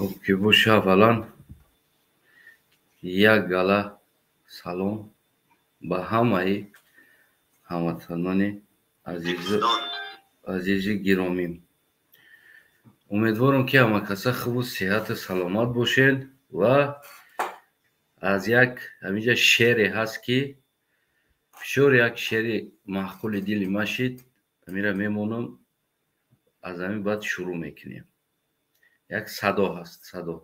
Хуб ки боша, аввалан як гала салом ба ҳамаи ҳамватанони азизи гиромӣ. Умедворам, ки ҳамакаса хубу сиҳату саломат бошед ва аз як ҳаминҷа шеъре ҳаст, ки бисёр як шеъри маъқули дили ман шид, ҳаминро мемонам, аз ҳамин баъд шурӯъ мекунем. Як садо ҳаст, садо.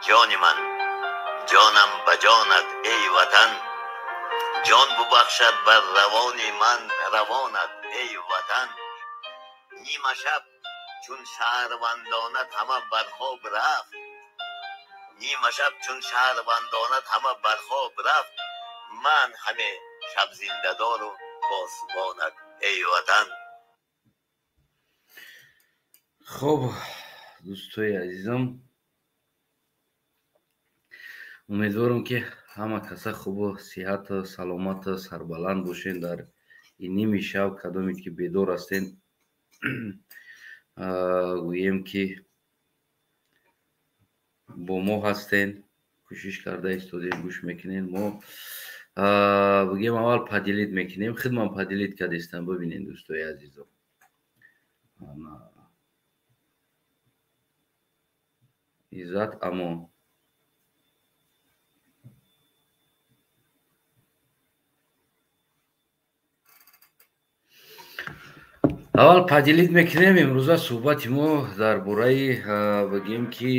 Ҷони ман, ҷонам ба ҷонат, эй ватан, ҷон бубахшад бар равони ман равонат, эй ватан. Нима шаб чун шаҳрвандонат ҳама бар хоб рафт, нима шаб чун шаҳрвандонат ҳама бар хоб рафт, ман ҳаме шабзиндадору посбонат, эй ватан. Хуб, дӯстои азизам, умедворам, ки ҳама каса хубу сиҳату саломату сарбаланд бошед дар ин ними шаб. Кадоме ки бедор ҳастен, гӯем ки бо мо ҳастен, кӯшиш карда истодем, гӯш мекунем. Мо бигем, аввал поделить мекунем. Худман поделить кардистам, бибинед, дӯстои азизам. Иззат Амон. Аввал поделить мекунем. Имрӯза суҳбати мо дар бораи, бигем ки,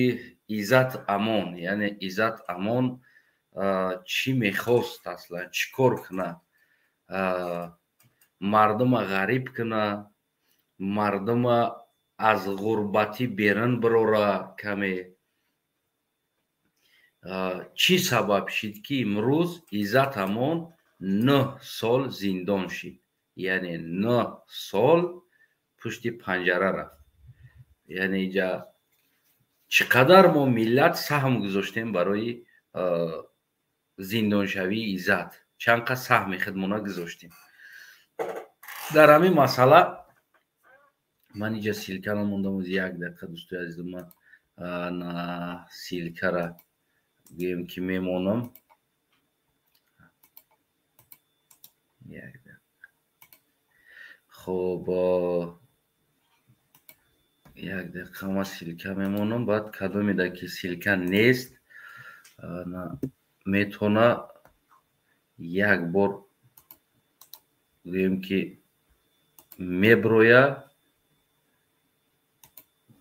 Иззат Амон, яъне Иззат Амон чӣ мехост, аслан чӣ кор кунад, мардума ғариб кунад, мардума аз ғурбатӣ берун бирора каме. Чӣ сабаб шид, ки имрӯз Иззат Амон 9 сол зиндон шид, яъне 9 сол пушти панҷара рафт? Яъне иҷа чӣ қадар мо миллат саҳм гузоштем барои зиндоншавии Иззат, чанд қад саҳми худмона гузоштем дар ҳамин масъала? Ман иҷа ссылка намондам. Як дақиқа, дӯстои азизам, ман на ссылка ра гӯем ки мемонам. Як дақиқа. Хуб, як дақиқа, ман ссылка мемонам. Баъд кадомеда ки ссылка нест, метавона як бор гӯем ки меброя,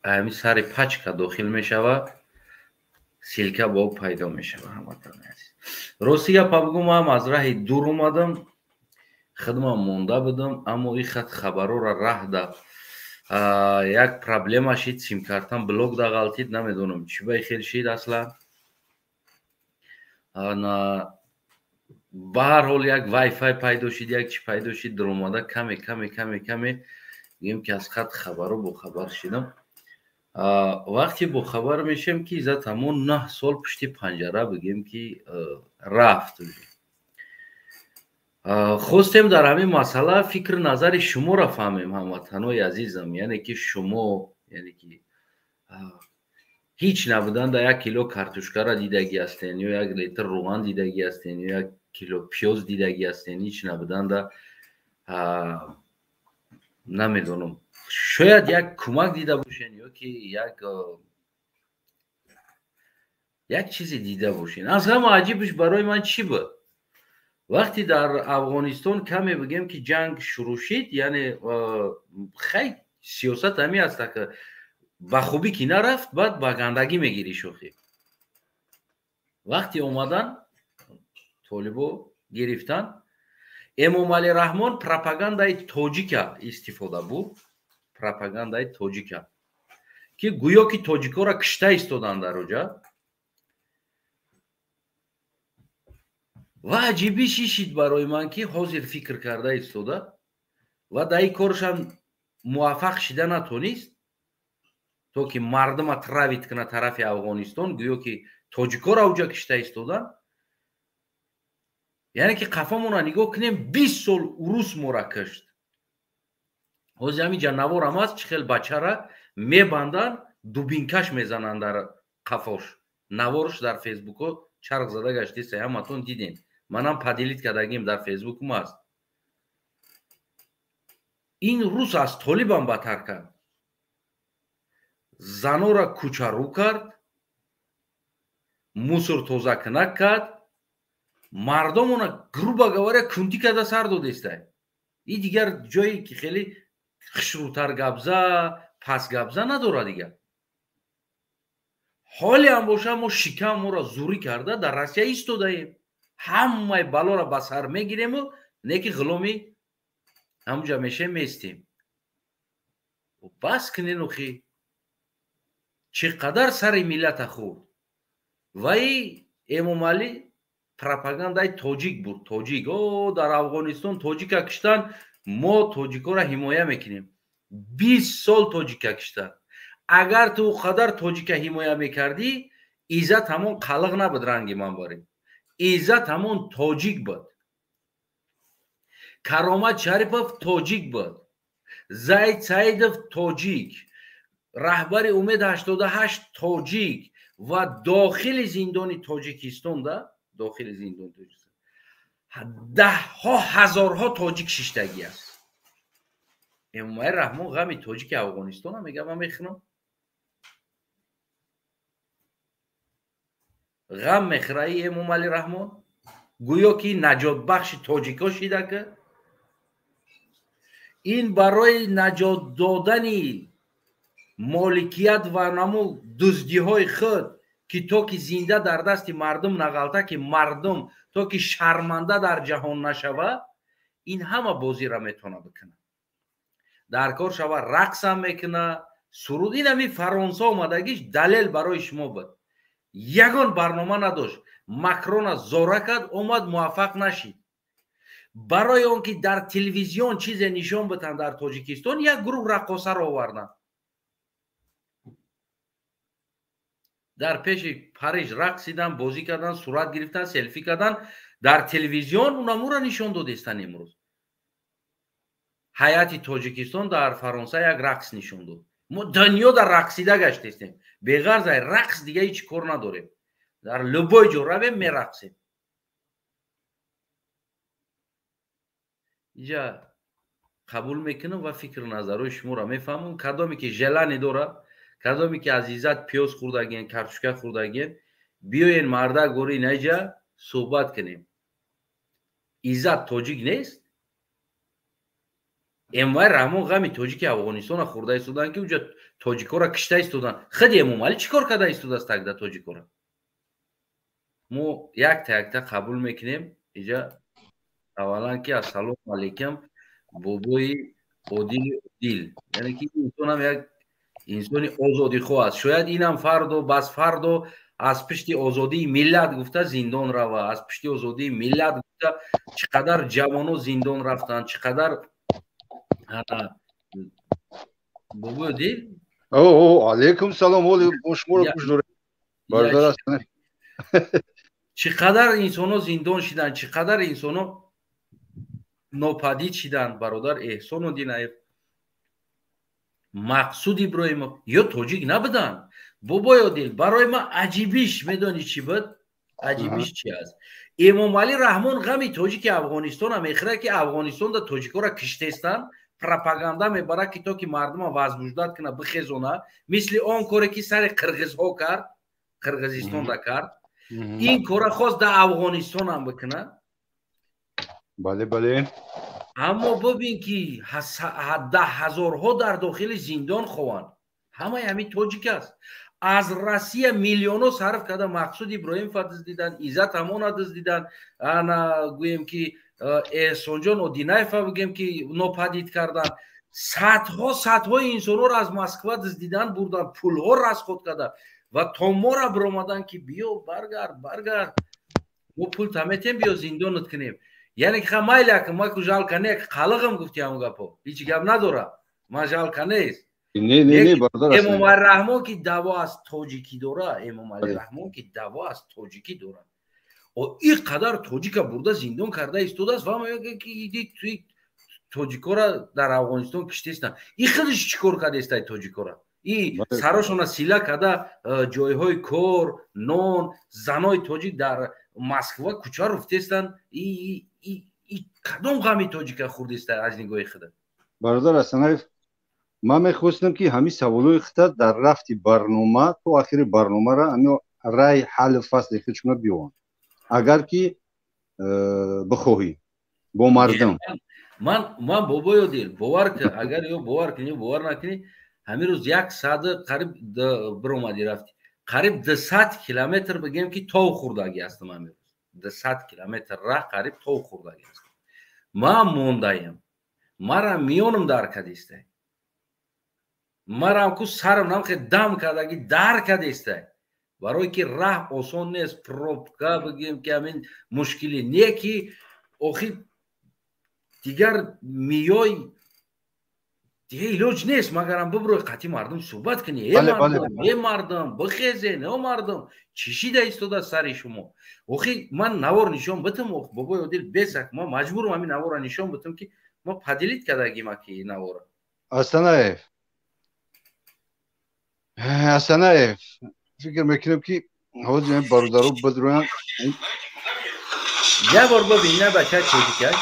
ҳамин сари пачка дохил мешавад, ссылка бо пайдо мешавад. Ҳамватани азиз, рости гапа бигӯм, ман аз раҳи дур омадам, хидмам монда будам, аммо ин хат хабарора раҳда як проблема шид, симкартам блок дағалтид, намедонам чӣ ба хел шид аслан. Ба ҳар ҳол як вайфай пайдо шид, як чӣ пайдо шид, дуромада каме каме каме каме гӯем ки аз хат хабаро бохабар шидам. Вақте бохабар мешавем, ки Иззат ҳамон 9 сол пушти панҷара, бигем ки, рафт, хостем дар ҳамин масъала фикру назари шуморо фаҳмем, ҳамватанои азизам. Яъне ки шумо, яъне ки ҳеҷ набуданда як кило картошкара дидагӣ ҳастен ё як литр рӯған дидагӣ ҳастен ё як кило пиёз дидагӣ ҳастен, ҳеҷ набуданда, намедонам, шояд як кӯмак дида бошен ё ки як чизе дида бошен. Аз ҳама аҷибш барои ман чӣ буд? Вақте дар Афғонистон каме, бигем ки, ҷанг шурӯъ шид, яъне хай, сиёсат ҳамин аст, ба хубӣ ки нарафт, баъд ба гандагӣ мегирӣ шӯхӣ. Вақте омадан толибо гирифтан, Эмомалӣ Раҳмон пропагандаи тоҷика истифода бурд, пропагандаи тоҷика, ки гӯё ки тоҷикоро кишта истоданд дар оҷа. Ва аҷибиш ишид барои ман, ки ҳозир фикр карда истода ва дар ин коршам муваффақ шида натонист, то ки мардума травить кунад тарафи Афғонистон, гӯё ки тоҷикоро уҷа кишта истоданд. Яъне ки қафомонро нигоҳ кунем, 20 сол урус мора кишт. Ҳозир ҳамин ҷа наворам аст, чӣ хел бачара мебанданд, дубинка ш мезананд дар Қафош наворш дар Фейсбуко чарх зада гаштеста, ҳаматон дидем. Манам поделить кардагим, дар Фейсбукум аст. Ин рус аз толибам баттар кард, занора кӯчарӯ кард, мусор тозакунак кард, мардомона, грубо говоря, кунтӣ карда сар додестай. И дигар ҷое ки хеле хушрӯтар гапза, пас гапза надорад. Дигар ҳоле ҳам боша, мо шикам моро зурӣ карда дар Россия истодаем, ҳамаи балоро ба сар мегирему не ки ғуломи ҳамуҷа мешем, местем. Бас кунен, охи, чӣ қадар сари миллата хӯрд. Ваи Эмомалӣ пропагандаи тоҷик буд. Тоҷик о дар Афғонистон тоҷика киштан, мо тоҷикоро ҳимоя мекунем. 20 сол тоҷика киштан. Агар ту қадар тоҷика ҳимоя мекардӣ, Иззат ҳамон қалиқ набуд, ранги ман барем. Иззат ҳамон тоҷик буд, Каромат Шарипов тоҷик буд, Зайд Саидов тоҷик, раҳбари Умед 88 тоҷик ва дохили зиндони Тоҷикистон, да дохили зиндони Тоҷикистон даҳҳо ҳазорҳо тоҷик шиштагӣ аст. Эмомалӣ Раҳмон ғами тоҷики Афғонистона мега, ман мехӯрам, ғам мехӯраи. Эмомалӣ Раҳмон гӯё ки наҷотбахши тоҷико шида, ки ин барои наҷот додани моликият ва наму дуздиҳои худ, ки то ки зинда дар дасти мардум нағалта, ки мардум то ки шарманда дар ҷаҳон нашава, ин ҳама бозиро метавона бикунад. Дар кор шава, рақсам мекуна, суруд. Ин ҳами Фаронса омадагиш далел барои шумо буд. Ягон барнома надошт. Макрона зора кард, омад, муваффақ нашид. Барои он ки дар телевизион чизе нишон битанд дар Тоҷикистон, як гурӯҳ раққосаро оварданд, дар пеши Париж рақсидан, бозӣ кардан, сурат гирифтан, селфи кардан, дар телевизион унамура нишон додестан. Имрӯз ҳайати Тоҷикистон дар Фаронса як рақс нишон дод. Мо дунё дар рақсида гаштестем. Беғарз ай рақс дига ҳеҷ кор надорем. Дар любой ҷо равем, мерақсем. Инҷа қабул мекунам ва фикру назарҳои шуморо мефаҳмам. Кадоме ки желание дорад, кадоме ки аз Иззат пиёз хӯрдагиен, картошка хӯрдагиен, биёен, мардак гори, наҷа суҳбат кунем. Иззат тоҷик нест? Эмомалӣ Раҳмон ғами тоҷики Афғонистона хӯрда истодан, ки уҷа тоҷикоро кишта истодан. Худи Эмомалӣ чӣ кор карда истодааст тагда тоҷикоро? Мо якта якта қабул мекунем. Иҷа аввалан ки ассалому алайкум, бобои Одили Одил. Яъне ки инсонам як инсони озодихоҳ аст. Шояд инам фардо, бас фардо аз пишти озодии миллат гуфта зиндон рава. Аз пишти озодии миллат гуфта чӣ қадар ҷавоно зиндон рафтанд, чӣ қадар. Бобои Одил. Алейкум салом, оли мо шуморо гӯш дорем, бародар. Чӣ қадар инсонҳо зиндон шиданд, чӣ қадар инсонҳо нопадид шиданд. Бародар Эҳсон Одинаев, Мақсуд Иброҳимов ё тоҷик набуданд? Бобои Одил, барои ман аҷибиш медонӣ чӣ буд? Аҷибиш чи аст? Эмомалӣ Раҳмон ғами тоҷики Афғонистона мехӯрад, ки Афғонистонда тоҷикҳоро киштестанд, пропаганда мебарад, ки то ки мардума возбуждать кунад, бихезона, мисли он коре ки сари қирғизҳо кард, Қирғизистонда кард, ин кора хост дар Афғонистонам бикунад. Бале, бале. Аммо бибин, ки даҳ ҳазорҳо дар дохили зиндон хованд, ҳамаи ҳамин тоҷик аст. Аз Россия миллионҳо сарф карда, Мақсуд Иброҳимова дуздидан, Иззат ҳамона дуздидан, ана гӯем ки Эҳсонҷон Одинаева бигӯем ки нопадид кардан, садҳо садҳои инсонҳоро аз Москва дуздидан бурдан, пулҳо расход карда ва то мора биромадан, ки биё, баргард, баргард, мо пул таметем, биё зиндонат кунем. Яъне ки ха, майли, ака, ма ку жалко не, қалиғам гуфти, ҳамон гапо ҳеҷ гап надора, ман жалко нест. Эмомалӣ Раҳмон ки даъво аз тоҷикӣ дора, Эмомалӣ Раҳмон ки даъво аз тоҷикӣ дора, ин қадар тоҷика бурда зиндон карда истодааст ва мегӯяд ки тоҷикора дар Афғонистон киштестанд. Ин худаш чӣ кор кардааст тоҷикора? И сарошона сила када ҷойҳои кор, нон, занои тоҷик дар Москва кӯча руфтестанд. И кадом ғами тоҷика хӯрдеста аз нигоҳи худа? Бародар Асанаев, ман мехостам, ки ҳамин саволҳои худа дар рафти барнома то охири барномара ҳамин рай ҳалли фасли худшуна биёванд, агар ки бихоҳӣ бо мардум. Ман, бобоё дил, бовар кун, агар ё бовар кунӣ, ё бовар накунӣ, ҳамин рӯз як саду қариб биромадӣ, рафтӣ, қариб 200 километр, бигем ки тов хӯрдагӣ ҳастам. Ҳамин рӯз 200 километр раҳ қариб тов хӯрдагӣ ҳастам. Ман мондаям, мара миёнам дар кадистай, марам ку сарам намхе дам кардаги дар кадистай, барое ки раҳ осон нест, пробка, бигем ки ҳамин мушкилӣ не, ки охир дигар миёй, дига илоҷ нест, магарам бибурӯй, қатъи мардум суҳбат кунӣ. Э мардум, э мардум, бихезен, э мардум, чӣ шида истода сари шумо? Охи ман навор нишон битам, бобои Одил, бесак ман маҷбурам ҳамин навора нишон битам, ки ма поделить кардагима ки навора. Астанаев, Асанаев, фикр мекунем, ки ҳозир бародаро бидроянд. Як бор бибин, ина бача тоҷикаш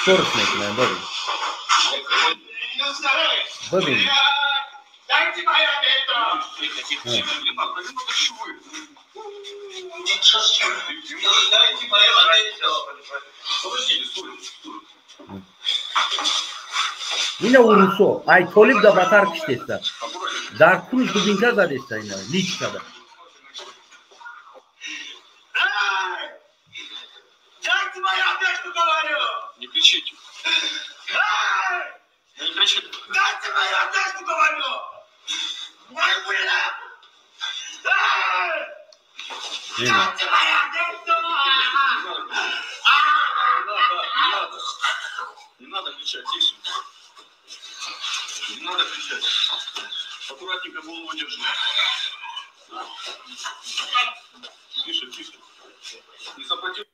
чикорш мекунанд, бибин, бибин. Дайте мою одежду! Дайте мою одежду! Подождите, стой, стой. Ина урусо ай толиб да батар киштеста, дар кунш дубинка задеста, ина личкада. Эй! Дайте мою одежду, говорю! Не кричите. Эй! Не кричите. Дайте мою одежду, говорю! Мою, блин! Эй! Дайте мою одежду! Не надо, не надо. Не надо кричать, тише. Не надо кричать. Аккуратненько голову держи. Тише, тише. Не сопротивляйся.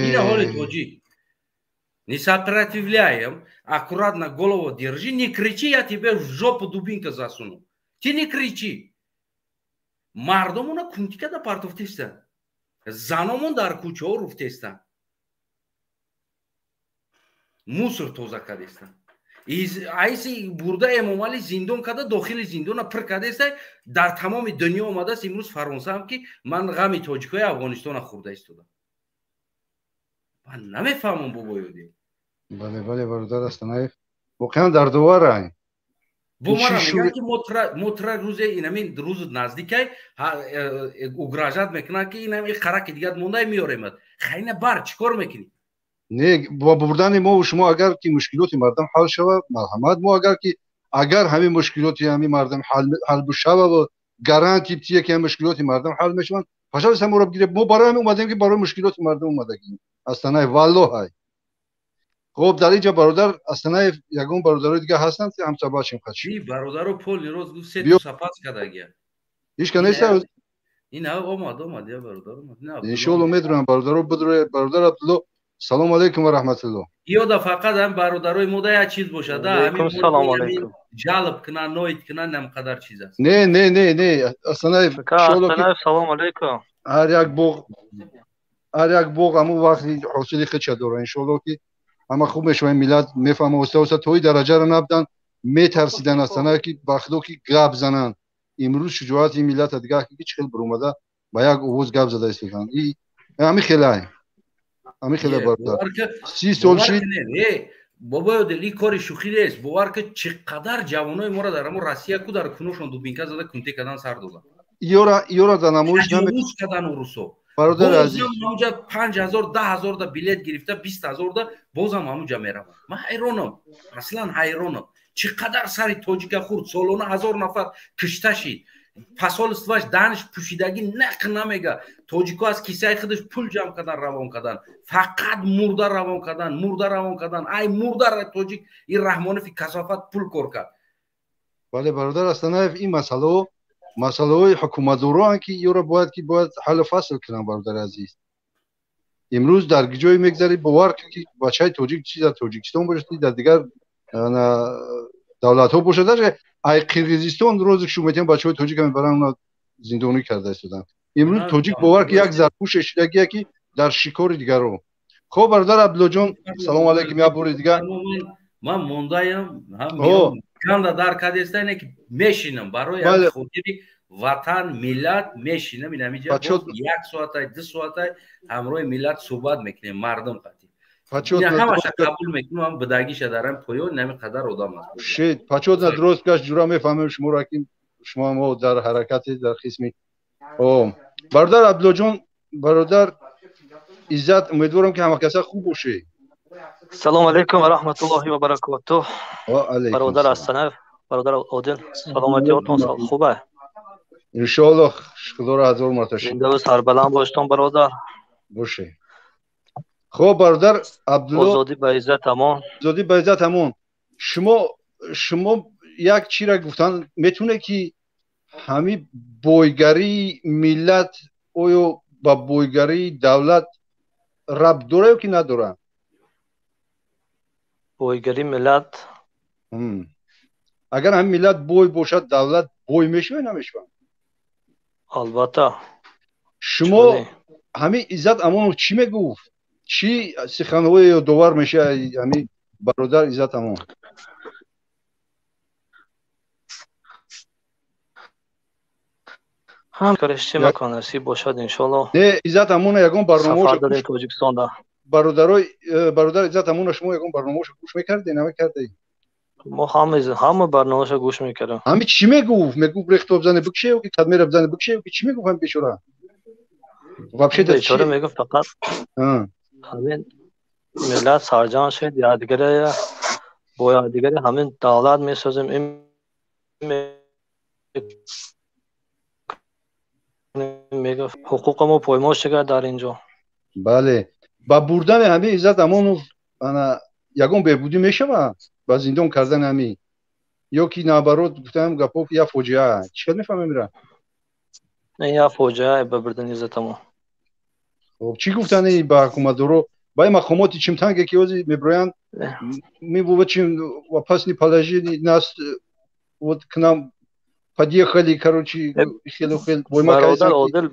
Ина ҳоли тоҷик. Не сопротивляем, аккуратно голову держи, не кричи, я тебе в жопу дубинка засуну. Ты не кричи. Мардумона кунтикада партофтеста, заномон дар кӯчаҳо руфтеста, мусор тоза кардеста, айси бурда Эмомалӣ зиндон карда, дохили зиндона пир кардеста. Дар тамоми дунё омадааст. Имрӯз Фаронсаам, ки ман ғами тоҷикҳои Афғонистона хӯрда истода. Ман намефаҳмам, бобоёди. Бале, бале, бародар Астанаев, воқеан дардоварай. Бо мара мегӯянд, ки мо тра рӯзе инамин рӯзи наздикай угрожать мекунанд, ки инами қараки дигар мондай меоремад. Хайна бар чӣ кор мекунӣ? Не, бо бурдани мову шумо агар ки мушкилоти мардум ҳал шава, марҳамат. Мо агар ки агар ҳамин мушкилоти ҳамин мардум ҳал бишава ва гарантия тие, ки ҳамин мушкилоти мардум ҳал мешаванд, пожалуйста, моро бигиред. Мо барои ҳамин омадем, ки барои мушкилоти мардум омадагим, Астанаев, валлоҳай. Хоб, дар инҷа бародар Астанаев, ягон бародарои дигар ҳастанд, ки ҳамсабачим хачи? Бародаро поли роз гуфт, се сапас кардагия. Ҳичка неста? Ин омад, омад, я бародар омад. Иншоалло, медонам, бародаро бидроe. Бародар Абдулло, салому алайкум ва раҳматулло. Ёда фақат ҳам бародарои мода як чиз бошад, салому алайкум. Ҷалб кунан, ноид кунан, намқадар чиз аст. Не, не, не, не, Астанаев. Астанаев, салому алайкум. Ҳар як боғ, ҳар як боғ ҳамун вақти ҳосили худша дорад. Иншоалло, ки ҳама хуб мешавад, миллат мефаҳма оста оста. Тои дараҷаро набудан, метарсидан, Астанаев, ки ба худо ки гап зананд. Имрӯз шуҷоати миллата дигар ки чӣ хел биромада, ба як овоз гап зада истоданд. Ҳамин хелай, ҳамин хеле, бародар, 30 сол шид. Бобоёдил, ин кори шӯхӣ нест, бовар ки чӣ қадар ҷавонои моро дар ҳамон Россия ку дар куношон дубинка зада, кунте кардан сар доданд. Ёра дар намоиш кардан урусо. Бародар азиз, ҳамуҷа 5000, 10 000 да билет гирифта, 20 000 да бозам ҳамуҷа меравам. Ман ҳайронам, аслан ҳайронам, чӣ қадар сари тоҷика хурд. Солона 1000 нафар кишта шид. Посольство ш данш пӯшидагӣ нақ намега. Тоҷико аз кисаи худаш пул ҷамъ кардан, равон кардан, фақат мурда равон кардан, мурда равон кардан. Ай мурда тоҷик ин Раҳмонофи касофат пул кор кард. Бале, бародар Астанаев, ин масъалао масъалаҳои ҳукуматдороанд, ки ёро бояд ки бояд ҳаллу фасл кунанд, бародари азиз. Имрӯз дар ҷое мегзарӣ, бовар кун, ки бачаи тоҷик чи дар Тоҷикистон бошад, чи дар дигар давлатҳо бошад, даже ай Қирғизистон рӯзе ки шумо метиҳам, бачаҳои тоҷика мебаранд, уна зиндонӣ карда истоданд. Имрӯз тоҷик, бовар ки, як зарпӯше шидагия, ки дар шикори дигаро. Хоб, бародар Абдуллоҷон, салому алайкум як бори дигар. Ман мондаям, ганда дар кадеста, ки мешинам барои хотири ватан, миллат мешинам. Инамиҷа як соатай, 2 соатай ҳамроҳи миллат суҳбат мекунем, мардум қатӣ ҳамаша қабул мекунам, бидагиша дарам поён нами қадар одам аст. Шед пачотна дуруст гашт, ҷура мефаҳмем шуморо, ки шумо мо дар ҳаракати дар қисми. Бародар Абдуллоҷон, бародар Иззат, умедворам, ки ҳамакаса хуб бошед. Салому алайкум ва раҳматуллоҳи ва баракотуҳ, бародар Астанаев, бародар Одил, саломатиётон хуба? Иншоаллоҳ, худоро ҳазор марта. Зиндаву сарбаланд боштон, бародар. Боше. Хоб, бародар Абдулло. Озодӣ ба иззат амон. Озодӣ ба иззат амон. Шумо як чира гуфтан метавонед, ки ҳами бойгарии миллат оё ба бойгарии давлат рабт дора ё ки надорад? Бойгарии миллат? Агар ҳамин миллат бой бошад, давлат бой мешавад, намешавад? Албатта. Шумо ҳамин Иззат Амонов чӣ мегуфт, чӣ суханҳое ёдовар мешавад ҳамин бародар Иззат Амон? Ҳам каришчи макон, насиб бошад, иншолло. Не, Иззат Амона ягон барномаош дорем Тоҷикистонда. Бародарои, бародар Иззат Амона, шумо ягон барномаошо гӯш мекардед, намекардед? Мо ҳама барномаошо гӯш мекардем. Ҳами чӣ мегуфт? Мегуфт, рехто бизане бикше ё ки кадмера бизане бикше ё ки чӣ мегуфт ҳами бечора? Вообще бечора мегуфт, фақат ҳамин миллат сарҷамъ шуд, якдигаре бо якдигаре ҳамин давлат месозем, ин мегуфт, ҳуқуқи мо поймол шуда дар инҷо. Бале, ба бурдани ҳамин Иззат Амонов ана ягон беҳбудӣ мешавад, ба зиндон кардани ҳамин, ё ки наоборот, гуфтаам гапо, ки як фоҷиа? Чӣ қадр мефаҳмем ира? Як фоҷиа ба бурдани Иззат Амон. Хоб, чӣ гуфтани ба ҳукуматдоро, ба ин мақомоти чимтанге, ки ҳозир мебироянд, мы в очень опасном положении, нас вот к нам подъехали, короче, хелу хел. Бародар Одил,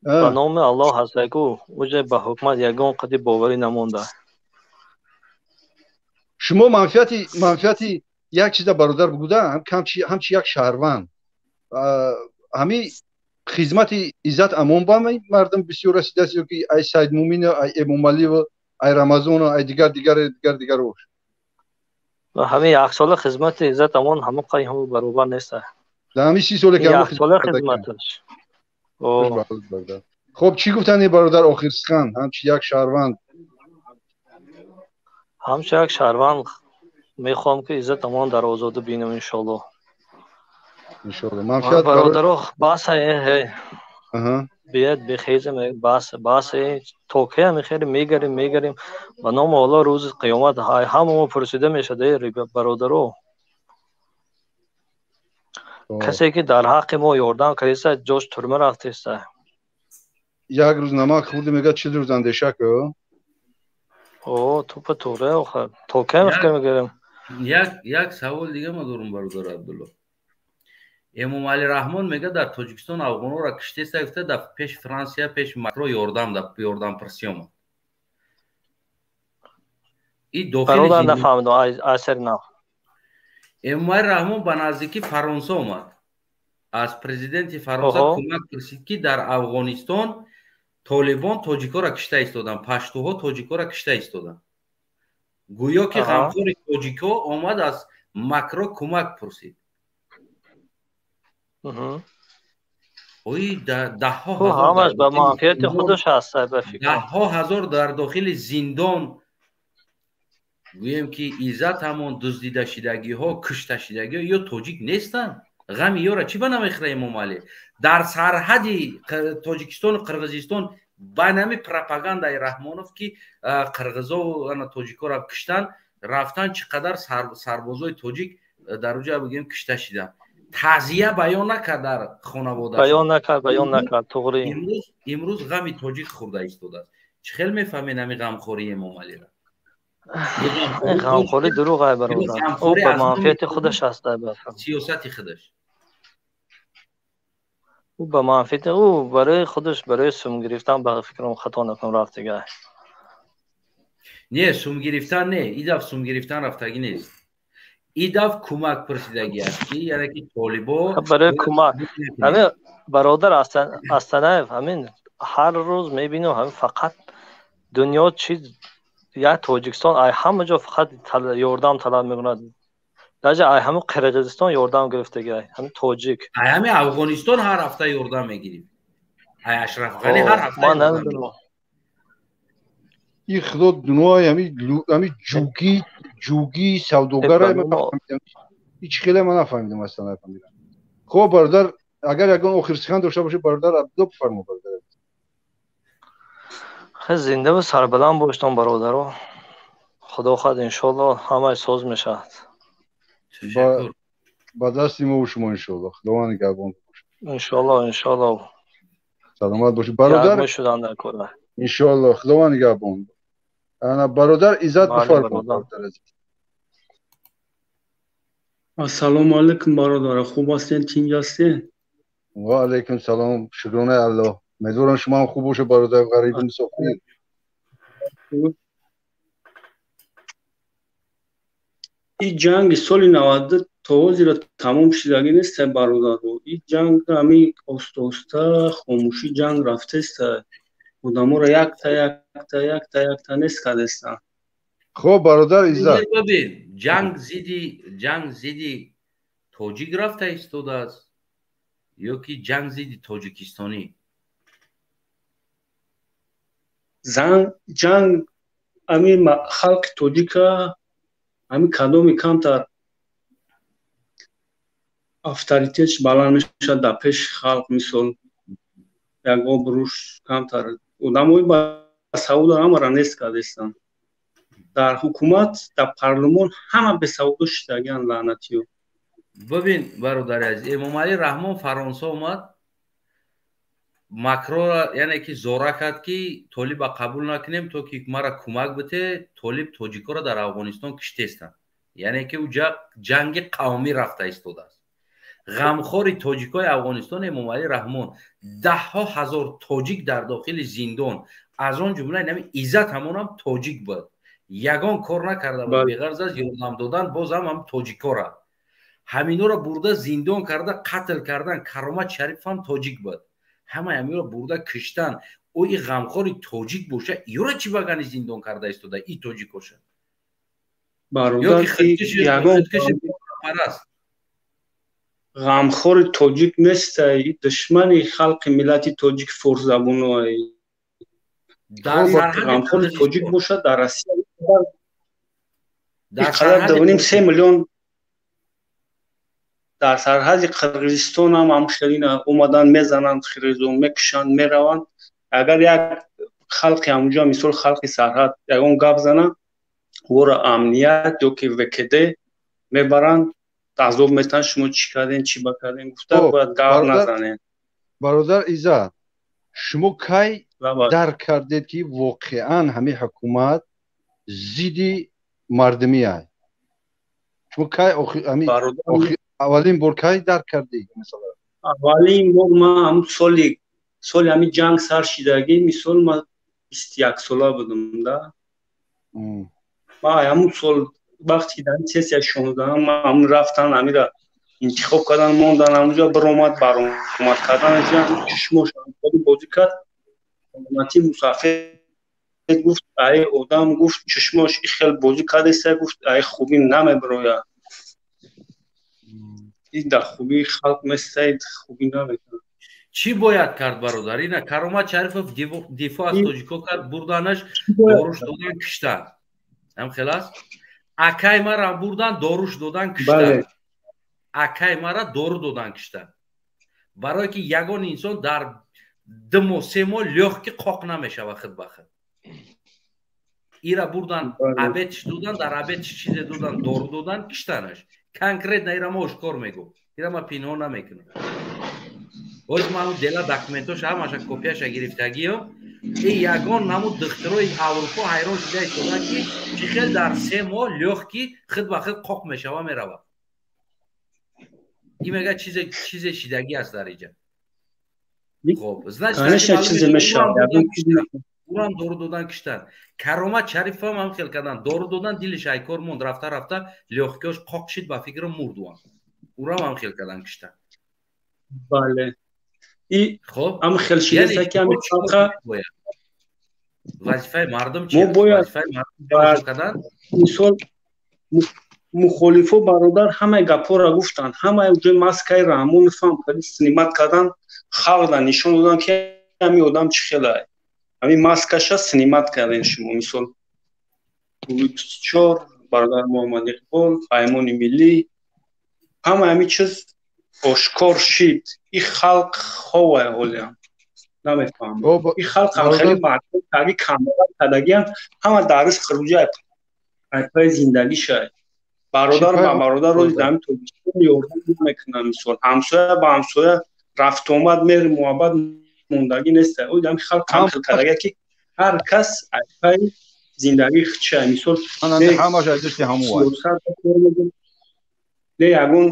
ба номи Аллоҳ ҳастаку, уже ба ҳукумат ягон қади боварӣ намонда. Шумо манфиати як чиза, бародар, бугуда, ҳамчи як шаҳрванд, ҳами хизмати Иззат Амон ба мардум бисёр расидааст ё ки ай Саидмумина, ай Эмомалиева, ай Рамазона, ай дигар, дигар, дигар, дигарош? Ҳамин яксола хизмати Иззат Амон ҳамон қай баробар нест. Дар ҳамин 30 соле ки яксола хизматаш. Хоб, чӣ гуфтани, бародар, охир сухан, ҳамчи як шаҳрванд? Ҳамчун як шаҳрванд мехоҳам, ки Иззат Амон дар озодӣ бинам, иншоалло. Иншоалло, манфиат. Бародаро, бас биёд, бихезем, бас, бас, то кия мехелем, мегарем, мегарем? Ба номи Аллоҳ, рӯзи қиёмат ҳама мо пурсида мешад, бародаро. Касе ки дар ҳаққи мо ёрдам кардиста, ҷош турма рафтиста. Як рӯз намак хӯрди, мегӯяд, 40 рӯз андеша ку. О, тупа туре, охир то кай мегӯям? Як савол дига ма дорум, бародар Абдулло. Эмомалӣ Раҳмон мегӯяд, дар Тоҷикистон афғонҳоро киштеста гуфта, дар пеши Франсия, пеши Макро ёрдам ёрдам пурсӣ омад. И дохили нафаҳмидам асар нав. Эмомалӣ Раҳмон ба наздикӣ Фаронса омад, аз президенти Фаронса кӯмак пурсид, ки дар Афғонистон толибон тоҷикҳоро кишта истоданд, паштуҳо тоҷикҳоро кишта истоданд. Гӯё ки ғамхори тоҷикҳо омад, аз Макро кӯмак пурсид. Ои даҳҳо ҳамаш ба манфиати худаш ҳаст, ба фикр. Даҳҳо ҳазор дар дохили зиндон, гӯем ки Иззат ҳамон дуздидашидагиҳо, кушташидагиҳо ё тоҷик нестанд? Ғами ёра чӣ ба намехӯра Эмомалӣ? Дар сарҳади Тоҷикистону Қирғизистон ба нами пропагандаи Раҳмонов, ки қирғизову тоҷикҳоро киштан рафтан, чӣ қадар сарбозои тоҷик дар уҷа, бигӯем, кишта шиданд, таъзия баён накард дар хонавода. Баён накард, баён накард, туғри. Имрӯз ғами тоҷик хӯрда истодааст. Чӣ хел мефаҳмед ҳами ғамхории Эмомалиро? Ғамхорӣ дурӯғ ай, бародар. Ӯ ба манфиати худаш аст. Сиёсати худаш. Ӯ ба манфиати ӯ, барои худаш, барои сум гирифтан, ба фикрам, хато накунам, рафтига. Не, сум гирифтан не, и даф сум гирифтан рафтагӣ нест, и даф кӯмак пурсидагӣ аст, ки яъне ки толибо барои кӯмак. Ҳамин, бародар Астанаев, ҳамин ҳар рӯз мебинам, ҳамин фақат дунё чиз, як Тоҷикистон ай ҳама ҷо фақат ёрдам талаб мекунад. Даже ай ҳамин Қирғизистон ёрдам гирифтаги, ҳамин тоҷик. Ай ҳамин Афғонистон ҳар ҳафта ёрдам мегирим, ай Ашраф Ғани ҳар ҳафта. Ман намедонам. И худо дунои ҳами ҷугӣ ҷугӣ савдогара ҳеч хеле ман нафаҳмидам, аслан нафаҳмидам. Хоб, бародар, агар ягон охир сухан дошта бошед, бародар Абдулло, бифармо, бародар. Хе, зиндаву сарбаланд боштон, бародаро. Худо хоҳад, иншоалло, ҳамаи соз мешавад. Ба дасти мо шумо, иншоалло. Худованд нигаҳбон. Иншоалло, иншоалло. Саломат бошед, бародар. Шудан дар кора. Иншоалло, худованд нигаҳбон. Ана, бародар Иззат, бифармо. Ассалому алайкум, бародар, хуб ҳастен, тинҷ ҳастен? Ва алайкум салом, шукронаи Аллоҳ. Умедворам, шумо ҳам хуб бошед, бародар Ғариби мусофир. И ҷанги соли 92 то ҳозира тамом шудагӣ нест, бародаро. И ҷанг ҳами оста оста хомӯшӣ ҷанг рафтеста, одаморо якта якта якта якта нест кардестанд. Хоб, бародар Иззат. Бибин, ҷанг зидди тоҷик рафта истодааст ё ки ҷанг зидди тоҷикистонӣ? Ҷанг ами халқи тоҷика, ами кадоми камтар авторитетш баланд мешавад дар пеши халқ, мисол, як обрӯш камтар, одамои басавода ҳамаро нест кардестанд. Дар ҳукумат, дар парлумон ҳама бесаводо шидагиан, лаънатиё. Бибин, бародари азиз, Эмомалӣ Раҳмон Фаронса омад, Макрора, яъне ки зора кард, ки толиба қабул накунем, то ки мара кӯмак бите. Толиб тоҷикоро дар Афғонистон киштестанд, яъне ки уҷа ҷанги қавмӣ рафта истодааст. Ғамхори тоҷикои Афғонистон Эмомалӣ Раҳмон. Даҳҳо ҳазор тоҷик дар дохили зиндон, аз он ҷумла нами Иззат, ҳамонам тоҷик буд, ягон кор накарда буд беғарз аз ёрдам додан бозам ҳам тоҷикора. Ҳаминора бурда зиндон карда, қатл кардан. Каромат Шарипов ҳам тоҷик буд, ҳамаи ҳаминро бурда киштан. Ӯ и ғамхори тоҷик боша, ёра чӣ багани зиндон карда истода и тоҷикоша? Параст. Ғамхори тоҷик нестай, душмани халқи миллати тоҷик, форсзабоное. Ғамхори тоҷик бошад, дар Россия қадар 2,5-3 миллион, дар сарҳади Қирғизистон ҳам ҳамхелина омадан, мезананд қирғизон, мекушанд, мераванд. Агар як халқи ҳамунҷо, мисол, халқи сарҳад ягон гап зана, ӯро амният ё ки ВКД мебаранд, азоб метаҳанд: шумо чӣ кардем, чӣ ба кардем гуфта, бояд гап назанем. Бародар Иззат, шумо кай дарк кардед, ки воқеан ҳамин ҳукумат зидди мардумӣ ай? Шумо кай аввалин бор кай дарк кардед масалан? Аввалин бор ман ҳамун соли ҳамин ҷанг сар шидагӣ, мисол, ман 21 сола будам да. Ман ҳамун сол, вақте ки дар сессия 16-ам ман ҳамун рафтан, ҳамира интихоб кардан, мондан, ҳамунҷо биромад, баромад кардан, чишмош бозӣ кард. Мати мусафед гуфт: ай одам, гуфт, чишмош и хел бозӣ кардеста, гуфт, ай хубӣ намебирояд, дар хубии халқ местаид, хубӣ намекунад. Чӣ бояд кард, бародар? Ина Каромат Шарифов дифоъ аз тоҷико кард, бурданаш, доруш додан, киштан. Ҳам хел аст? Акай мара бурдан, доруш додан, киштан. Акай мара дору додан, киштан, барое ки ягон инсон дар 2 моҳ, 3 моҳ лёгкий қоқ намешава худ ба худ. Ира бурдан, обедш додан, дар обедш чизе додан, дору додан, киштанаш. Конкретно ира ма ошкор мегӯ, ира ма пинҳон намекунам. Боз ман дела документоша ҳамаша копияша гирифтагиё. И ягон намуд духтурои Аврупо ҳайрон шуда истодан, ки чӣ хел дар 3 моҳ лёгкий худ ба худ қоқ мешава, меравад. И мега, чизе шидагӣ аст дар иҷа. Хоб, урам дору додан, киштан. Каромат Шарифам ҳам хел кардан, дору додан, дилиш айкор монд, рафта рафта лёгкий ош қоқ шид, ба фикрам, мурд. Уам урам ҳам хел кардан, киштан. Бале. И хоб, ам хел шидаста, ки ами халқа вазифаи мардум чи? Мо бояд кардан. Мисол, мухолифо, бародар, ҳамаи гапҳоро гуфтанд, ҳамаи уже маскаи Раҳмоновам снимать кардан, халқда нишон додан, ки ҳами одам чӣ хелай. Ҳами маскаша снимать кардем. Шумо, мисол, 24, бародар Муҳаммад Иқбол, Паймони миллӣ, ҳама ҳами чиз ошкор шид. И халқ ховай, ҳолиам намефаҳмам. И халқ ҳам хеле мардум таги камера кардагиам, ҳама дарис хируҷи айпаи зиндагишай. Бародар ба бародар рози дар Тоҷикистон ёрдам намекунад. Мисол, ҳамсоя ба ҳамсоя рафтуомад, меҳри муҳаббат мондагӣ нест. Ами халқ ҳам хел кардагия, ки ҳар кас айпаи зиндагии худша. Мисол, не ягон,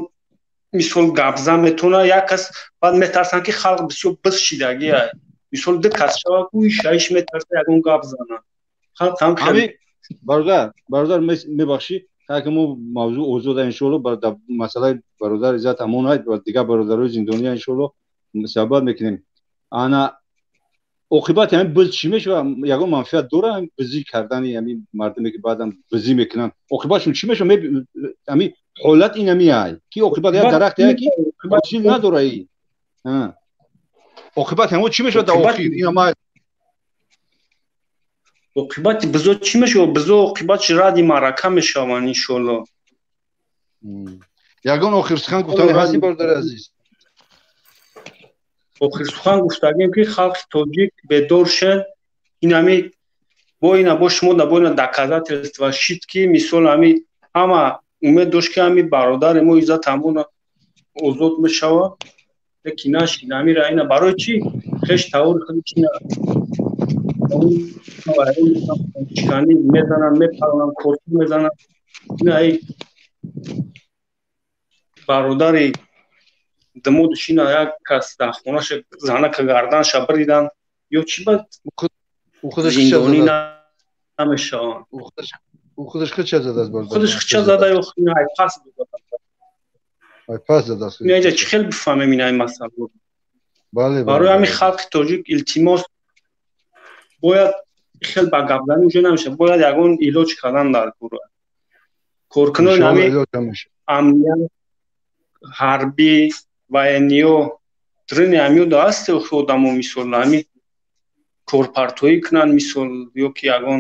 мисол, гапзан метавона як кас, баъд метарсанд, ки халқ бисёр биз шидагия. Мисол, ду кас шава, ишаиш метарса ягон гап зана. Халқ ҳам Бародар, бародар, мебахшӣ, так мо мавзӯъ озода, иншоалло, масъалаи бародар Иззат Амонай ва дигар бародарои зиндония, иншоалло, суҳбат мекунем. Ана оқибати ҳамин биз чӣ мешава? Ягон манфиат дора бизӣ кардани ҳамин мардуме, ки баъдан бизӣ мекунанд? Оқибатшон чӣ мешава? Ҳамин ҳолат инами ай, ки оқибат як дарахте, ки ҳосил надора. Оқибати ҳамон чӣ мешавад дар охир? Ина Оқибати бизо чӣ мешавад? Бизо оқибатш ради маърака мешаванд, иншоалло. Ягон охир сухан гуфтани ҳасти, бародари азиз? Охир сухан гуфтагем, ки халқи тоҷик бедор шед. Инами бо ина бо шумо да бо ина доказательства шид, ки, мисол, ами ҳама умед дошт, ки ами бародари мо Иззат ҳамона озод мешавад, лекин нашид. Амира ина барои чӣ хеш тавори худи чина чиканӣ мезананд, мепаронанд, корту мезананд. Ина ай бародари димодиш, ина як кас дар хонаша занака гарданша бириданд ё чӣ, бад зиндонӣ намешаванд. Худаш худша задааст. Худаш худша зада ё ай пас Ай пас задааст. Инаҷа чӣ хел бифаҳмем инаи масъала? Бале. Барои ҳамин халқи тоҷик илтимос, бояд хел ба гапзанӣ уже намешавад, бояд ягон илоҷ кардан дар кор. Коркунони ҳами амният, ҳарбӣ, военный ё дрини ҳамиё да ҳасте одамо, мисол, ҳами корпартоӣ кунанд, мисол, ё ки ягон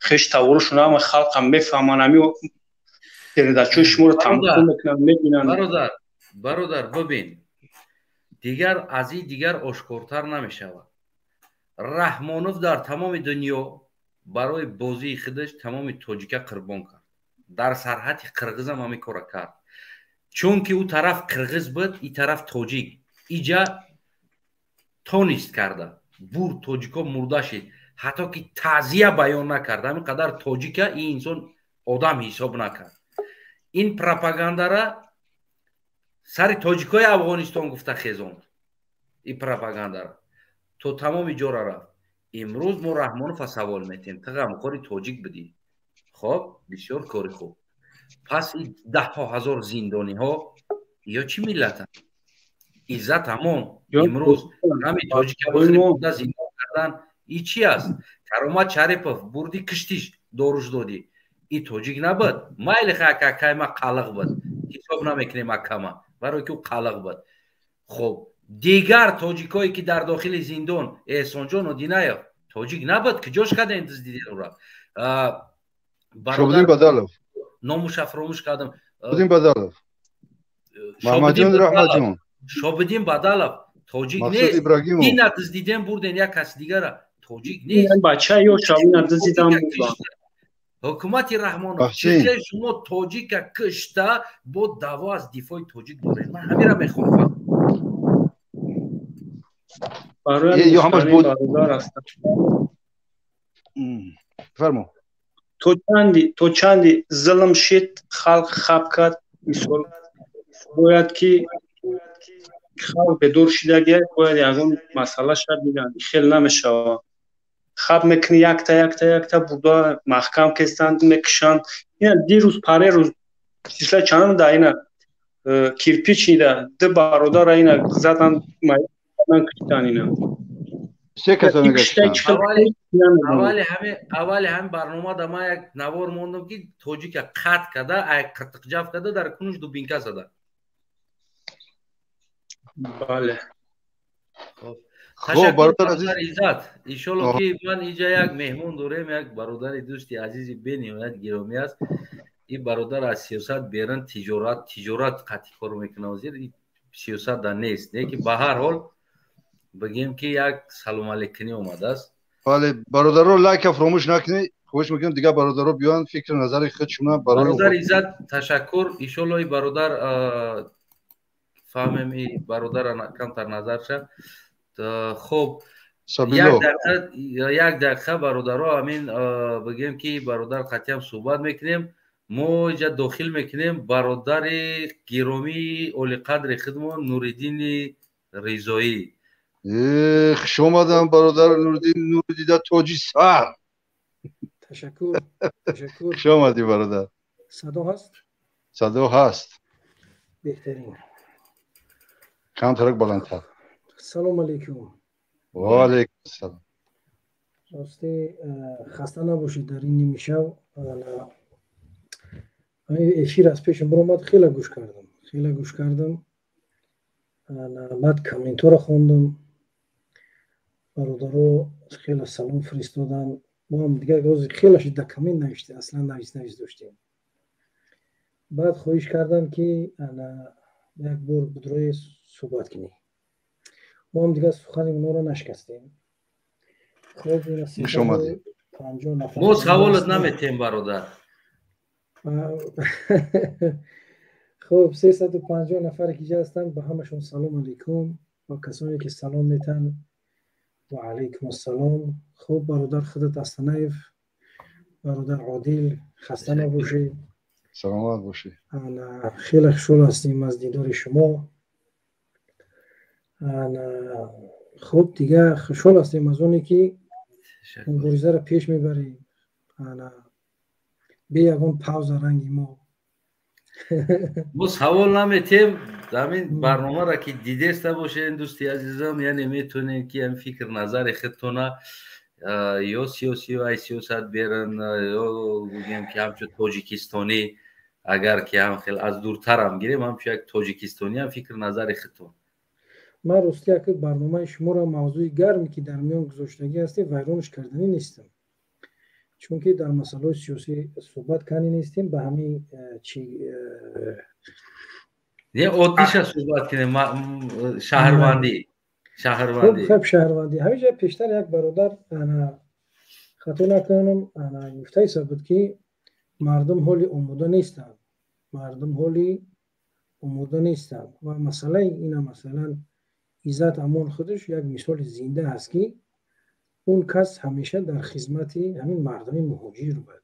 хеш таворушон, ҳама халқам мефаҳманд, ҳами передача ҳои шуморо тамошо мекунанд, мебинанд. Бародар, бародар, бибин, дигар аз ин дигар ошкортар намешавад. Раҳмонов дар тамоми дунё барои бозии худаш тамоми тоҷика қурбон кард. Дар сарҳати қирғизам ҳамин кора кард, чунки ӯ тараф қирғиз буд, и тараф тоҷик. Иҷа тонист карда бурд, тоҷико мурда шид, ҳатто ки таъзия баён накард. Ҳамин қадар тоҷика ин инсон одам ҳисоб накард. Ин пропагандара сари тоҷикои Афғонистон гуфта хезонд. Ин пропагандара то тамоми ҷора рафт. Имрӯз мо Раҳмонова савол метиҳем: ту ғамхори тоҷик будӣ, хоб, бисёр кори хуб, пас ин даҳҳо ҳазор зиндониҳо ё чӣ миллатанд? Иззат ҳамон имрӯз ҳами тоҷика зиндон кардан, и чи аст? Каромат Шарипов бурди, киштиш, доруш додӣ, и тоҷик набуд? Майли, акайма қалиқ буд, ҳисоб намекунем акама, барои ки ӯ қалиқ буд. Хоб, дигар тоҷикое, ки дар дохили зиндон, Эҳсонҷон Одинаев тоҷик набуд? Куҷош кардем, дуздидем ӯра? Шобиддин Бадалов. Номуша фуромӯш кардам. Шобиддин Бадалов, Маҳмадҷон Раҳматҷон. Шобиддин Бадалов тоҷик нест? Ина дуздидем, бурден як каси дигара, тоҷик нест? Бача ё шавина дуздидан. Ҳукумати Раҳмонов, чизе шумо тоҷика кишта, бо даъво аз дифои тоҷик доред? Ман ҳамира мехоҳам. Барои бародар аст. Фармо. То чанди зулм шид, халқ хаб кард, мисол бояд ки халқ бедор шидаги, бояд ягон масъала шад биган, хел намешавад. Хаб мекунӣ, якта якта якта бурда маҳкам кестанд, мекушанд. Ина дирӯз парерӯз числа чанд да ина кирпич ида ду бародара ина задан куштан ина. Се каса мегашт. Аввали ҳамин барнома да ман як навор мондам, ки тоҷика қатъ када, ай қиртиқҷаф када, дар кунуш дубинка зада. Бале. Хоб, бародар азиз. Иззат, иншолло ки ман инҷа як меҳмон дорем, як бародари дӯсти азизи бениҳоят гиромӣ аст. Ин бародар аз сиёсат берун тиҷорат қатъи кор мекунад, ҳозир сиёсат да нест, не ки ба ҳар ҳол бигем ки як салом алейкунӣ омадааст. Бале, бародаро, лайка фаромӯш накунед. Хоҳиш мекунам, дигар бародаро биёянд, фикру назари худшуна. Бародар Иззат, ташаккур. Иншолло и бародар фаҳмем, и бародара камтар назарша. Хоб, як дақиқа, бародаро, ҳамин бигем ки бародар қатъиам суҳбат мекунем. Мо инҷа дохил мекунем бародари гиромии олиқадри худмон Нуриддини Ризоӣ. Хуш омадам, бародар Нуриддин, нуридида тоҷи сар. Ташаккур, ташаккур. Хуш омадӣ, бародар. Садо ҳаст? Садо ҳаст. Беҳтарин. Камтарак баландтар. Салом алейкум. Ва алейкум ассалом. Рости, хаста набошед дар ин нимишав. Эфир аз пешам баромад, хеле гӯш кардам, хеле гӯш кардам, баъд комментҳоро хондам. Бародаро хеле салом фиристоданд. Мо ҳам дигар хеле шид дар коммент навиште, аслан навис доштем. Баъд хоҳиш кардам, ки як бор будрои суҳбат кунӣ. Мо ҳам дигар сухани онҳоро нашикастем. Хоб. Хуш омадед. Мо саволат наметем, бародар. Хуб, 350 нафаре ки ҷа ҳастанд, ба ҳамашон салом алейкум ва касоне ки салом метан, ва алейкум ассалом. Хуб, бародар худат Астанаев, бародар Одил, хаста набошед. Саломат бошед. Хеле хушҳол ҳастем аз дидори шумо. Хуб, дигар хушҳол ҳастем аз оне ки муборизаро пеш мебарем бе ягон пауза, ранги мо. Мо савол наметем. Ҳамин барномаро ки дидеста бошед, дӯсти азизам, яъне метавонем ки ҳамин фикр назари худтона, ё сиёсӣ, ай сиёсат берун, ё бигем ки ҳамчун тоҷикистонӣ, агар ки ҳам хел аз дуртарам гирем, ҳамчун як тоҷикистонӣ ҳам фикр назари худтон. Ман рости як барномаи шуморо, мавзӯи гарме ки дар миён гузоштагӣ ҳастем, вайронш карданӣ нестам, чунки дар масъалаҳои сиёсӣ суҳбат карданӣ нестем. Ба ҳамин чи Не, оддиша суҳбат кунем, шаҳрвандӣ, шаҳрвандӣ. Хуб, шаҳрвандӣ. Ҳаминҷа пештар як бародар, хато накунам, гуфтаиса буд, ки мардум ҳоли омода нестанд, мардум ҳоли омода нестанд. Ва масъалаи ина, масалан, Иззат Амон худаш як мисоли зинда ҳаст, ки он кас ҳамеша дар хизмати ҳамин мардуми муҳоҷир буд.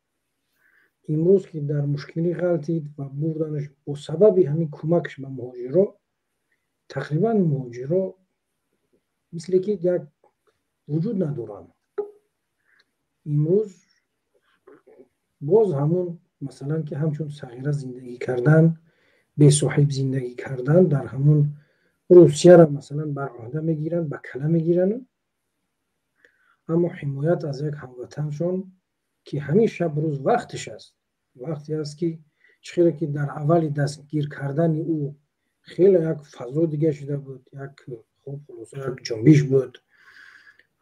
Имрӯз ки дар мушкилӣ ғалтид ва бурданаш бо сабаби ҳамин кӯмакш ба муҳоҷиро, тақрибан муҳоҷиро мисле ки як вуҷуд надоранд. Имрӯз боз ҳамун, масалан, ки ҳамчун сағира зиндагӣ кардан, бесоҳиб зиндагӣ кардан дар ҳамун Русияро, масалан, бар уҳда мегиранд, ба кала мегиранд, аммо ҳимоят аз як ҳамватаншон, ки ҳамин шаб рӯз вақтиш аст, вақте аст ки чӣ хеле ки дар аввали дастгир кардани ӯ хеле як фазо дига шуда буд, як хуб, хулоса, як ҷунбиш буд,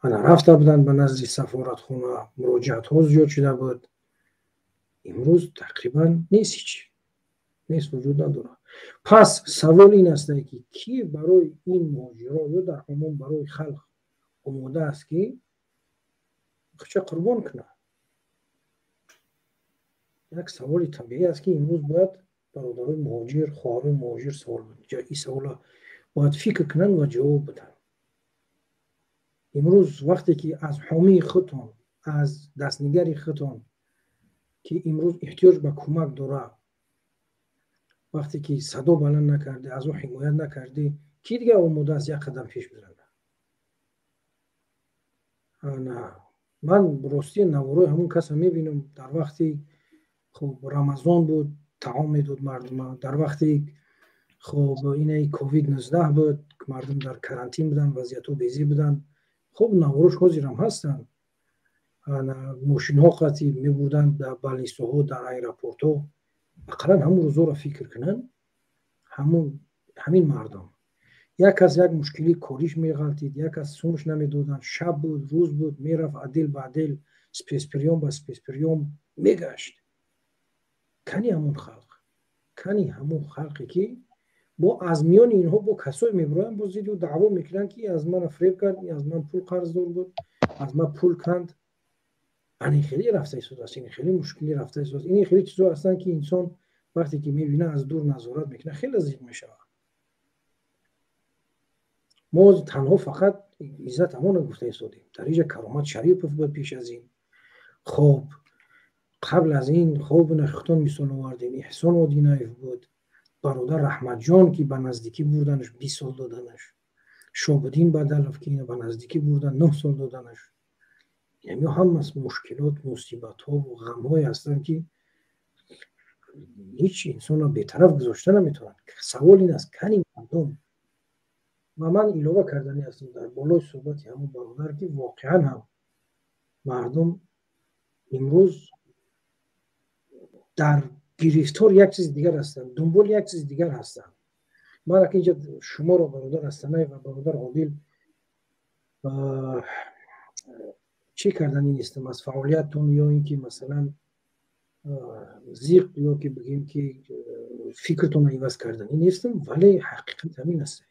ана рафта буданд ба назди сафоратхона, муроҷиатҳо зиёд шуда буд. Имрӯз тақрибан нест, ҳеч нест, вуҷуд надорад. Пас савол ин аст, ки кӣ барои ин муҳоҷиро ё дар умум барои халқ омода аст, ки худша қурбон кунад? Як саволи табиӣ аст, ки имрӯз бояд бародарои муҳоҷир, хоҳарои муҳоҷир савол, ин савола бояд фикр кунанд ва ҷавоб бидиҳанд. Имрӯз вақте ки аз ҳомии худтон, аз дастнигари худтон, ки имрӯз эҳтиёҷ ба кӯмак дорад, вақте ки садо баланд накардӣ, аз ӯ ҳимоят накардӣ, ки дигар омода аст як қадам пеш бизанад? Ман ростӣ наворои ҳамон касро мебинам. Дар вақти хуб Рамазон буд, таом медод мардума. Дар вақти хуб инаи ковид 19 буд, мардум дар карантин буданд, вазъиятҳо безӣ буданд. Хуб, наворош ҳозирам ҳастанд. Мошинҳо қатӣ мебурданд дар балнисоҳо, дар аэропортҳо. Ақаллан ҳамун рӯзоро фикр кунанд ҳамин мардум. Як кас як мушкили кориш меғалтид, як кас сумш намедоданд. Шаб буд, рӯз буд, мерафт отдел ба отдел, спецприём ба спецприём мегашт. Кани ҳамун халқ, кани ҳамун халқе, ки бо аз миёни инҳо бо касое мебироянд, бо зидди ӯ даъво мекунанд, ки аз мана фиреб кард, аз ман пул қарздор буд, аз ман пул канд. Ани хеле рафта истодааст, ини хеле мушкилӣ рафта истодааст, ини хеле чизҳо ҳастанд, ки инсон вақте ки мебина, аз дур назорат мекунад, хеле зиқ мешавад. Мо танҳо фақат Иззат Амонро гуфта истодем. Дар инҷа Каромат Шарипов буд пеш аз ин. Хоб, қабл аз ин, хоб, худтон мисол овардем, Эҳсон Одинаев буд, бародар Раҳматҷон, ки ба наздикӣ бурданаш, 20 сол доданаш, Шобуддин Бадалов, ки ина ба наздикӣ бурдан, 9 сол доданаш. Яъне ҳамас мушкилот, мусибатҳову ғамҳое ҳастанд, ки ҳеҷ инсонро бетараф гузошта наметавонад. Савол ин аст: кани мардум? Ва ман илова карданӣ ҳастам дар болои суҳбати ҳамон бародар, ки воқеан ҳам мардум имрӯз дар гирифтор як чизи дигар ҳастанд, дунболи як чизи дигар ҳастанд. Ман ака инҷа шуморо, бародар Астанаев ва бародар Одил, чӣ карданӣ нестам аз фаъолияттон ё ин ки масалан зиқ ё ки бигем, ки фикртонро иваз карданӣ нестам, вале ҳақиқат ҳамин аст.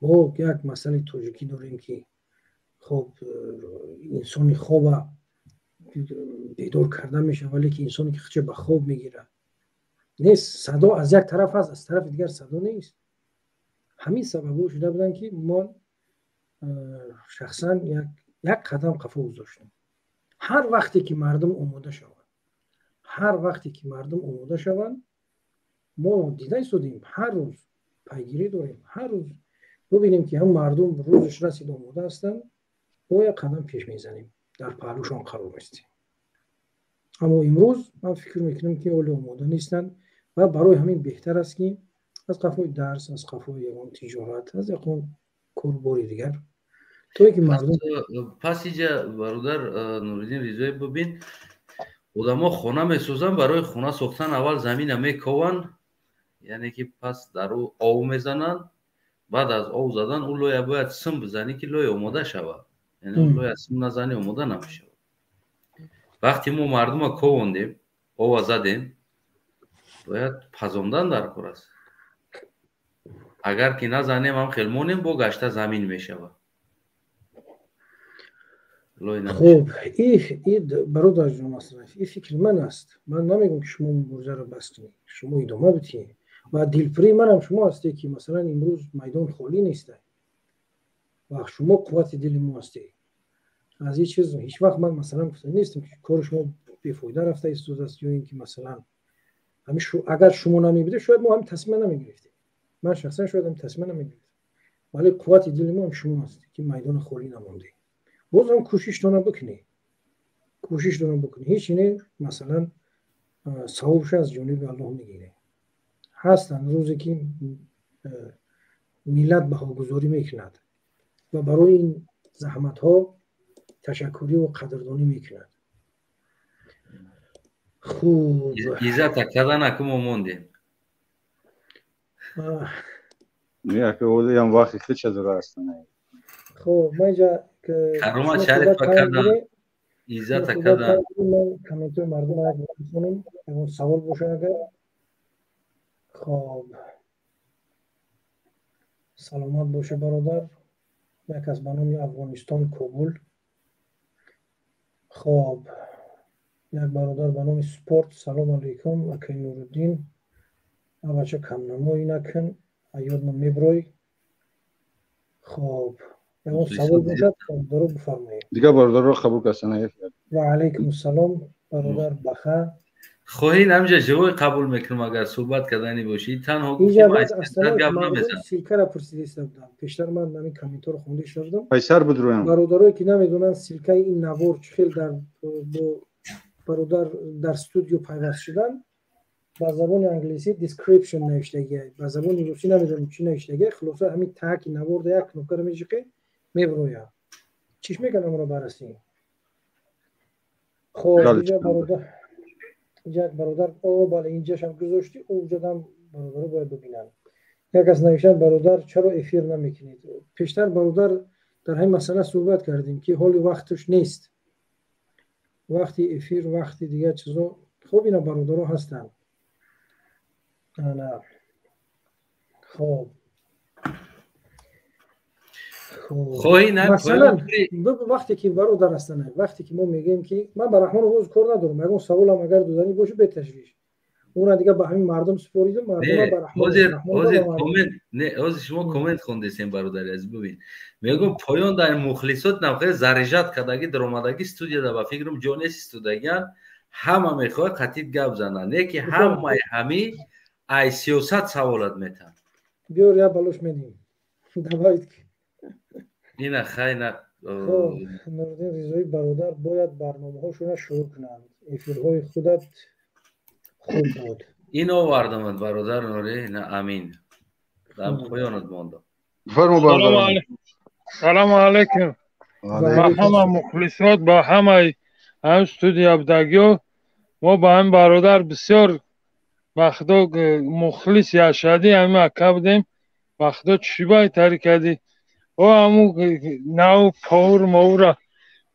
Мо як масъалаи тоҷикӣ дорем, ки хоб инсони хоба бедор карда мешавад, вале ки инсоне ки худша ба хоб мегирад нест. Садо аз як тараф аст, аз тарафи дигар садо нест. Ҳамин сабабҳо шуда буданд, ки мо шахсан як қадам қафо гузоштем. Ҳар вақте ки мардум омода шаванд, ҳар вақте ки мардум омода шаванд, мо дида истодем, ҳар рӯз пайгирӣ дорем, ҳар рӯз бубинем, ки ҳам мардум рӯзаш расид, омода ҳастанд, бо як қадам пеш мезанем, дар паҳлӯшон қарор местем. Аммо имрӯз ман фикр мекунам, ки ҳоле омода нестанд ва барои ҳамин беҳтар аст, ки аз қафои дарс, аз қафои ягон тиҷорат, аз ягон корубори дигар, то ки мардум Пас иҷа, бародар Нуриддин Ризоев, бибин, одамо хона месозанд. Барои хона сохтан аввал замина мекованд, яъне ки пас дар ӯ ов мезананд. Баъд аз ов задан ӯ лоя бояд сим бизанӣ, ки лоя омода шавад. Яъне лоя сим назанӣ, омода намешавад. Вақте мо мардума ковондем, ова задем, бояд пазондан дар кор аст. Агар ки назанем, ҳам хел монем, бо гашта замин мешавад. Хуб, и бародарҷон Масраф, и фикри ман аст. Ман намегӯям, ки шумо муборизаро бас кунед, шумо идома бидиҳед. Ва дилпурии манам шумо ҳастед, ки масалан имрӯз майдон холӣ нестед ва шумо қуввати дили мо ҳастед. Аз ин чиз ҳеҷ вақт ман масалан гуфта нестам, ки кори шумо бефоида рафта истодааст ё ин ки масалан агар шумо намебудед, шояд мо ҳамин тасмима намегирифтем. Ман шахсан шояд ҳамин тасмима намегирифтем, вале қуввати дили мо ҳам шумо ҳастед, ки майдона холӣ намондед. Боз ҳам кӯшиштона бикунед, кӯшиштона бикунед. Ҳеҷ не, масалан савобша аз ҷониби Аллоҳ мегиред. Ҳастанд рӯзе, ки миллат баҳогузорӣ мекунад ва барои ин заҳматҳо ташаккуриву қадрдонӣ мекунад. Хуб. Иззата карданаку мо мондем. Ям вақти хича дора астана. Хуб, ман инҷа Каромат Шарифа кардан, иззата кардан. Комментҳои мардум як бихонем, ягон савол боша агар. Хоб, саломат боша, бародар. Як аз ба номи Афғонистон, Кобул. Хоб, як бародар ба номи Спорт: «Салом алейкум, акай Нуруддин, авача камнамоӣ накун, аёдма меброй». Хоб. Ягон савол бошад, бародаро, бифармоед. Дигар бародарро қабул кардсан. Ва алайкум ассалом, бародар Баха. Хоҳин, ҳамҷа живой қабул мекунам, агар суҳбат кардани бошӣ. Танҳо гап намезан. Ссылка ра пурсида будам пештар, ман ҳамин комментарро хонда истода будам. Пайсар буд рӯям. Бародарое ки намедонанд ссылка и ин навор чӣ хел дар бо бародар дар студио пайваст шудан, ба забони англисӣ description навиштагия, ба забони русӣ намедонам чӣ навиштагия. Хулоса, ҳамин таки наворда як кнопка ро меҷиқе, меброяд. Чиш мекардам, ро баррасӣ. Хоб, инҷа бародар, инҷа як бародар. О, бале, инҷашам гузоштӣ, уҷадам бародаро бояд бибинанд. Як кас навиштан: «Бародар, чаро эфир намекунед?» Пештар, бародар, дар ҳамин масъала суҳбат кардем, ки ҳоли вақташ нест, вақти эфир, вақти дигар чизо. Хоб, ина бародаро ҳастанд. Ана, хоб. Масалан, вақте ки, бародар ҳастанд, вақте ки мо мегӯем, ки ман ба Раҳмонов боз кор надорам, ягон саволам агар доданӣ боша, беташвиш, уна дига ба ҳамин мардум супоридум. Ҳозир шумо коммент хондесем, бародари азиз, бубин, мегӯм, поён дар мухлисот навхе заряжать кардагӣ даромадагӣ студияда, ба фикрам, ҷо нест истодагиан, ҳама мехоҳад қатид гап занад, не ки ҳамаи ҳами ай сиёсат саволат метаҳанд. Биёр, я балош медиҳем, давайте. Ина, хайна. Нуриддин Ризоӣ: «Бародар, бояд барномаҳошона шурӯъ кунанд, эфирҳои худат хуб буд». Ин овардамад, бародар Нури, на, амин, дар поёнат мондам. Салому алайкум ба ҳама мухлисот, ба ҳамаи ҳам студия будагиё. Мо ба ҳамин бародар бисёр, ба худо, мухлиси ашадӣ ҳамин ака будем. Ба худо, чӣ байтари кардӣ? О, ҳаму нав повур мовура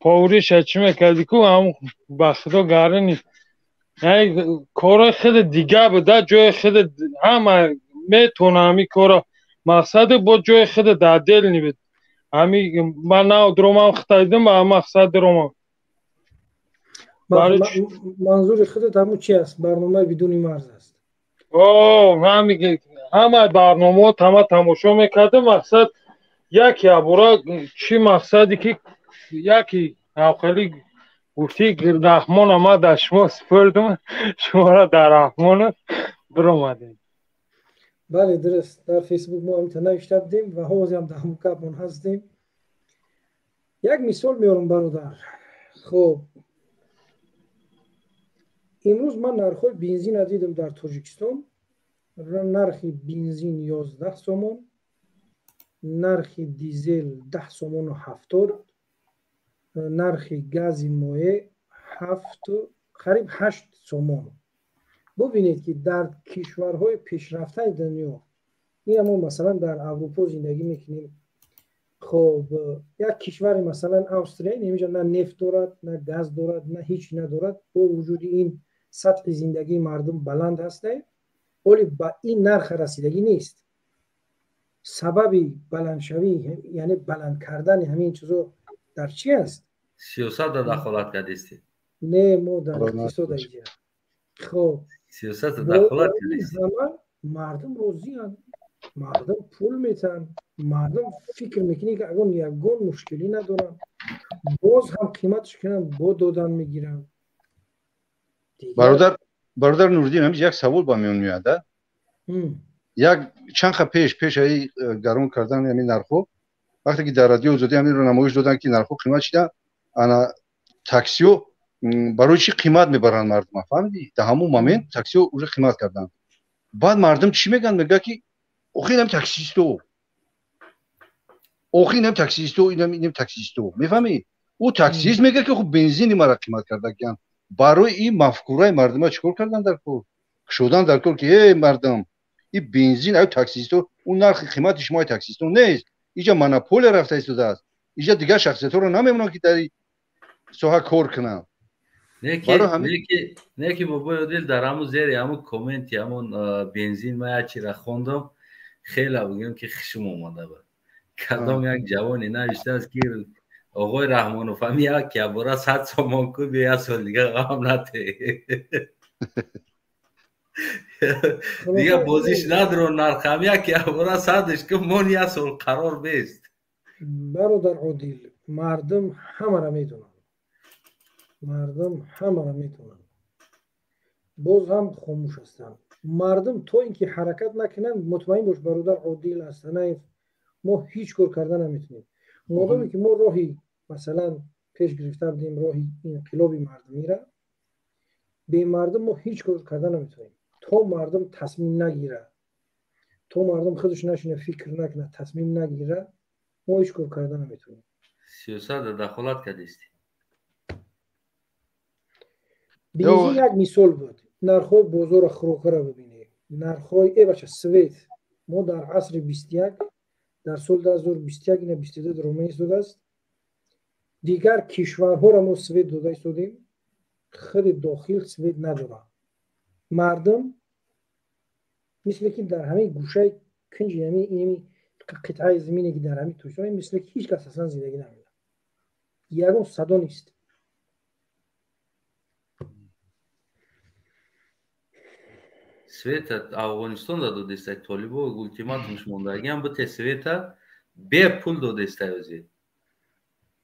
повуриша чӣ мекардӣ ку, ҳаму, ба худо, гарини корои хеле дига буда, ҷои хеле ҳама метона ҳами кора, мақсаде бо ҷои хеле дар дел нибуд. Ҳами ман нав дромам, хита дидам, ба мақсад дромам. Манзури худат ҳаму чи аст? Барномаи «Бидуни марз» аст? О, ҳами ҳамаи барномаҳо ҳама тамошо мекардам. Мақсад яке абура чӣ мақсаде ки яке хеле гуфтӣ, Раҳмона ма дар шумо супурдум, шуморо дар Раҳмона биромадем. Бале, дуруст, дар Фейсбук мо ҳамита навишта будем ва ҳозирам дар ҳамун гапмон ҳастем. Як мисол меорам, бародар. Хоб, имрӯз ман нархҳои бензина дидам дар Тоҷикистон. Нархи бензин 11 сомон, нархи дизел 10 сомону 70, нархи гази моеъ 7, қариб 8 сомон. Бубинед, ки дар кишварҳои пешрафтаи дунё, ина мо масалан дар Аврупо зиндагӣ мекунем. Хоб, як кишвари масалан Австрия инҷа на нефт дорад, на газ дорад, на ҳеҷ надорад. Бо вуҷуди ин сатҳи зиндагии мардум баланд ҳаста, оли ба ин нарх расидагӣ нест. Сабаби баландшавӣ, яъне баланд кардани ҳамин чизо дар чи аст? Сиёсатда дахолат кардистед. Не, мо дар иқтисод инҷа. Хоб, сиёсатда дахолат. Ҳама мардум розианд, мардум пул метаҳанд, мардум фикр мекунӣ, ки агон ягон мушкилӣ надоранд, боз ҳам қиматш кунанд, бо додан мегиранд. Бародар, бародар Нуриддин, ҳамин як савол ба миён меояд. Як чанд ха пеш аи гарон кардан ҳамин нархҳо, вақте ки дар Радио Озодӣ ҳаминро намоиш доданд, ки нархҳо қимат шида, ана таксиҳо барои чӣ қимат мебаранд мардума, фаҳмидӣ? Дар ҳамон момент таксиҳо уже қимат карданд. Баъд мардум чӣ мегӯянд? Мегӯяд, ки охи инам таксисто, охи инам таксисто, инам таксисто, мефаҳмӣ? Ӯ таксист мегӯяд, ки хуб, бензини мара қимат кардагиянд. Барои ин мафкураи мардума чӣ кор кардан дар кор, кушодан дар кор, ки эй мардум, ин бензин аю таксисто, ӯ нархи қимати шумои таксисто нест, иҷа монополия рафта истодааст, иҷа дигар шахсиятҳоро намемонанд, ки дар соҳа кор кунанд. Не ки, бобои Одил, дар ҳамун зери ҳамун комменти ҳамун бензин ма як чира хондам, хеле бигӯям, ки хушум омада буд. Кадом як ҷавоне навиштааст, ки оғои Раҳмонов, ҳами як ябора 100 сомон ку, би як сол дига ғам нате, дига бозиш надро, нарх ҳам як ябора садш ку, мон як сол қарор бест. Бародар Одил, мардум ҳамаро медонанд, мардум ҳамаро медонанд, боз ҳам хомӯш ҳастанд. Мардум то ин ки ҳаракат накунанд, мутмаин бош, бародар Одил Астанаев, мо ҳеҷ кор карда наметавонем. Модоме ки мо роҳи, масалан, пеш гирифта будем, роҳи инқилоби мардумиро, бемардум мо ҳеҷ кор карда наметавонем. То мардум тасмим нагирад, то мардум худаш нашина, фикр накунад, тасмим нагирад, мо ҳеҷ кор карда наметавонем. Сиёсат дахолат кардисти. Бензин як мисол буд. Нархҳои бозора, хӯрокаро бибинед, нархҳои бача, свет. Мо дар асри 21, дар соли 2021, ина 22 рома истодааст, дигар кишварҳоро мо свет дода истодем, худи дохил свет надорад. Мардум мисле ки дар ҳамин гӯшаи кунҷи ҳамин инами қитъаи замине ки дар ҳамин Тоҷикистон, мисле ки ҳеҷ кас аслан зиндагӣ намекунад, ягон садо нест. Света Афғонистон додеста толибо, ултиматумш мондагиам бите, света бепул додеста ози.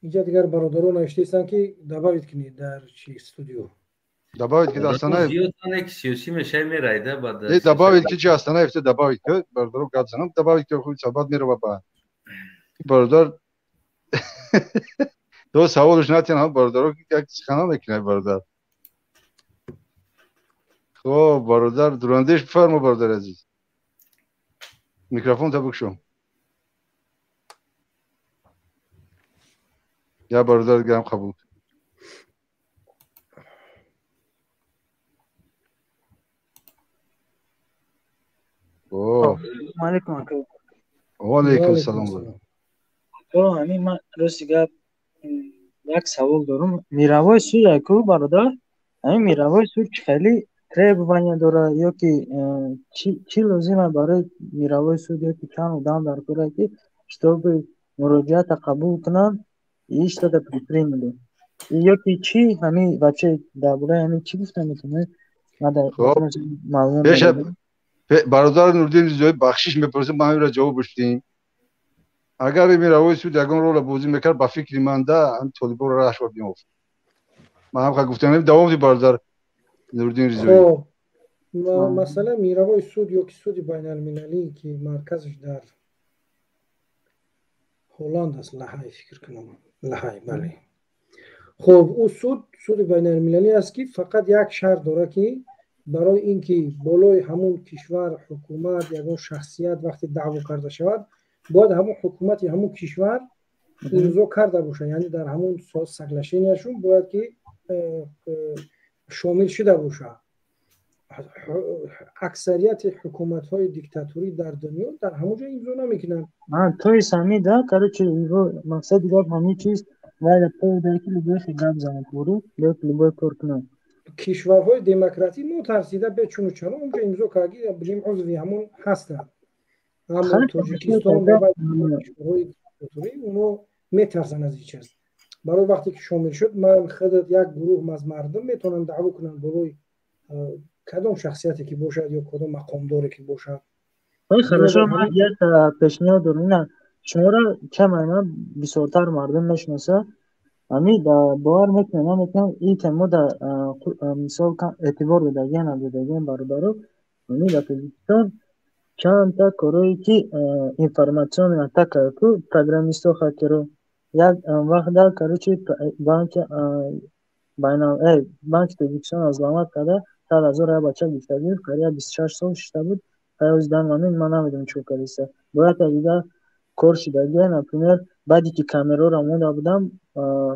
Инҷа дигар бародарон навиштаистанд, ки добавить кунед дар чи студио. Добавить ки Астанаев. Зиёдане ки сиёсӣ мешай мерайда бад. Не, добавить ки чи Астанаев те добавить ки бародаро гап занам, добавить ки худ сабат мерава ба. Бародар то саволш натиан ҳам бародаро ки як сухана мекунад бародар. Хоб, бародар Дурандеш, бифармо, бародар азиз. Микрофон та бикшо. Я бародар гам қабул. Алейкум, ака. Ва алейкум салом. Ҳамин ман рости гап як савол дорам. Мировой суд аку, бародар, ҳамин мировой суд чӣ хеле требования дорад ё ки чӣ лозима барои мировой суд, ё ки чанд одам дар кора ки чтобы муроҷиата қабул кунанд и что-то предприняли, ё ки чӣ, ҳамин вообще дар бораи ҳамин чӣ гуфта метавонед? Маълум. Бародар Нурдин Ризоӣ, бахшиш мепурсем, ман ҳаминро ҷавоб бишдем. Агар мировой суд ягон рола бозӣ мекард, ба фикри ман да ҳамин толиборо раҳшва биёфт. Ман ҳам гуфтам. Давом ди, бародар Нурдин Ризоӣ. Масалан, мировой суд ё ки суди байналмилалӣ, ки марказаш дар Ҳолланд аст, Лаҳай, фикр кунам, Лаҳай, бале. Хоб, ӯ суд суди байналмилалӣ аст, ки фақат як шарт дорад, ки барои ин ки болои ҳамун кишвар, ҳукумат, ягон шахсият вақте даъво карда шавад, бояд ҳамун ҳукумати ҳамун кишвар имзо карда бошад, яъне дар ҳамун соглашенияшон бояд ки шомил шуда бошад. Аксарияти ҳукуматҳои диктаторӣ дар дунё дар ҳамон ҷо имзо намекунанд. То есть ҳамин да, короче, его мақсади гап ҳамин чиз вайда повода ки любой гап занад, ё любой кор кунад. Кишварҳои демократӣ нотарсида, бечуну чаро онҷо имзо карди, бигем, узви ҳамон ҳастанд. Аммо Тоҷикистон ва кишварҳои диктаторӣ, оно метарсанд аз ин чиз. Барои вақте ки шомил шуд, ман, худат, як гурӯҳ аз мардум метавонанд даъво кунанд болои кадом шахсияте ки бошад ё кадом мақомдоре ки бошад. Хорошо, ман як пешниҳод дорам. Ина шуморо кам бисёртар мардум мешиносад. Ҳамин бовар мекунам, наметавонам, ин тема дар мисол эътибор додагиан, надодагиан бародаро. Ҳамин дар Тоҷикистон чандта корое ки информационный атака ку, программистҳо, хакерҳо як вақт дар, короче, банки банки Тоҷикистон взломать карда, 100 000 як бача гирифта буд, қариб 26 сол шишта буд. Ҳози дар момент ман намедонам чӣ кардааст. Бояд дигар кор шудагия, например, баъде ки камераро монда будам,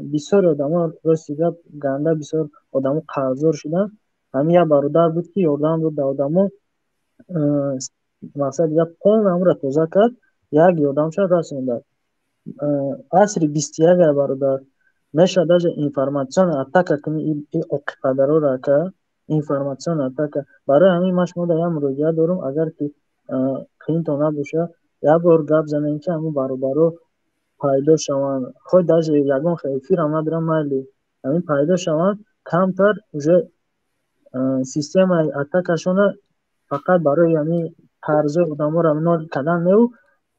бисёри одамо, рости гап, ганда бисёр одамо қарздор шуданд. Ҳамин як бародар буд, ки ёрдам дод ба одамо, мақсади гап, полный ҳамонро тоза кард, як ёрдамшон расонда. Асри 21, бародар, мешавад даже информационная атака кунӣ оқиқадароро, ака, информационная атака. Барои ҳамин ман шумо дар як муроҷиат дорам, агар ки қиинтон набошад, як бор гап занем, ки ҳамун бародаро пайдо шаванд. Хоть даже ягон эфирам надорам, майли, ҳамин пайдо шаванд, камтар уже системаи атакашона фақат барои ҳамин қарзои одаморо нол кардан неу.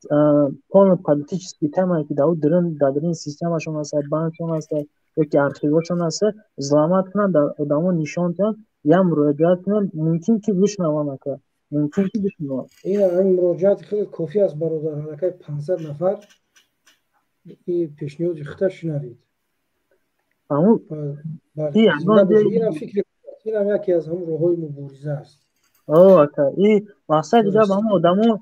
Полный политический темае, ки дар даруни системашон аст, банкшон аст ёки архивошон аст, взломать кунанд, дар одамо нишон диҳанд, я муроҷиат кунанд, мумкин ки бишнаванд, ака, мумкин ки бишнаванд. Ин муроҷиати хеле кофӣ аст, бародар. Аллакай 500 нафар пешниҳоди худта шунавид. Инам яке аз ҳамон роҳҳои мубориза аст. Ака, и мақсади гап ҳамон одамо,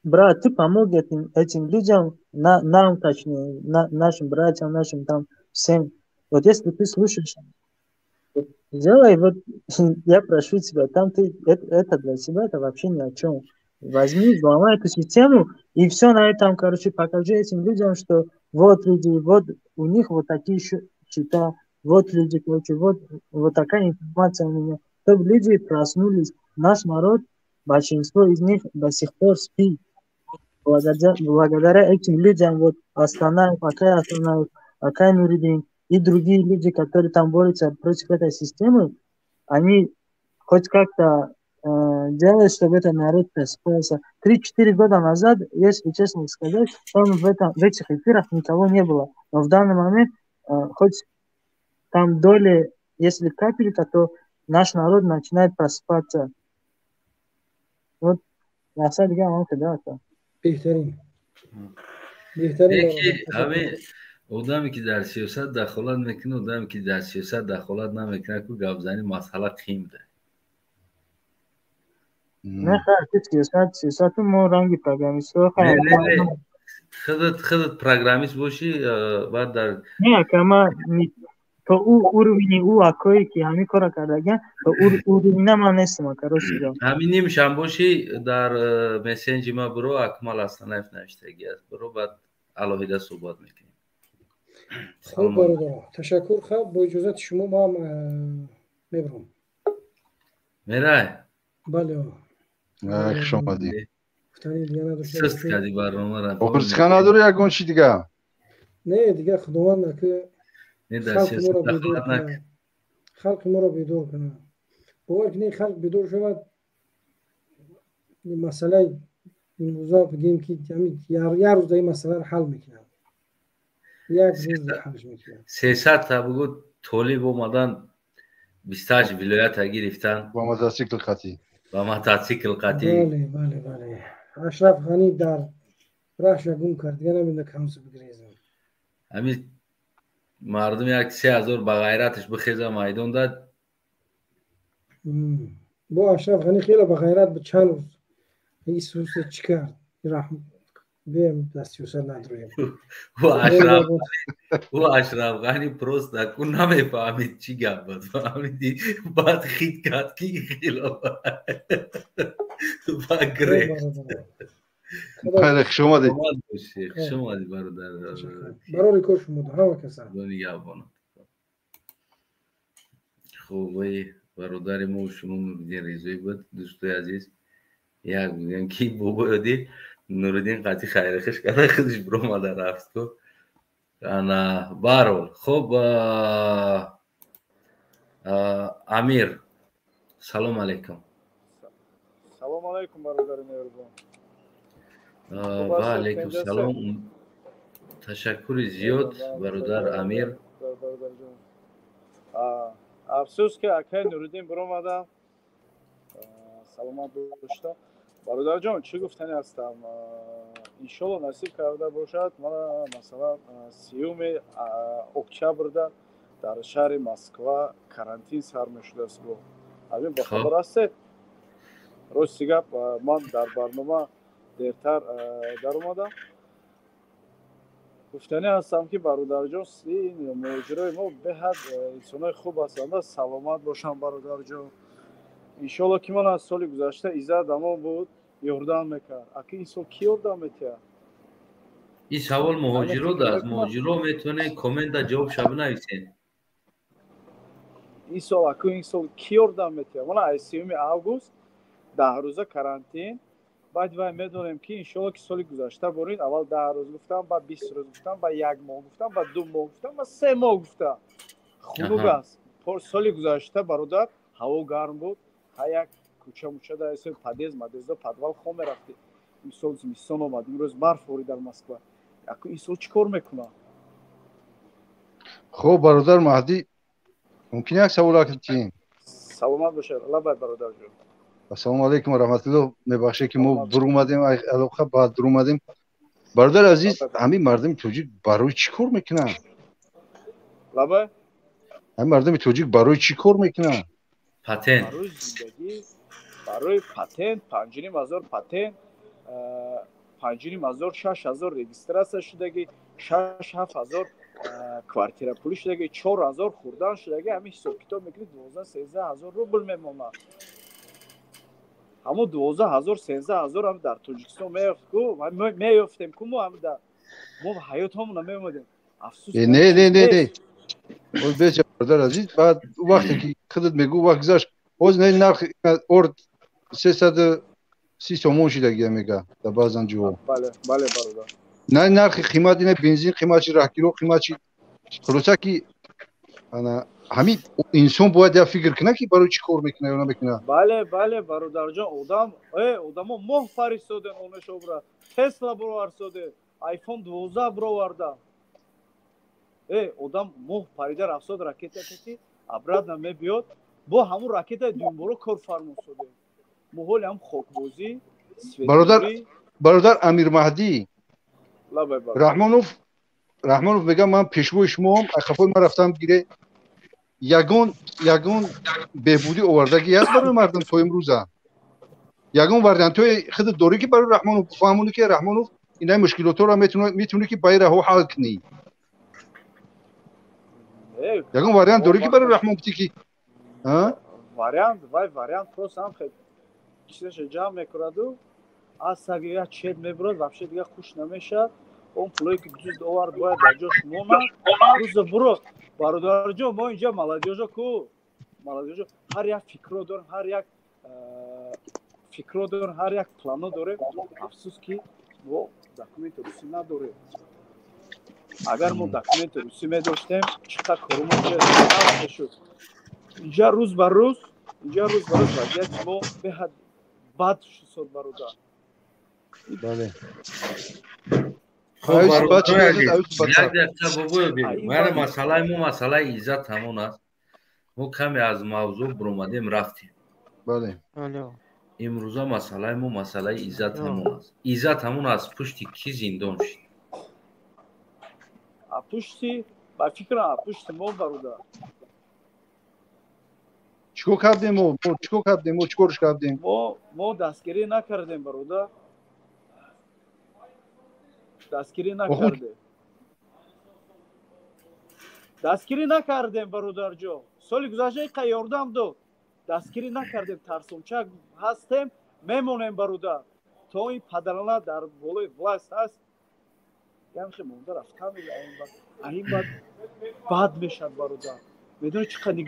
брат, ты помог этим людям, нам, точнее, нашим братьям, нашим там всем. Вот если ты слушаешь, сделай, вот я прошу тебя, там ты, это для себя, это вообще ни о чем. Возьми, взломай эту систему, и все на этом, короче, покажи этим людям, что вот люди, вот у них вот такие счета, вот люди, короче, вот такая информация у меня. Чтобы люди проснулись. Наш народ, большинство из них до сих пор спит. Благодаря этим людям, вот Астанаев, Акай Астанаев, Акай Нуридин и другие люди, которые там борются против этой системы, они хоть как-то делают, чтобы этот народ просыпался. 3-4 года назад, если честно сказать, там в этих эфирах никого не было. Но в данный момент, хоть там доли, если капелька, то наш народ начинает просыпаться. Вот, мақсад дига ҳамон кида, ака. Беҳтарин, беҳтарин. Ҳамин одаме, ки дар сиёсат дахолат мекунад, одаме, ки дар сиёсат дахолат намекунад, ку гапзанӣ масъала қим да. Не, хайр, сиёсат, сиёсату мо ранги программистҳо. Худат программист бошӣ, баъд дар Не, ака, ма то ӯ уровни ӯ акое, ки ҳамин кора кардагиан, то уровня ман нестам, ака, рости гап. Ҳамин нимшам бошӣ, дар мессенҷи ма биро, Акмал Астанаев навиштагӣ аст, биро, баъд алоҳида суҳбат мекунем. Хуб, бародаро, ташаккур. Хаб, бо иҷозати шумо ман мебурам. Мерай? Бале. Хуш омадӣ. Суст кардӣ барномаро. Охир сухан надорӣ, ягон чи дига? Не, дига худованд ака халқи моро бедор кунад. Бовар кунед, халқ бедор шавад, масъалаи имрӯза, бигем, ки як рӯза ин масъаларо ҳал мекунад, як рӯз ҳалш мекунад. 300-та бугу толиб омадан, 28 вилоята гирифтан. Ба мотосикл қатӣ. Ба мотосикл қатӣ. Бале, Ашраф Ғанӣ дар раҳша гум кард, дига намедона камсу бигрезам. Ҳамин мардум як 3000 ба ғайраташ бихеза, майдон дад. Бо Ашраф Ғанӣ хеле ба ғайрат буд, чанд рӯз исусе чӣ кард? Бием, дар сиёсат надроем. Ӯ Ашраф Ғанӣ просто ку намефаҳмид, чӣ гап буд, фаҳмидӣ? Баъд хит кард, ки хилоф ба гирефт. Бале, хуш омадед. Хуш омадӣ, бародар. Барори кор шумо ҳама каса. Нигаҳбонат. Хуб, вай бародари мо, шумо Нуриддин Резоӣ буд. Дӯстои азиз, як бигӯям, ки бобои одил Нуриддин қатъи хайрихиш карда, худаш биромада рафт ку. Ана, баҳрҳол, хуб, Амир, салом алейкум. Салом алейкум, бародари меҳрубон. Ва алейкум салом, ташаккури зиёд, бародар Амир. Афсӯс, ки акай Нуриддин биромадам. Саломат бошта, бародарҷон. Чӣ гуфтани ҳастам? Иншолло, насиб карда бошад, мана, масалан, 30-уми октябрда дар шаҳри Москва карантин сар мешудааст. Бо ҳамин бохабар ҳастед? Рости гап, ман дар барнома дертар даромадам. Гуфтанӣ ҳастам, ки бародарҷон, ин муҳоҷирои мо беҳад инсонои хуб ҳастанд. Саломат бошанд, бародарҷон. Иншолло, ки ман аз соли гузашта Иззат амон буд, ёрдам мекард. Аки ин сол кӣ ёрдам метиҳад? Ин савол муҳоҷиро даст. Муҳоҷиро метавонед коммента ҷавобша бинависед. Ин сол, аку, ин сол кӣ ёрдам метиҳад? Мана, аз 30-уми август 10 рӯза карантин. Баъд вай медонем, ки иншолло, ки соли гузашта борин аввал 10 рӯз гуфтам, баъд 20 рӯз гуфтам, баъд як моҳ гуфтам, баъд 2 моҳ гуфтам, баъд 3 моҳ гуфтам. Хунук аст. Соли гузашта, бародар, ҳаво гарм буд, ҳа, як кӯча муча дар подъезд мадездо, подвал хом мерафтӣ. Мисол зимистон омад, имрӯз барф борид дар Москва. Яку инсон чӣ кор мекунад? Хуб, бародар Маҳдӣ, мумкин як савол кунем? Саломат бошед, лабай бародарҷон. Ассалому алайкум ва раҳматуллоҳ. Мебахшед ки мо дур омадем, алоқа баъд дур омадем. Бародар азиз, ҳамин мардуми тоҷик барои чӣ кор мекунанд? Лабай? Ҳамин мардуми тоҷик барои чӣ кор мекунанд? Патент. Барои зиндагӣ, барои патент, 5500 патент, 5500, 6000 регистрация шудагӣ, 6-7000 квартира пулӣ шудагӣ, 4000 хурдан шудагӣ. Ҳамин ҳисоб китоб мекунӣ, 12-13 ҳазор рубл мемонад. Ҳамон 12 ҳазор, 13 ҳазор ҳам дар Тоҷикистон меёфт ку, меёфтем ку, мо ҳам мо ҳаётҳомона меомадем. Афсӯс. Не, не, не, не, беча, бародар азиз, баъд вақте ки худат мегӯ, вақт гузашт. Ҳозир не, нарх орд 330 сомон шидагия мега дар баъзан ҷоҳо. Бале, бале, бародар. На нархи қимат, ина бензин қимат шид, раҳкиро қимат шид. Хулоса ки ана ҳамин инсон бояд як фикр кунад, ки барои чӣ кор мекунад ё намекунад. Бале, бале, бародарҷон, одам одамо моҳ фаристодем, онашобра Тесла бироварсодем, Айфон 12 бироварда. Одам моҳ парида рафтод, ракета ки обратно мебиёд, бо ҳамун ракета дуюмборо кор фармон содем. Мо ҳоли ҳам хокбозӣ. Бародар, бародар Амирмаҳдӣ, Раҳмонов, Раҳмонов мегӯям, ман пешвои шумоам, қафои ман рафтам гире, ягон беҳбудӣ овардагӣ ҳаст барои мардум то имрӯза? Ягон вариантҳои худат дорӣ, ки барои Раҳмонов бифаҳмонӣ, ки Раҳмонов, инаи мушкилотҳоро метавонӣ, ки ба ин раҳо ҳал кунӣ? Ягон вариант дорӣ, ки барои Раҳмон гуфтӣ, ки Вариант, вай вариант просто ҳам хел чизаша ҷамъ мекунаду аз саги як чет мебурад, вообще дига хуш намешавад. Он пулое ки дузд овард, бояд дар ҷош монад. Рӯза буро, бародарҷон, мо инҷа молодёжь о ку, молодёжь о ҳар як фикро дорем, ҳар як фикро дорем, ҳар як плано дорем. Афсӯс, ки мо документи русӣ надорем. Агар мо документи русӣ медоштем, чӣ қадр корумо мешуд. Инҷа рӯз ба рӯз, инҷа рӯз ба рӯз вазъияти мо беҳад бад шуд, бародар. Бале. Як дақиқа, бобоё, бибин, масъалаи мо масъалаи иззат ҳамон аст. Мо каме аз мавзӯъ биромадем, рафтем. Бале. Имрӯза масъалаи мо масъалаи иззат ҳамон аст. Иззат ҳамон аз пушти кӣ зиндон шуд? Пушти, ба фикрам, пушти мо, бародар. Чикор кардем мо? Чикор кардем мо? Чикорш кардем? Мо дастгирӣ накардем, бародар, дастгирӣ накардем, дастгирӣ накардем, бародарҷон. Соли гузашта иқа ёрдам дод, дастгирӣ накардем. Тарсончак ҳастем, мемонем, бародар, то ин падарана дар болои власть ҳаст. Ямхе монда рафтан, аин бад бад мешад, бародар. Медони чӣ қадр?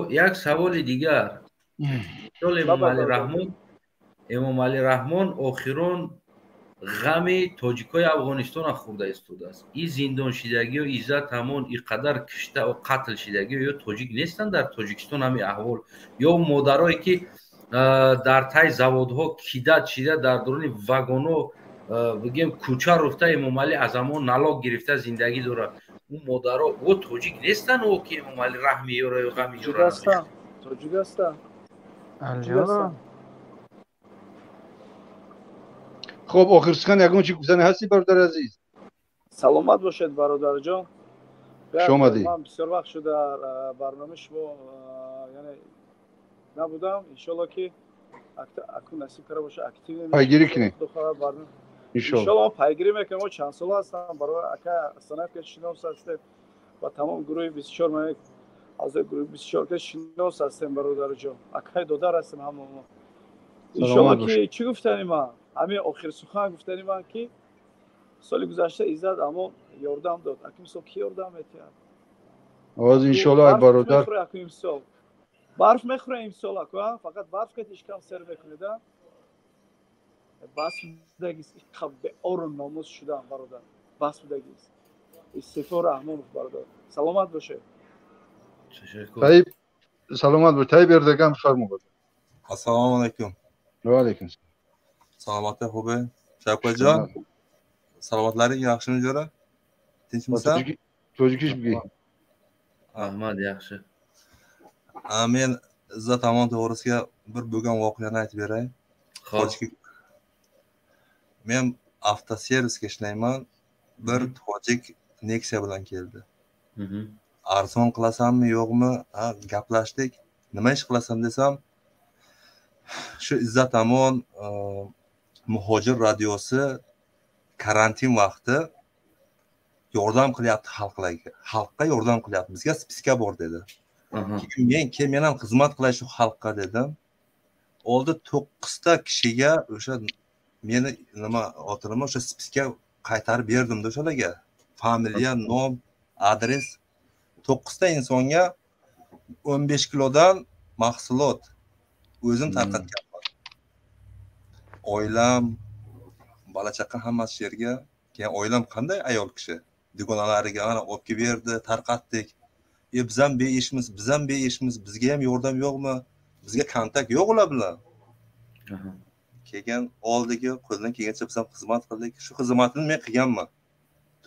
Як саволи дигар. Эмомалӣ Раҳмон, Эмомалӣ Раҳмон охирон ғами тоҷикои Афғонистона хӯрда истодааст. И зиндоншидагиё, иззат ҳамон и қадар кишта қатл шидагиё ё тоҷик нестанд? Дар Тоҷикистон ҳами аҳвол, ё модарое ки дар тай заводҳо кидать шида, дар дуруни вагонҳо, бигем, кӯча руфта, Эмомалӣ аз ҳамон налог гирифта зиндагӣ дорад, ӯ модаро ӯ тоҷик нестанд? Ӯ ки Эмомалӣ раҳми ёро ё ғами ёро? Тоҷик ҳастанд. Хуб, охир сухан ягон чи гуфтани ҳасти, бародари азиз? Саломат бошед, бародарҷон. Хуш омадӣ. Ман бисёр вақт шуд дар барномаи шумо, яъне, набудам. Иншолло, ки акун насиб карда боша, актив пайгирӣ кунем. Иншолло, пайгирӣ мекунем. Мо чанд сола ҳастам, барои ака Астанаев ки шинос ҳастем ва тамом гурӯҳи 24, ман аъзои гурӯҳи 24 ки шинос ҳастем, бародарҷон, акаи додар ҳастем ҳама мо. Иншолло, ки чӣ гуфтани ман, ҳамин охир сухан гуфтани ман, ки соли гузашта Иззат амон ёрдам дод, акун имсол кӣ ёрдам метиҳад? Оз иншолло, ай бародар. Акун имсол барф мехӯра, имсол аку фақат барф ки ишкам сер мекунед, бас будагист. Иқа беору номус шудам, бародар, бас будагист. Истифо Раҳмонов, бародар, саломат бошед. Таиб, саломат бош. Таиб Эрдаган, фармо. Ассалому алайкум. Ва алайкум. Саломатӣ хубе? Шавкатҷон, саломатларинг yaxshimi, jo'ra? Tinchmisan? Tojikиш бигӣ. Раҳмат, yaxshi. Men Izzat Amon to'g'risida bir bo'lgan voqeani aytib beray. Xo'p. Men avtoservisga ishlayman. Bir tojik Nexia bilan keldi. Arzon qilasanmi, yo'qmi? Ha, gaplashdik. Nima ish qilasan desam, shu Izzat Amon Muhojir radiosi karantin vaqti yordam qilyapti xalqlarga. Xalqqa yordam qilyapti. Bizga spiska bor dedi. Keyin men ham xizmat qilay shu xalqqa dedim. Oldi 9 ta kishiga o'sha meni nima otimni o'sha spiska qaytarib berdim-da o'shalarga. Familiya, nom, adres 9 ta insonga 15 kilodan mahsulot o'zim tarqatganman. Oilam, bola chaqa hammasi shu yerga. Keyin oilam qanday ayol kishi, dugonalariga mana olib kelib berdi, tarqatdik. Biz ham beishmiz, biz ham beishmiz, bizga ham yordam yo'qmi? Bizga kontakt yo'q ular bilan. Keyin oldiga qo'ldan kelgancha biz ham xizmat qildik. Shu xizmatni men qilganman.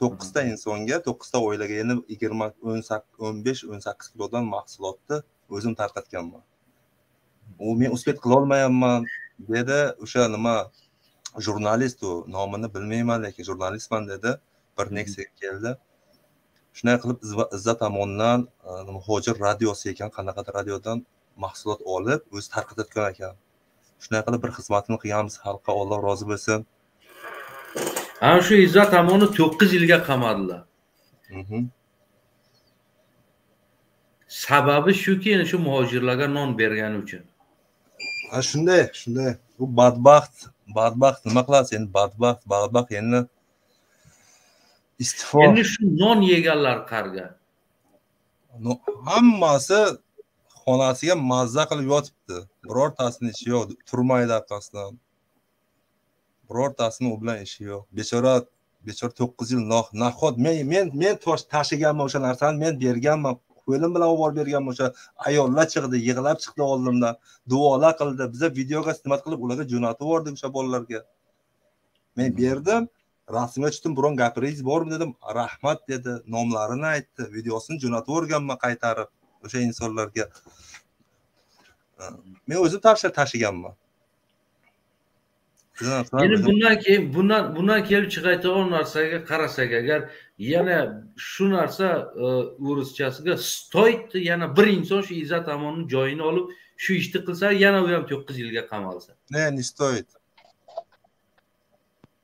9 ta insonga, 9 ta oilaga yana 20, 15, 18 kilodan mahsulotni o'zim tarqatganman. U men uspet qila olmayapman dedi. O'sha nima jurnalist, u nomini bilmayman, lekin jurnalistman dedi. Bir Nexia keldi. Shunday qilib Izzat Amondan Muhojir radiosi ekan, qanaqadir radiodan mahsulot olib o'zi tarqatayotgan ekan. Shunday qilib bir xizmatini qilganmiz xalqqa, Alloh rozi bo'lsin. Ana shu Izzat Amonni 9 yilga qamadilar. Sababi shuki, endi shu muhojirlarga non bergani uchun. Ha, shunday, shunday. Bu badbaxt, badbaxt nima qilasiz endi, badbaxt, badbaxt endi istifo. Endi shu non yeganlar qarga. Hammasi xonasiga mazza qilib yotibdi. Birortasini ishi yo'q, turmaydi orqasidan. Birortasini u bilan ishi yo'q. Bechora, bechora 9 yil nahot men tashiganman o'sha narsani, men berganman. Qo'lim bilan olib borib berganman o'sha ayollar chiqdi, yig'lab chiqdi oldimdan, duolar qildi. Biza videoga xizmat qilib ularga jo'natib yubordik o'sha bolalarga. Men berdim, rasmga tushdim, biron gapiringiz bormi dedim, rahmat dedi, nomlarini aytdi, videosini jo'natib yuborganman qaytarib o'sha insonlarga. Men o'zim tashiganman. Endi bundan keyin bundan kelib chiqadigan narsaga qarasak, agar yana shu narsa o'rischasiga стоит, yana bir inson shu Izzat Amonning joyini olib shu ishni qilsa, yana u ham 9 yilga qamalsa. Ne, не стоит.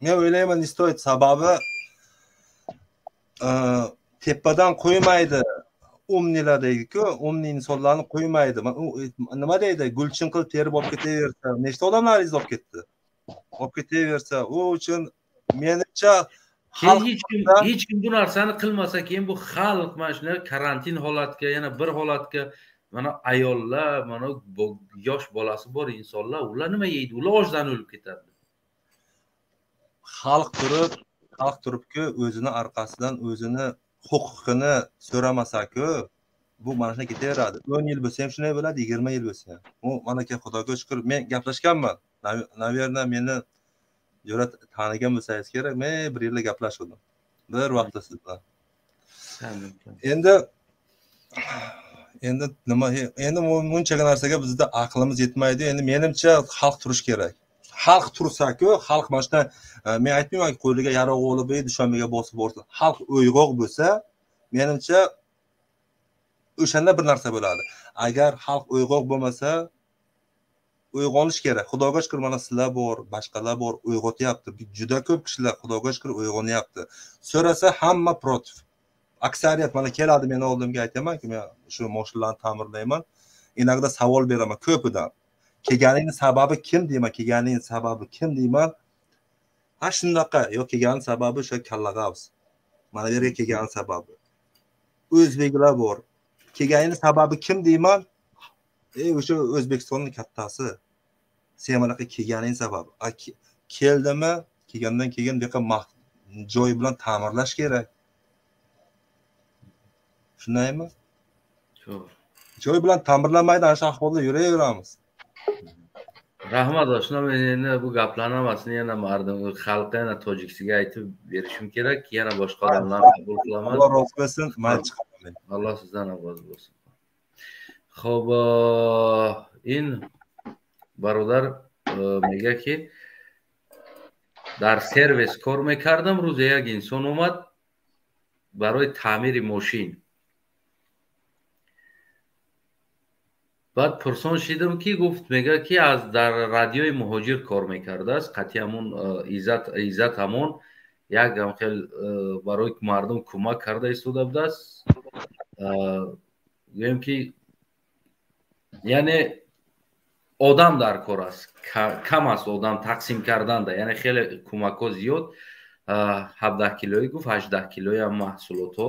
Men o'ylayman, не стоит, sababi tepadan qo'ymaydi. Умниlar deydi-ku, умный insonlarni qo'ymaydi. Nima deydi? Gulchin qilib terib olib ketaversa, nechta odamlaringizni olib ketdi? Olib ketaversa, u uchun menimcha hech kim bu narsani qilmasa, keyin bu xalq mana shunday karantin holatga, yana bir holatga, mana ayollar, mana yosh bolasi bor insonlar, ular nima yeydi? Ular ochdan o'lib ketadi. Xalq turibki, o'zini orqasidan o'zini huquqini so'ramasa-ku, bu mana shunday ketaveradi. 10 yil bo'lsa ham shunday bo'ladi, 20 yil bo'lsa ham. U mana Xudoga shukr, men gaplashganman. Naverna meni jo'ra tanigan bo'lsangiz kerak, men bir yilda gaplashdim. Bir vaqtda siz bilan. Endi nima, endi bunchaga narsaga bizda aqlimiz yetmaydi. Endi menimcha xalq turish kerak. Xalq tursa-ku, xalq mana shunday, men aytmaymanki qo'liga yarog' olib, Dushanbega bosib borsin. Xalq uyg'oq bo'lsa, menimcha o'shanda bir narsa bo'ladi. Agar xalq uyg'oq bo'lmasa, uyg'onish kerak. Xudoga shukr, mana sizlar bor, boshqalar bor, uyg'otyapti. Juda ko'p kishilar Xudoga shukr uyg'onyapti. So'rasa hamma protiv. Aksariyat mana keladi meni oldimga, aytamanki, men shu mashinalarni ta'mirlayman. Inogda savol beraman ko'pidan. Kelganingning sababi kim deyman, kelganingning sababi kim deyman. Ha shunaqa, yo'q kelganing sababi o'sha kallag'avs. Mana bu yerga kelganing sababi. O'zbeklar bor. Kelganingning sababi kim deyman? O'sha O'zbekistonning kattasi. Sen bunaqa kelganing sababi. Keldimi? Kelgandan keyin bu yoqqa joy bilan ta'mirlash kerak. Shundaymi? To'g'ri. Joy bilan ta'mirlanmaydi, ana shu ahvolda yuraveramiz. Раҳмат, ошно, men bu gaplarni hammasini yana mardum xalqqa, yana tojikisiga aytib berishim kerak, yana boshqa odamlarni qabul qilaman. Alloh rozi bo'lsin, mayli, chiqaman. Alloh sizdan ham rozi bo'lsin. Xo'p, ин бародар мегӯяд, ки дар сервис кор мекардам, рӯзе як инсон омад барои таъмири мошин. Баъд пурсон шидам, ки гуфт, мегӯяд, ки аз дар радиои муҳоҷир кор мекардааст, қатъи ҳамун Иззат, ҳамон як хел барои мардум кӯмак карда истода будааст. Гӯем, ки яъне одам дар кор аст, кам аст одам тақсим карданда, яъне хеле кӯмакҳо зиёд, 17 килоӣ гуфт, 18 килои ҳам маҳсулотҳо,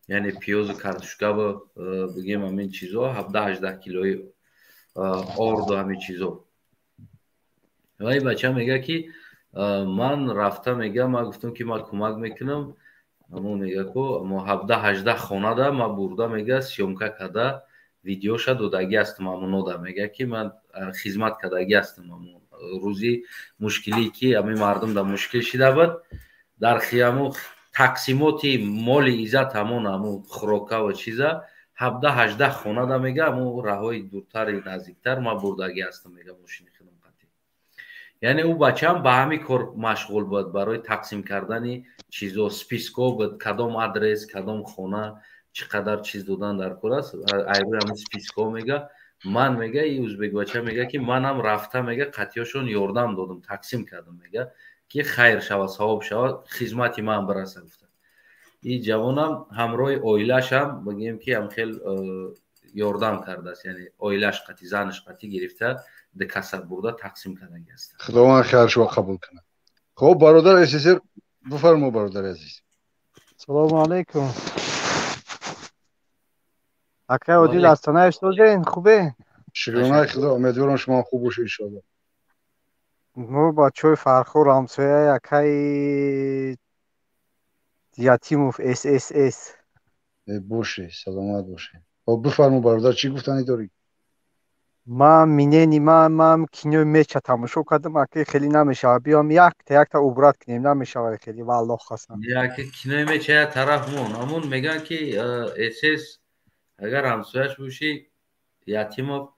яъне пиёзу картошкаву бигем ҳамин чизо, 17-18 килои орду ҳамин чизо. Ва ин бача мегӯяд, ки ман рафта, мега, ман гуфтам, ки ман кӯмак мекунам. Амо мега, ку мо 17-18 хонада ман бурда, мега, съёмка карда, видеоша додагӣ ҳастам ҳамунода. Мега, ки ман хизмат кардагӣ ҳастам. Ҳамун рӯзи мушкилие, ки ҳамин мардум дар мушкил шида буд, дар ҳамун тақсимоти моли Иззат, ҳамун хӯрокаву чиза, 17-18 хонада, мега, ҳамун раҳои дуртари наздиктар ман бурдагӣ ҳастам, мега, мошини худам қатӣ. Яъне ӯ бачаам ба ҳамин кор машғул буд, барои тақсим кардани чизо, списко буд, кадом адрес, кадом хона, чӣ қадар чиз додан дар кор аст, айрӯи ҳамин списко. Мега, ман, мега, и узбекбача мега, ки манам рафта, мега, қатъиёшон ёрдам додам, тақсим кардам, мега, ки хайр шавад, савоб шавад, хизмати ман бираса, гуфта. И ҷавонам ҳамроҳи оилашам, бигӯем, ки ҳам хел ёрдам кардааст, яъне оилаш қатӣ, занаш қатӣ гирифта, дикаса бурда тақсим кардаги аст. Худованд хайршо қабул кунад. Хуб, бародар ССР, бифармо, бародари азиз. Салому алайкум, акай Одил Астанаев, созен, хубе? Шукронаи Худо, умедворам шумо хуб бошед, иншоалло. Мо бачаҳои Фархор, ҳамсояи акаи Ятимов ССС. Боше, саломат боше. Хоб, бифармо, бародар, чӣ гуфтанӣ дорӣ? Ман минени ман кинои меча тамошо кардам, акай, хеле намешавад, биём якта якта убрат кунем, намешавад хеле, валлоҳ қасам. Яке кинои меча як тараф мон, ҳамун мегӯянд, ки СС, агар ҳамсояш бошӣ, Ятимов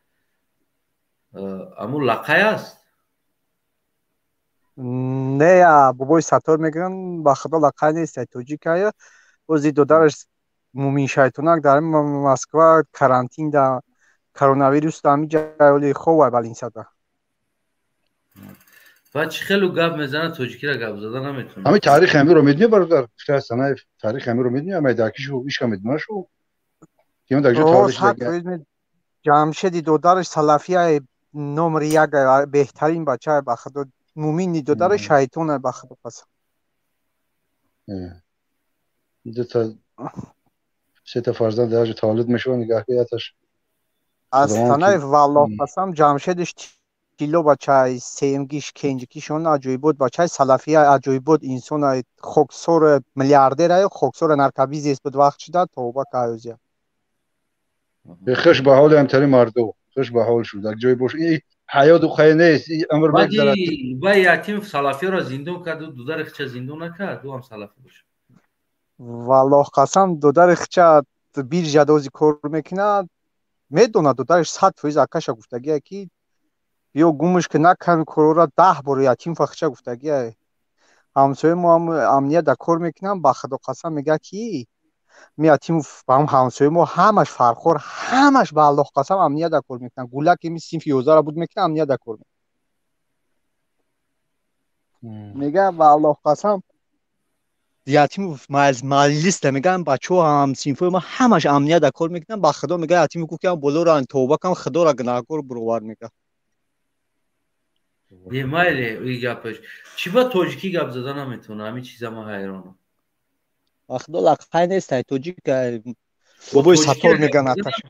ҳамун лақай аст? Не, бобои Саттор мегӯянд, ба худо, лақай нест, тоҷикая. Ози додараш Мумин Шайтонак дар Москва карантин, да коронавирус да ҳамин ҷайоли ховай балинсада. Ва чӣ хелу гап мезанад, тоҷикиро гап зада наметавонад. Ҳамин таърихи ҳамиро медонӣ, бародар Санаев? Таърихи ҳамиро медонӣ? Ҳамаи даркишу ишка медонашу? Ҷамшеди додараш салафияи номери як, беҳтарин бача, ба худо. Мумини додараш шайтона, ба худо қасам. Дута сета фарзанд даже таваллуд мешавад, нигаҳ ки яташ. Астанаев, валлоҳ қасам, Ҷамшедиш тилло бачаи, сеюмгиш кенҷикишон аҷоибот бачаи, салафия, аҷоибот инсона, хоксор, миллиардераю хоксор, наркобизнес буд, вақт шуда тавба каёзия. Хуш ба ҳоли ҳамтари марду, хуш ба ҳол шуд, як ҷой бош, ҳаёту хай нест, амр мегзарад. Вай Ятимов салафиёро зиндон кард, дудари хича зиндон накард, ӯ ҳам салафӣ бошад. Валлоҳ қасам, додари хича биржа дози кор мекунад, медонад додараш 100%. Акаша гуфтагия, ки биё гумш ки наками корора, 10 бор Ятимова хича гуфтагия. Ҳамсояи мо ҳам амният да кор мекунам, ба худо қасам, мегӯяд, ки ми Ятимов ҳам ҳамсояи мо, ҳамаш Фархор, ҳамаш, ба Аллоҳ қасам, амният да кор мекунам. Гулак ими синфи 11-ра буд мекунам, амният да кор мега, ба Аллоҳ қасам. Ятимов маҷлиста мегӯям, бачаҳо, ҳамсинфои ма ҳамаш амният да кор мекунам, ба худо. Мега, Ятимов гуфт, ки болоро тавба кам, худоро гунаҳкор буровар, мега. Майли, и гапаш чӣ, ба тоҷикӣ гап зада наметавона, ҳамин чиза ман ҳайронам. Ба худо, лақай нест, тоҷик, бобои Саттор меган акаша.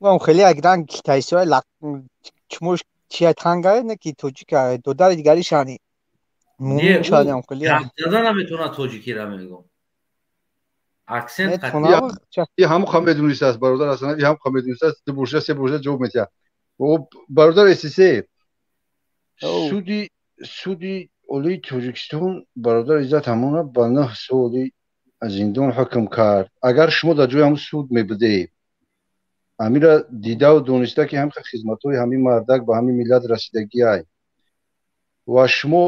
Вам хеле як ранг китайсиҳои чумош чия тангае, не ки тоҷика, додари дигаришани мумин шадам хеле. Гап зада наметавона тоҷикиро, мегӯм, акцент. И ҳамон ха медонистааст, бародар Ҳасанов, и ҳам ха медонистааст, ду бурша, се бурша ҷавоб метиҳад. Бародар СССР, суди олии Тоҷикистон бародар Иззат ҳамона ба 9 соли зиндон ҳукм кард. Агар шумо дар ҷои ҳамун суд мебудед, амира дидаву дониста ки ҳамин хизматҳои ҳамин мардак ба ҳамин миллат расидагиай ва шумо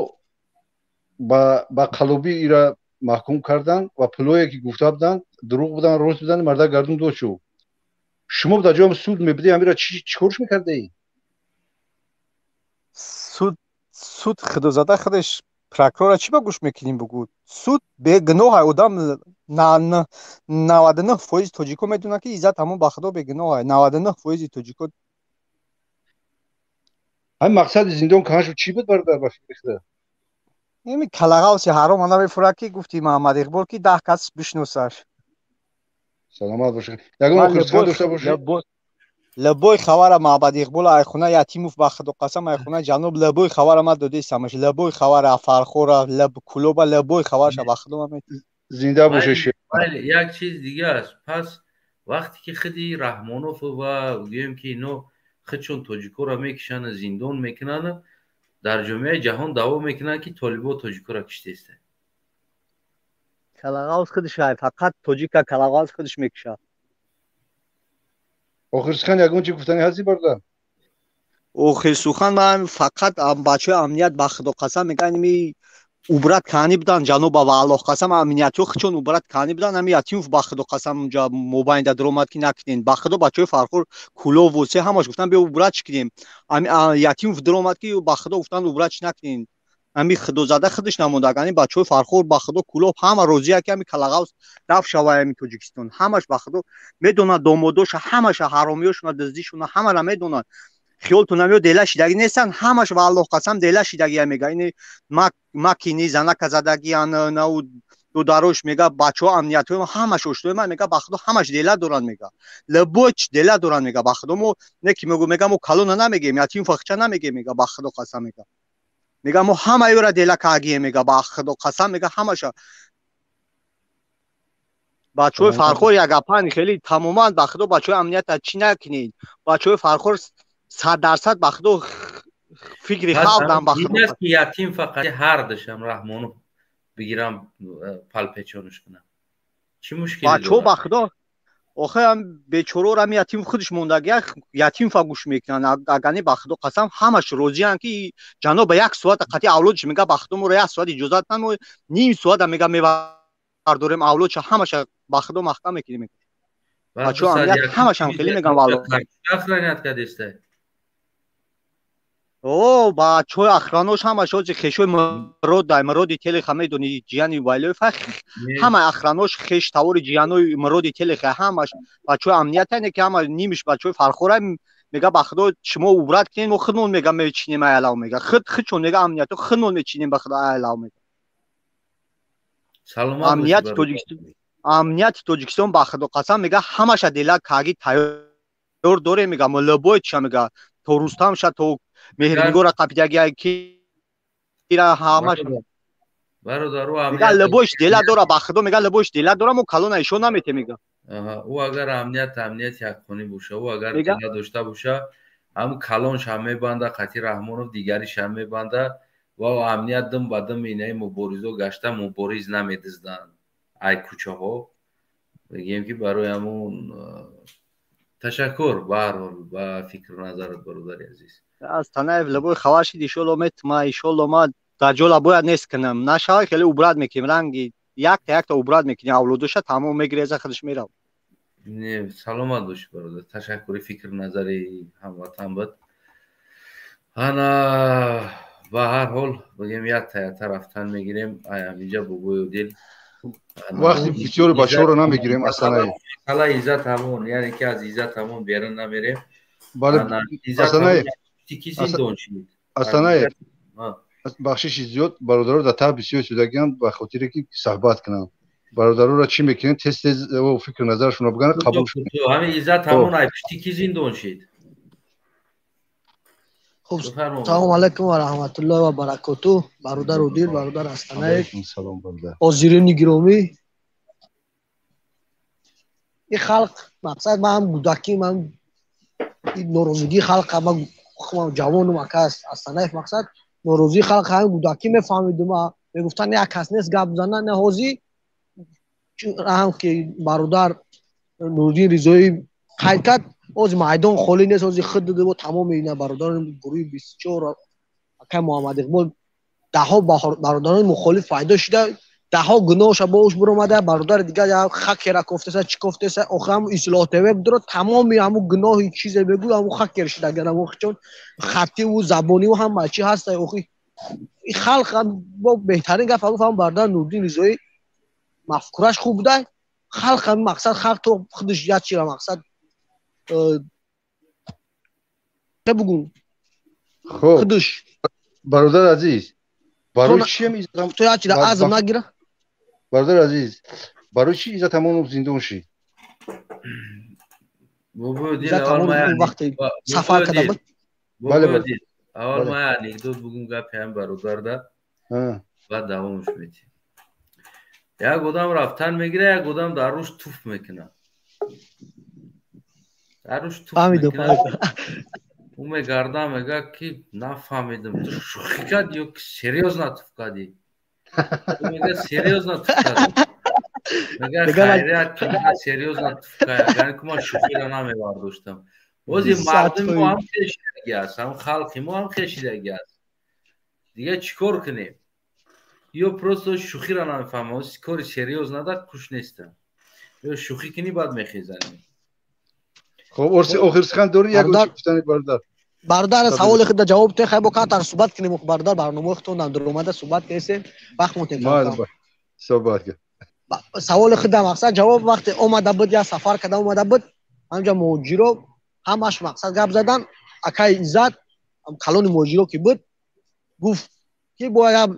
ба қалобӣ ира маҳкум кардан ва пулое ки гуфта буданд дурӯғ будан, рост будан, мардак гардун дод шуд. Шумо дар ҷои суд мебудед, амира чӣ корш мекардаед? Суд худозада худаш прокурора чӣ ба гӯш мекунем бугӯ? Суд бегуноҳ одам 99% тоҷико медонанд ки Иззат ҳамон ба худо бегуноҳ, 99% тоҷико. Ҳамин мақсади зиндон кан шуд чӣ буд бародар ба фикри худат? Ими калағавси ҳаром ана мефурад ки гуфти Муҳаммад Иқбол ки 10 кас бишносаш. Саломат бошед. Ягон охир сухан дошта бошед? Лабои хабара Маъбад Иқбол айхона Ятимов ба худо қасам айхона ҷаноб лабои хабара ма додистамаш, лабои хабара Фархора лаб Кулоба лабои хабарша ба худо ма. Зинда бошед. Бале, як чиз дига аст. Пас вақте ки худи Раҳмонов ва гӯем ки ино худшон тоҷикоро мекушанд, зиндон мекунанд, дар ҷомеаи ҷаҳон даъво мекунанд ки толибо тоҷикоро киштестанд. Калағавз худаш фақат тоҷика калағавз худаш мекушад. Охир сухан ягон чи гуфтани ҳасти бародар? Охир сухан ман фақат бачаҳои амният ба худо қасам мегӯянд ими убрат кани будан ҷаноба ва Аллоҳ қасам амниятҳо худшон убрат кани будан. Ами Ятимов ба худо қасам унҷа мобайнда даромад ки накунен. Ба худо бачаҳои Фархор Кулов се ҳамаш гуфтан биё убрат чӣ кунем. Ами Ятимов даромад ки ба худо гуфтан убрат чӣ накунен. Ами худозада худаш намонда. Ами бачаҳои Фархор ба худо Кулов ҳама розия ки ами калағавз рафт шавай ами Тоҷикистон. Ҳамаш ба худо медонад домодоша ҳамаша ҳаромиёшуна дуздишуна ҳамара медонад. Хиёлтон намеёд дела шидагӣ нестанд ҳамаш ва Аллоҳ қасам дела шидагия мега. Ини макини занака задагиян нау додарош мега бачаҳо амниятҳои ҳамаш ошнои ман мега ба худо ҳамаш дела доранд мега. Лабоч дела доранд мега ба худо мо не ки мегӯ мега мо калона намегем ятим фахча намегем мега ба худо қасам мега. Мега мо ҳамаёра дела кагием мега ба худо қасам мега ҳамаша. Бачаҳои Фархор як гапан хеле тамоман ба худо бачаҳои амнията чӣ накунед. Бачаҳои Фархор 100% ба худо фикри халқам ба худо. Ин ки ятим фақат ҳар душам Раҳмонов бигирам палпечонаш кунам. Чӣ мушкиле дорад? Бачаҳо ба худо охе ам бечорора ами ятим худаш мондагия ятим фа гӯш мекунанд. Агани ба худо қасам ҳамаш розиянд ки ҷаноба як соата қатъи авлодш мега ба худо моро як соат иҷозат намо ним соата мега мебардорем авлодша ҳамаша ба худо маҳкам мекунем. Бачаҳо амният ҳамашам хеле меган валло. Охранят кадеста. О, бачаҳои охранош ҳамаш ҳози хешои Мурод дай Муроди Телеха медони ҷияни Вайлоев ҳама охранош хеш тавори ҷиянои Муроди Телеха ҳамаш бачаҳои амният не ки ҳама нимиш бачаҳои Фархора мега ба худо шумо убрат кунед мо худмон мега мечинем айлав мега худ худшон мега амниятҳо худмон мечинем ба худо айлав мега. Саломат. Амнияти Тоҷикистон амнияти Тоҷикистон ба худо қасам мега ҳамаша дела каги тайёр дорем мега мо лабои ча мега то Рустам ша то Меҳрнигора қапидагия кира ҳамаш бародару мега лабоиш дела дора ба худо мега лабоиш дела дора мо калона ишон намете мега. Ӯ агар амният амнияти ҳаққонӣ боша, ӯ агар дела дошта боша, ҳам калонш ҳам мебанда қати Раҳмонов, дигариш ҳам мебанда ва амният дум ба дум инаи муборизо гашта мубориз намедизданд ай кӯчаҳо. Мегӯем ки барои ҳамун ташаккур ба ҳар ҳол ба фикру назарат бародари азиз. Аз Танаев лабои хабар шид иншолло метма иншолло ма дар ҷола бояд нест кунам. Нашавай хеле убрат мекунем ранги якта якта убрат мекунем авлодоша тамом мегиреза худаш мерав. Не, саломат бошӣ бародар. Ташаккури фикру назари ҳамватан буд. Ана ба ҳар ҳол бигем якта якта рафтан мегирем. Ай ҳаминҷа бобои дил вақти бисёри бачаҳоро намегирем Асанаев. Масъала Иззат ҳамон, яъне ки аз Иззат ҳамон берун намерем. Бале, Асанаев. Асанаев. Бахшиши зиёд бародаро дар таҳ бисёр шудагиам ба хотире ки суҳбат кунам. Бародароро чӣ мекунем тез тез фикру назарашонро бигӯянд қабул шуд. Ҳамин Иззат ҳамон ай пишти ки зиндон шид. Хуб, салом алайкум ва раҳматуллоҳи ва баракотуҳ. Бародар Удир, бародар Астанаев, ҳозирини гиромӣ. Ин халқ мақсад ман ҳам кӯдакӣ, ман Норозигии халқ, ма ҷавонум, ака Астанаев, мақсад норозии халқ ҳамин гудакӣ мефаҳмидум. Мегуфтанд, як кас нест гап зана, не ҳозир ҳам ки бародар Нуриддин Ризоӣ қайд кард, ҳозир майдон холӣ нест. Ҳозир худ бо тамоми ина бародарони гурӯҳи 24, акай Муҳаммад Иқбол, даҳҳо бародарони мухолиф пайдо шуда, даҳҳо гуноҳша бо уш биромада. Бародари дигар як хакера кофтеса, чӣ кофтеса, охир ҳамун Ислоҳ ТВ бидорад, тамоми ҳамун гуноҳи чизе бегӯ, ҳамун хакер шуда. Агар ҳамун чон хаттиву забониву ҳама чӣ ҳаста, охи халқ бо беҳтарин гап гуфт ҳамун бародар Нуриддин Ризоӣ, мафкураш хуб буда. Халқ ҳамин мақсад, халқ то худаш як чира мақсад бугун. Хуб. Худаш. Бародар азиз, барои чиам то як чира азм нагира. Бародар азиз, барои чӣ Иззат Амонов зиндон шид? Вақте сафар карда буд. Бале. Аввал ман анекдот бугум, гапи ҳам бародарда, баъд давомаш метиҳем. Як одам рафтан мегира, як одам дар рӯш туф мекунад, дар рӯш туф мекунад. Ӯ мегарда, мега ки нафаҳмидам, ту шӯхӣ кардӣ ё ки серьёзно туф кардӣ? Мега, серьёзно туф кардӣ. Мега, хайрият ки серьёзно туф кардӣ, ки ман шӯхиро намебардоштам. Бози мардуми мо ҳам хешидаги аст, ҳам халқи мо ҳам хешидаги аст. Дига чӣ кор кунем? Ё просто шӯхиро намефаҳмам, кори серьёз нада куш нестам, ё шӯхӣ кунӣ, баъд мехезанем. Хоб, охир сухан дорӣ, як гуфтани, бародар? Бародар, саволи худа ҷавоб те, хай бо камтар суҳбат кунем. Бародар, барномаи худтон дар омада суҳбат кунесем, вақт мотем. Суҳбат. Саволи худа мақсад ҷавоб: вақте омада буд, як сафар карда омада буд, ҳамҷа муҳоҷиро ҳамаш мақсад гап задан. Акаи Иззат, калони муҳоҷиро ки буд, гуфт ки бояд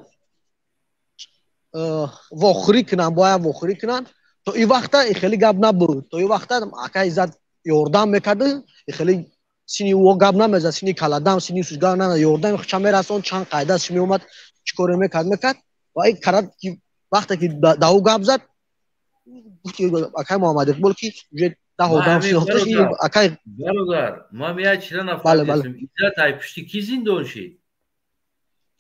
вохӯрӣ кунанд, бояд вохӯрӣ кунанд. То ин вақта хеле гап набуд. То ин вақта акаи Иззат ёрдам мекард, хеле сини ӯ гап намезад, сини каладам, сини сус гап намезад, ёрдами худша мерасон, чанд қайдаш меомад, чӣ коре мекард, мекард. Ва ин карад ки вақте ки да ӯ гап зад, гуфти акай Муҳаммад Иқбол ки уже 10 одам шинохташ акай. Бародар, ман як чиза нафаҳмидам: Иззат ай пушти кӣ зиндон шид?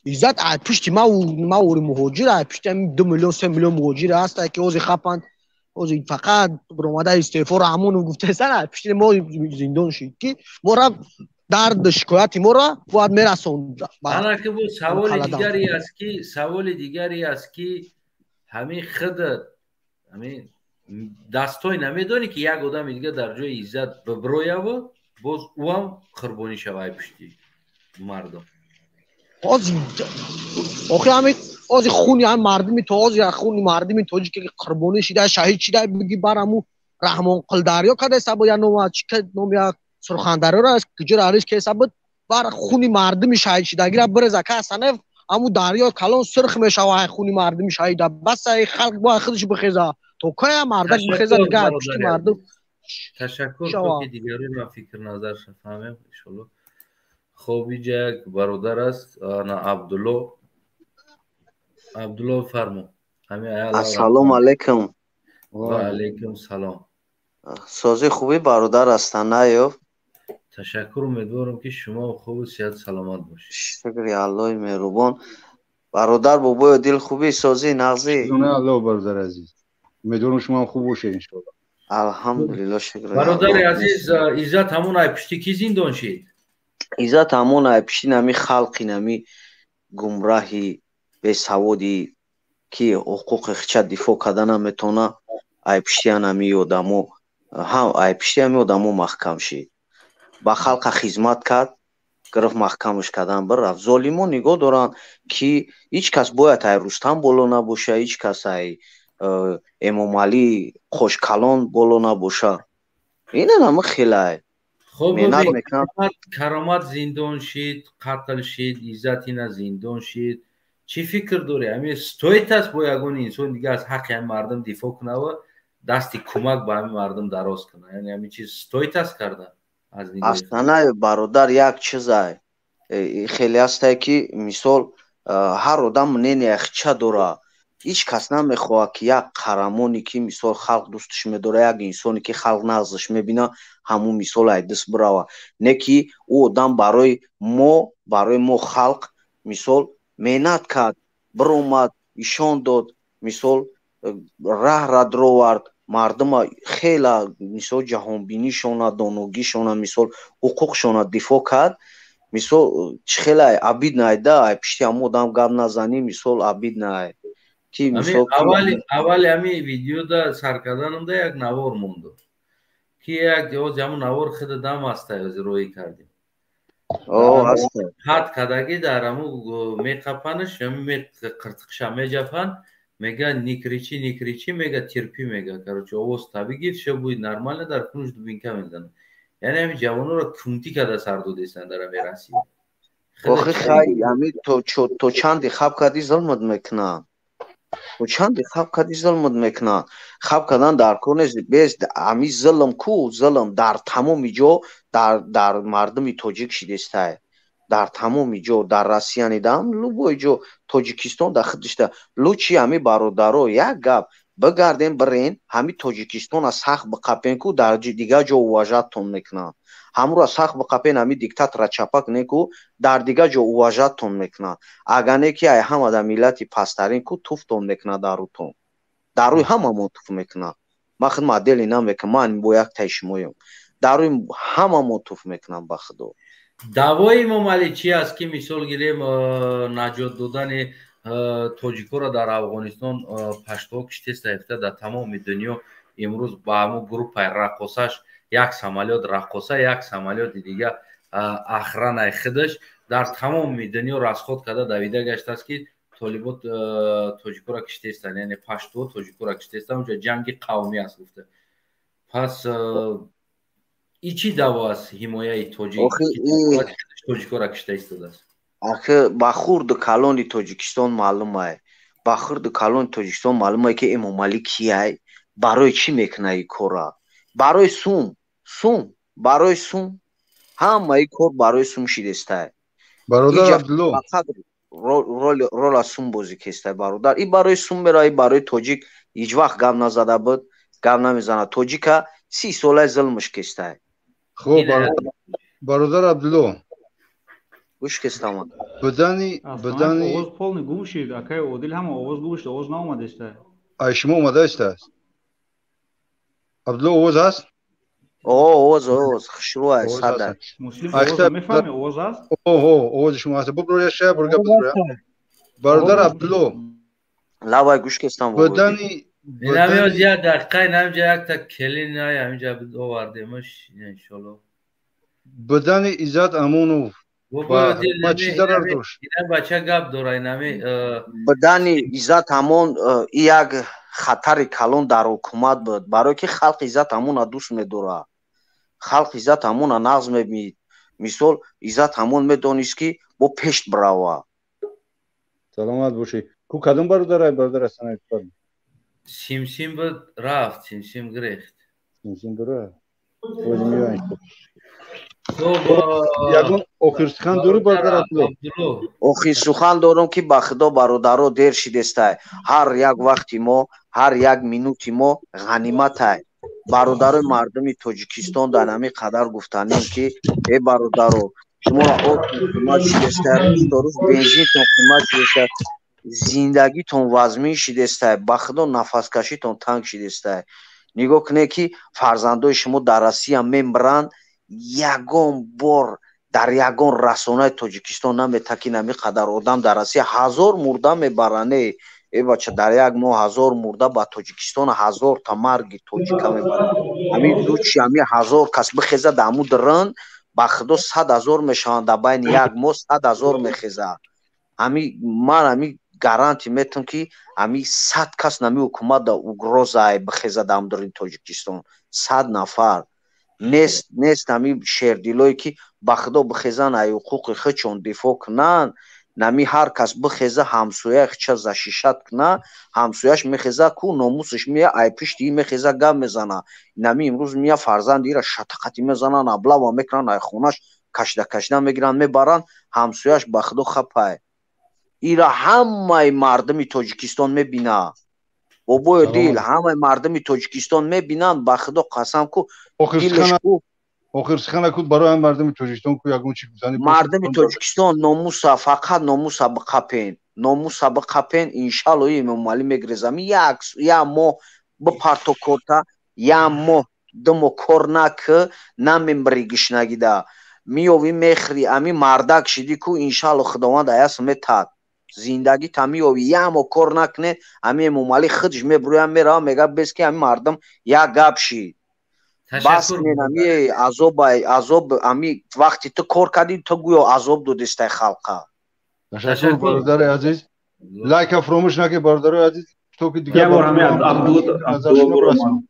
Иззат ай пушти ма ури муҳоҷир, ай пушти 2 миллион, 3 миллион муҳоҷир ҳаста, ки ҳозир хапанд, ҳозир фақат биромада истеъфо Раҳмонов гуфтесан, ай пушти мо зиндон шид, ки мора дард шикояти моро бояд мерасонд. Ана ки бо саволи дигаре аст ки, саволи дигаре аст ки ҳамин худ ҳамин дастой намедонӣ, ки як одами дига дар ҷои Иззат биброяву боз ӯ ҳам қурбонӣ шава ай пушти мардум. Охи ҳамин ҳозир хуни ҳам мардуми то ҳозир хуни мардуми тоҷик ки қурбонӣ шида, шаҳид шида, биги бар ҳаму Раҳмонқулдарё кадаеса буд, як ном чи ном, як Сурхандарёро куҷоро ариш кеса буд, бар хуни мардуми шаҳид шидагира биреза ка Асанев, ҳаму дарё калон сурх мешава ай хуни мардуми шаҳида. Бас, ай халқ бояд худаш бихеза. То кая мардак бихеза дига пушти мардум? Ташаккур, ки дигаронам фикр назарша фаҳмем, иншолло. Хоб, иҷа як бародар аст, ана Абдулло. Абдулло, фармо. Ассалому алайкум. Ва алайкум салом. Сози, хубӣ, бародар Астанаев? Ташаккур, умедворам, ки шумо хубу сиҳат саломат бошед. Шукри Аллоҳи меҳрубон. Бародар Бобои Дил, хубӣ, созӣ, нағзӣ? Алло, бародар азиз, умедворам, шумо ҳам хуб бошед, иншоалло. Алҳамдулилло, шукр. Бародари азиз, Иззат ҳамон ай пушти кӣ зиндон шид? Иззат ҳамон ай пушти нами халқи, нами гумраҳи бесаводи, ки ҳуқуқи хича дифоъ карда наметавона, ай пушти ҳами одамо, ҳам ай пушти ҳами одамо маҳкам шид. Ба халқа хизмат кард, гирифт, маҳкамаш кардан, бирафт. Золимо нигоҳ доранд, ки ҳеҷ кас бояд ай Рустам боло набоша, ҳеҷ кас ай Эмомалӣ Қошкалон боло набоша. Инан ҳама хелай. Хоб, Каромат зиндон шид, қатл шид, Иззатина зиндон шид. Чӣ фикр дорӣ, ҳамин стоит аст бо ягон инсон дига аз ҳаққи ҳамин мардум дифоъ кунава, дасти кӯмак ба ҳамин мардум дароз куна? Яъне ҳамин чиз стоит аст карда? Астанай, бародар, як чизай хеле ҳастае, ки мисол ҳар одам мнения хича дора. Ҳеҷ кас намехоҳад, ки як қаҳрамоне, ки мисол халқ дӯсташ медорад, як инсоне, ки халқ нағзаш мебинад, ҳамун мисол ай даст бирава. Не ки ӯ одам барои мо халқ мисол меҳнат кард, биромад, ишон дод, мисол раҳра дровард мардума, хела мисол ҷаҳонбинишона, доногишона, мисол ҳуқуқшона дифоъ кард. Мисол, чӣ хеле обидно айда, ай пишти ҳамун одам гап назанӣ, мисол обидно ай ки мисол. Аввали ҳами видеода сар карданамда як навор монду, ки як ози ҳамун навор хида дам аста, ози роҳӣ кардем. Хат кадаги дар ҳаму меқапанаш, қиртиқша меҷафан, мега: «Не кричи, не кричи», мега, «терпи», мега, короче, овоз табигир, всё будет нормально. Дар кунуш дубинка мезанад. Яъне ҳами ҷавононро кунтӣ када сар додестан дар ҳами Россия. Охи хай, ҳами то чанде хаб кардӣ, зулмат мекунанд. То чанде хаб кардӣ, зулмат мекунанд. Хаб кардан дар кор нест. Без ҳами зулм ку, зулм дар тамоми ҷо дар мардуми тоҷик шидестай. Дар тамоми ҷо, дар Россия нидам, любой ҷо, Тоҷикистон дар худишта. Лучше ҳами бародаро, як гап бигардем, бирен ҳами Тоҷикистона сахт биқапен ку, дар дигар ҷо уважать тон мекунанд. Ҳамуро сахт биқапен, ҳами диктатора чапа кунен ку, дар дигар ҷо уважать тон мекунанд. Агар не ки ай ҳама дар миллати пасттарин ку, туфтон мекунад дар рӯтон, дар рӯи ҳамамон туф мекунад. Ман худ модели намекунам, ман бо як таи шумоем, дар рӯи ҳамамон туф мекунам, ба худо. Даъвои Эмомалӣ чи аст, ки мисол гирем, наҷот додани тоҷикоро дар Афғонистон паштуҳо киштеста, дар тамоми дунё имрӯз ба ҳамун группаи раққосаш як самолёт раққоса, як самолёти дига охрана и худаш дар тамоми дунё расход карда давида гаштааст, ки толибо тоҷикоро киштестанд, яъне паштуҳо тоҷикоро киштестанд, унҷа ҷанги қавмӣ аст гуфта. Пас и чӣ даъво аст, ҳимояи тоҷик тоҷикоро кишта истодааст? Ахи, ба хурду калони Тоҷикистон маълумай, ба хурду калони Тоҷикистон маълумай, ки Эмомалӣ кияй, барои чӣ мекуна и кора. Барои сум, сум, барои сум. Ҳамаи кор барои сум шидестай. Бародар Абдулло. Рола сум бозӣ кестай, бародар. И барои сум мера, и барои тоҷик ҳеҷ вақт гап назада буд, гап намезанад. Тоҷика 30 солаи зулмш кестай. Хуб, бародар Абдулло. Гӯш кестаман. Будани будани Овоз полный гум шид, акай Одил, ҳама овоз гум шид, овоз наомадеста. Ай шумо омадаистааст, Абдулло, овоз ҳаст? Овоз, овоз хушрӯ сада. Муслим, овоз мефаҳми, овоз ҳаст? Оҳо, овози шумо ҳаст. Буброя шая бурга, буброя. Бародар Абдулло. Лавай, гӯш кестам. Будани Инамиоз як дақиқа, инамҷа якта келин ай ҳаминҷа овардемаш, иншолло. Будани Иззат Амонов ба чӣ зарар дошт? Ина бача гап дора, инами. Будани Иззат Амон як хатари калон дар ҳукумат буд, барое ки халқ Иззат Амона дӯст медорад, халқ Иззат Амона нағз мебинид. Мисол, Иззат Амон медонист, ки бо пешт бирава. Саломат бошӣ. Ку кадом бародарай, бародар Ҳасанаев? Симсим буд, рафт, симсим гирехт. Симсим бура. Ягон охир сухан дорӣ, бародар Абдулло? Охир сухан дорам, ки ба худо, бародаро, дер шидестай. Ҳар як вақти мо, ҳар як минути мо ғаниматай. Бародарои мардуми Тоҷикистон, дар ҳамин қадар гуфтанем, ки э бародаро, шуморо об қимат шидестай, рӯз то рӯз бензинтон қимат шидестай, зиндагитон вазмин шидестай, ба худо, нафаскашитон танг шидестай. Нигоҳ кунед, ки фарзандои шумо дар Россия мемиранд, ягон бор дар ягон расонаи Тоҷикистон намета, ки нами қадар одам дар Россия 1000 мурда мебаране. Э бача, дар як моҳ 1000 мурда ба Тоҷикистон, 1000-та марги тоҷика мебаранд. Ҳамин лучше ҳамин 1000 кас бихеза дар ҳамун дрн, ба худо, 100 000 мешаванд. Дар байни як моҳ 100 000 мехезад. Ҳами ман ҳами гарантия метам, ки ҳами 100 кас нами ҳукумат да угроза бихеза дар ҳамун Тоҷикистон. 100 нафар нест, нест. Ҳами шердилое, ки ба худо бихезанд, ай ҳуқуқи худшон дифоъ кунанд. Нами ҳар кас бихеза, ҳамсояи худша защищать куна, ҳамсояш мехеза ку, номусаш мея, ай пишти и мехеза, гап мезана. Нами имрӯз мея, фарзанди ира шатақатӣ мезананд, облава мекунанд, ай хонаш кашида кашида мегиранд, мебаранд. Ҳамсояш, ба худо, хапай. Ира ҳамаи мардуми Тоҷикистон мебинад. Бобои Одил, ҳамаи мардуми Тоҷикистон мебинанд, ба Худо қасам ку. Охир сухана ку барои мардуми Тоҷикистон ку ягон чи гуфтани. Мардуми Тоҷикистон номуса, фақат номуса биқапен. Номуса биқапен, иншалло Эмомалӣ мегрезам. Як моҳ бипарто корта, як моҳ, ду моҳ кор накӣ, намембирӣ гишнагида. Миёвӣ мехӯрӣ, ами мардак шидӣ ку, иншалло Худованд аяс метад. Зиндагӣ та миёвӣ, як моҳ кор накунед, ами Эмомалӣ худш мебурӯяд, меравад, мегӯяд бес ки ами мардум як гап шид. Бас кунед ами азоб, азоб, ами вақти ту кор кардӣ, ту гӯё азоб додистай халқа. Ташаккур, бародари азиз. Лайка фаромӯш накунед, бародарои азиз, то ки дигар Як бор ҳами Абдулло буромад.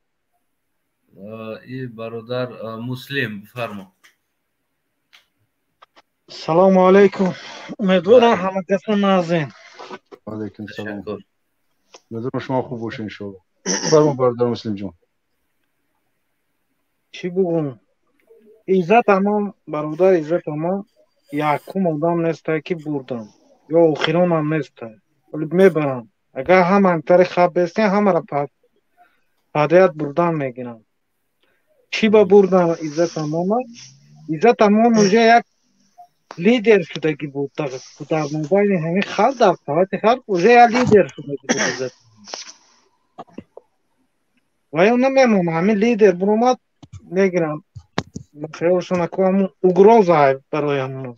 И бародар Муслим, бифармо. Салому алайкум. Умедворам ҳама касо нағзен. Алайкум салом. Умедворам шумо хуб бошед, иншоалло. Бифармо, бародар Муслимҷон. Чӣ бугум? Иззат Амон, бародар Иззат Амон, якум одам нестай ки бурдам. Ё охиронам нестай. Вале мебарам. Агар ҳама ҳамтари хаб бестен, ҳамаро подряд бурдан мегирам. Чӣ ба бурдан Иззат Амона? Иззат Амон уже як лидер шудагӣ буд дар мобайни ҳамин халқ, дар қуввати халқ уже як лидер шудагӣ буд Иззат. Ва ё намемонам, ҳамин лидер буромад мегирам. Хаёлшон аку ҳамун угроза барои ҳамун.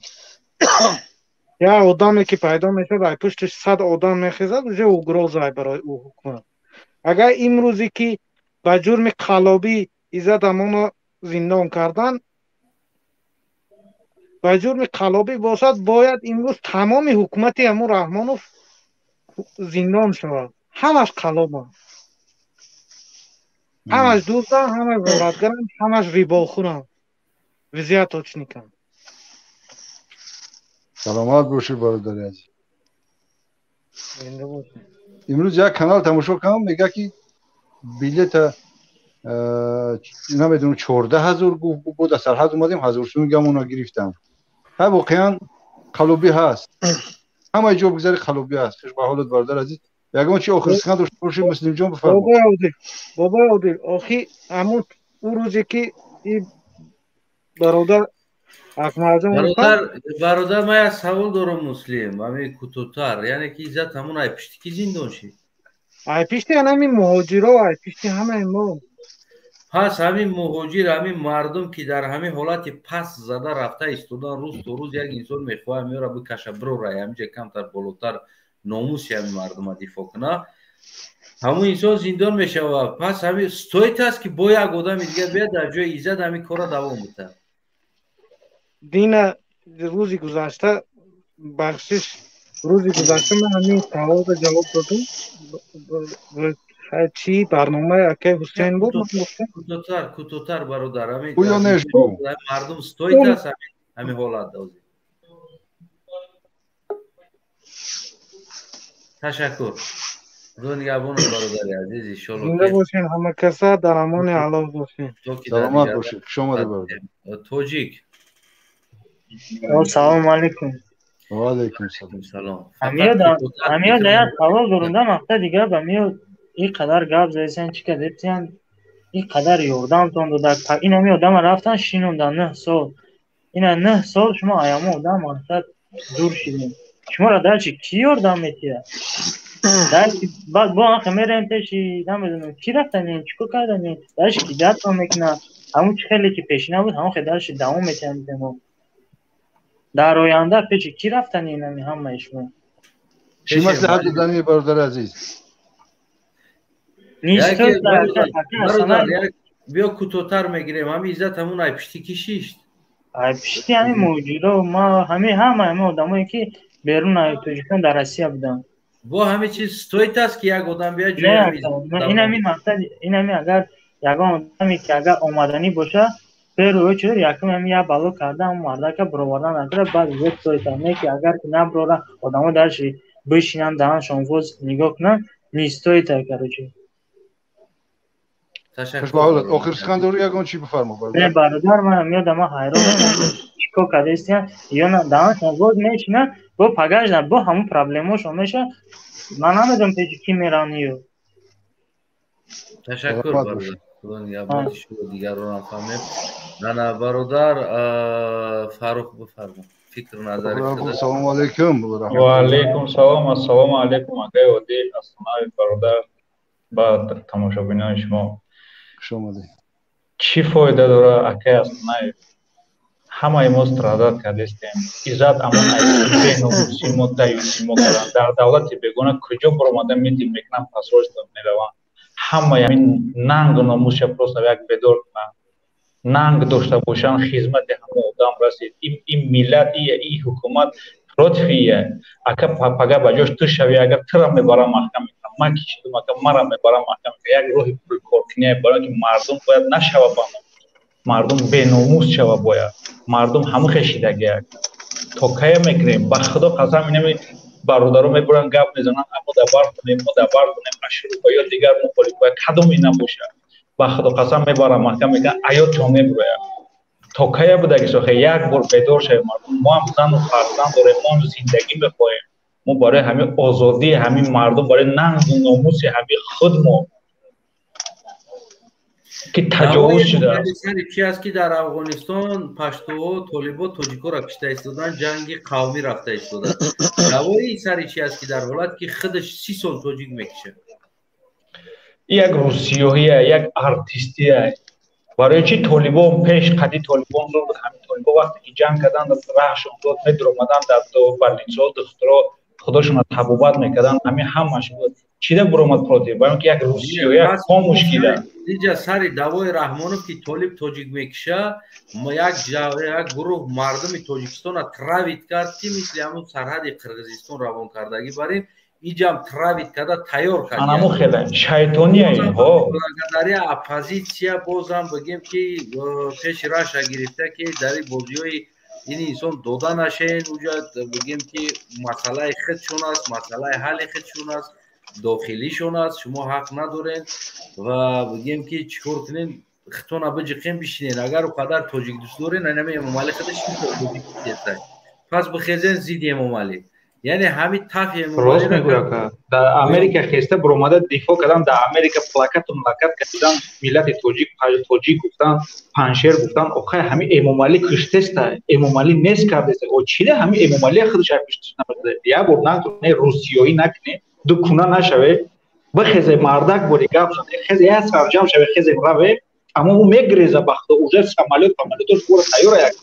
Як одаме ки пайдо мешавад, ай пуштиш 100 одам мехезад, уже угроза барои ӯ ҳукумат. Агар имрӯзе ки ба ҷурми қаллобӣ Иззат Амонро зиндон кардан, ба ҷурми қаллобӣ бошад, бояд имрӯз тамоми ҳукумати ҳамун Раҳмонов зиндон шавад. Ҳамаш қаллобанд, ҳамаш дузданд, ҳамаш ғоратгаранд, ҳамаш рибохӯранд, взяточниканд. Саломат бошед, бародари азиз. Имрӯз як канал тамошо кардам, мегӯяд ки билета намедонам 14 000 гуфт, бо дар сарҳад омадем, 1000 сум гамона гирифтам. Ҳа, воқеан қаллобӣ ҳаст, ҳамаи ҷо бигзари қаллобӣ ҳаст. Хуш ба ҳолат, бародар азиз. Ягон чи охир сухан дошта бошед, Муслимҷон, бифармо. Бобои Одил, охи ҳамун ӯ рӯзе ки и бародар Акмалҷон Бародар, ман як савол дорам, Муслим, ҳамин кӯтоҳтар, яъне ки Иззат ҳамон ай пишти ки зиндон шид? Ай пишти ҳамин муҳоҷиро, ай пишти ҳамаи мо. Пас ҳамин муҳоҷир, ҳамин мардум ки дар ҳамин ҳолати пас зада рафта истодан, рӯз то рӯз як инсон мехоҳад меёра бикаша, бирора, ҳаминҷа камтар болотар номуси ҳамин мардума дифоъ кунад, ҳамун инсон зиндон мешавад. Пас ҳамин стоит аст ки бо як одами дигар биёяд дар ҷои Иззат ҳамин корро давом бидиҳад? Дина рӯзи гузашта, бахшиш, рӯзи гузашта ман ҳамин саволро ҷавоб додам. Чӣ барномаи акай Ҳусейн буд? Кӯтоҳтар, кӯтоҳтар, бародар. Ҳамин мардум стоит аст ҳамин ҳолат ҳозир? Ташаккур. Худо нигаҳбонат, бародари азиз, иншолло. Зинда бошен ҳама каса, дар амони Аллоҳ бошен. Саломат бошед, хуш омадед, бародар. Тоҷик. Салому алайкум. Ва алайкум салом. Ҳамиёд як савол дорум, да мақсад дигар ба миёд ин қадар гап задисан, чӣ кардетиян, ин қадар ёрдамтон дода, ин ҳами одама рафтан шинондан 9 сол, ина 9 сол шумо аямо одам мақсад дур шидем, шуморо дальше кӣ ёрдам метиҳад? Баъд бо анхе мерем пеши намедонам кӣ рафтанем, чӣ кор карданем, дальше ки дардтон мекунад? Ҳамун чӣ хеле ки пешина буд, ҳамон хел дальше давом метиҳам. Дар оянда пеши кӣ рафтанем ами ҳамаи шумо? Чӣ маслиҳат додани, бародари азиз? Биё, кӯтоҳтар мегирем. Ҳами Иззат ҳамун ай пишти ки шишт? Ай пишти ҳами муҳоҷиро, ма ҳами ҳама ҳами одамое ки берун аз Тоҷикистон дар Россия буданд. Бо ҳами чиз стоит аст ки як одам биёяд ҷои ин ҳами мақсад, ин ҳами агар ягон одаме ки агар омаданӣ боша, берӯ чур якум ҳами як бало карда, ҳамн мардака бировардан накара, баъд зуд стоит аст. Не ки агар ки набирора, одамо дарши бишинанд, даҳаншон воз нигоҳ кунанд, не стоит, короче. Охир сухан дорӣ, ягон чӣ бифармо. Не, бародар, ман меёдам, ман ҳайронам, чӣ чикор кардастиян ё на даҳаншон боз мешинанд, бо пагажна бо ҳамун проблемошон меша. Ман намедонам пеши кӣ мераванд ё. Ташаккур, бародар. Худо нигаҳбони шумо, дигарон фаҳмем. Ана бародар Фаррух, бифармо. Фикр назари худат. Ассалому алайкум. Ва алайкум салом. Ассалому алайкум, акаи Одил, Астанаев бародар, ба тамошобинони шумо. Хуш омадед. Чӣ фоида дора, акаи Астанаев? Ҳамаи мо страдать кардестем. Иззат Амон беномусӣ мо, даюсӣ мо карданд. Дар давлати бегона куҷо баромада митинг мекунанд, посольство мераванд. Ҳамаи ҳамин нангу номусша просто як бедор кунанд. Нанг дошта бошанд, хизмати ҳама одам расид. Ин миллат, и ҳукумат против ия. Ака, пага ба ҷош ту шавӣ, агар тура мебарам маҳкам мекунам. Ман ки шудам, ака, мара мебарам маҳкам мекунам. Як роҳи пулкоркуние, барои ки мардум бояд нашава ба мардум беномус шава бояд. Мардум ҳама хешидагия. То кая мекунем? Ба Худо қасам, инами бародаро мебуранд, гап мезананд, мо дар барқ кунем, мо дар барқ кунем, ашурупа ё дигар мухолифа, кадоме набошад. Ба Худо қасам, мебарам маҳкам мекунам, аётшон мебурояд. То кая будаги сохе, як бор бедор шавем мардум. Мо ҳам зану фарзанд дорем, мо ҳам зиндагӣ мехоҳем. Мо барои ҳамин озодии ҳамин мардум, барои нангу номуси ҳамин худ мо ки таҷовуз шудааст. Чи аст ки дар Афғонистон паштуҳо, толибо тоҷикоро кишта истодан, ҷанги қавмӣ рафта истода. Давои сари чи аст ки дар ҳолат ки худаш 30 сол тоҷик мекишад? Як русиёҳия, як артистия. Барои чи толибон пеш қади толибон зур буд? Ҳамин толибо вақте ки ҷанг карданд, раҳшон дод, медуромаданд дар больницаҳо, духтуро худошонро табобат мекарданд, ҳамин ҳамаш буд. Чида буромад против? Барои ки як русиё, як комушкила. Инҷа сари давои Раҳмонов ки толиб тоҷик мекиша, як гурӯҳ мардуми Тоҷикистонро травить кард, ки мисли ҳамун сарҳади Қирғизистон равон кардагӣ барин, иҷам травить карда тайёр кард. Анамо хеле шайтония инҳо. Благодаря оппозитсия бозам бигем ки пеши раша гирифта, ки дар ин бозиҳои ин инсон дода нашен, уҷа бигем ки масъалаи худшон аст, масъалаи ҳалли худшон аст, дохилишон аст, шумо ҳақ надорен ва бигем ки чӣ кор кунен, хитона биҷиқен, бишинен. Агар о қадар тоҷик дӯст дорен, инами Эмомалӣ худаш тоҷик кесай, пас бихезен зидди Эмомалӣ. Яъне ҳамин тафи Рост мегӯй, ака. Дар Америка хеста буромада дифоъ кардан, дар Америка плакату млакат кашидан, миллати тоҷик, тоҷик гуфтан, Паншер гуфтан. Охай, ҳамин Эмомалӣ куштеста, Эмомалӣ нест кардеста. О чида ҳамин Эмомалӣ худаш пуштиш намеда? Як бор накуне, русиёӣ накуне, дукуна нашаве, бихезе, мардак бори гап зане, хезе, як сарҷам шаве, хезе раве, аммо ӯ мегреза, ба Худо, уже самолёт памолётош бора тайёра як.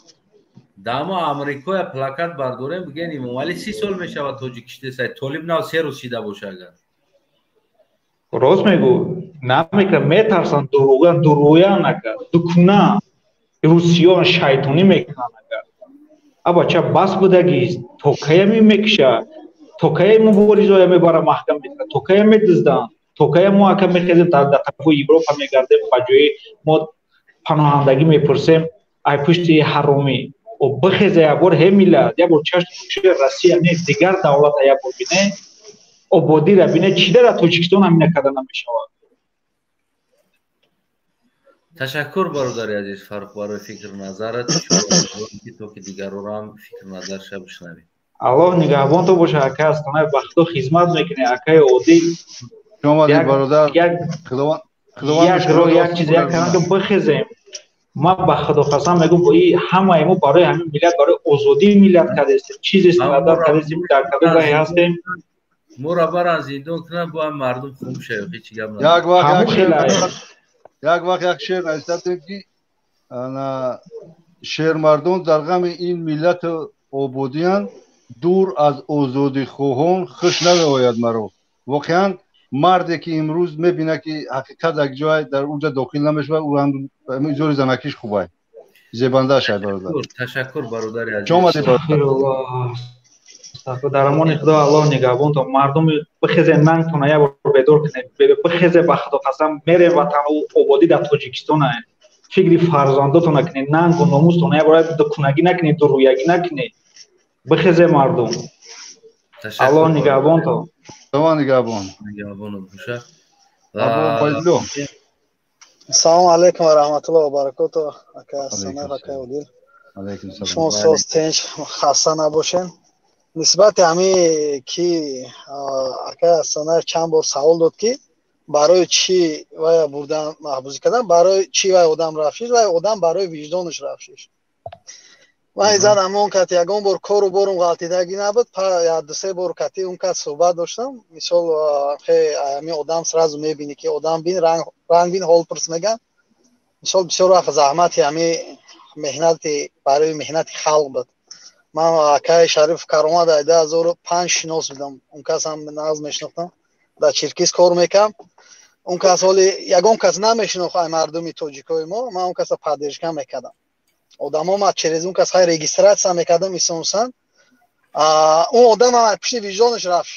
Дамо Амрикоя плакат бардорем, бигӯен Эмомалӣ 30 сол мешавад тоҷик киштесай, толиб нав 3 рӯз шида боша агар. Рост мегӯ, намекунад, метарсанд, дурӯған, дурӯян, ака, дукуна, русиён шайтонӣ мекунанд, ака. Абача, бас будагист, то кая мекиша, то кая муборизоя мебара маҳкам мекунад, то кая медузданд, то кая мо, ака, мехезем, дар тарафҳои Европа мегардем, ба ҷои мо паноҳандагӣ мепурсем, ай пушти ҳаромӣ. О бихезе якбор, ҳе миллат, якбор чашм кушои, Россия не, дигар давлата якбор бине, ободира бине, чӣ дар Тоҷикистон ҳамина карда намешавад? Ташаккур, бародари азиз Фаррух, барои фикру назарат, то ки дигарро ҳам фикру назарша бишнавем. Аллоҳ нигаҳбонто боша, ака Астанаев, ба Худо хизмат мекунӣ, акаи Одил. Омадед, бародар. Як роҳ, як чиз, як кардан, бихезем. Ман ба Худо қасам мегӯм, ҳамаи мо барои ҳамин миллат, барои озодии миллат кардастем, чизе страдать кардастем, дар кадом роҳе ҳастем. Моро баран зиндон кунанд, бо ҳам мардум хум шавад, ҳеҷ гап надорад. Як вақт як шеър навиштатем ки шермардон дар ғами ин миллату ободиянд, дур аз озодихоҳон хуш намеояд маро. Воқеан, марде ки имрӯз мебинад ки ҳақиқат як ҷой дар унҷа дохил намешавад, ӯ ҳам изори занакиш хубай, зебандааш ай, бародар. Ташаккур, бародари азиз. Чӣ омадед, бародар? Дар амони Худо, Аллоҳ нигаҳбонтон. Мардуми бихезе, нангтона як бор бедор кунед, бихезе, ба Худо қасам, мерем, ватану ободӣ дар Тоҷикистон. Фикри фарзандотона кунед, нангу номустона як бор дукунагӣ накунед, дурӯягӣ накунед. Бихезе, мардум. Аллоҳ нигаҳбонтон. Худо нигаҳбон. Нигаҳбонат боша. Ассалому алайкум ва раҳматуллоҳи ва баракотуҳ. Ака Астанаев, ака Одил. Шумо соз, тинч, хаста набошен. Нисбати ҳами ки акай Астанаев чанд бор савол дод, ки барои чӣ вая бурдан, маҳбузӣ кардан, барои чӣ вай одам рафшиш, вай одам барои виҷдонаш рафшиш. Ман иззат амон кати ягон бор кору борум ғалтидагӣ набуд, як дусе бор кати он кас суҳбат доштам. Мисол, ҳами одам сразу мебинӣ, ки одам бин, ранг бин, ҳол пурс меган. Мисол, бисёр вақт заҳмати ҳами меҳнати барои меҳнати халқ буд. Ман акаи Шариф Каромат ай 2005 шинос будам, он касам нағз мешинохтам, дар Чиркиз кор мекардам. Он кас ҳоли ягон кас намешинохт ай мардуми тоҷикои мо, ман он каса поддержка мекардам. Одамо ма через он кас хай регистрация мекардам исонсан. Он одам ам пишти виҷдонаш рафт,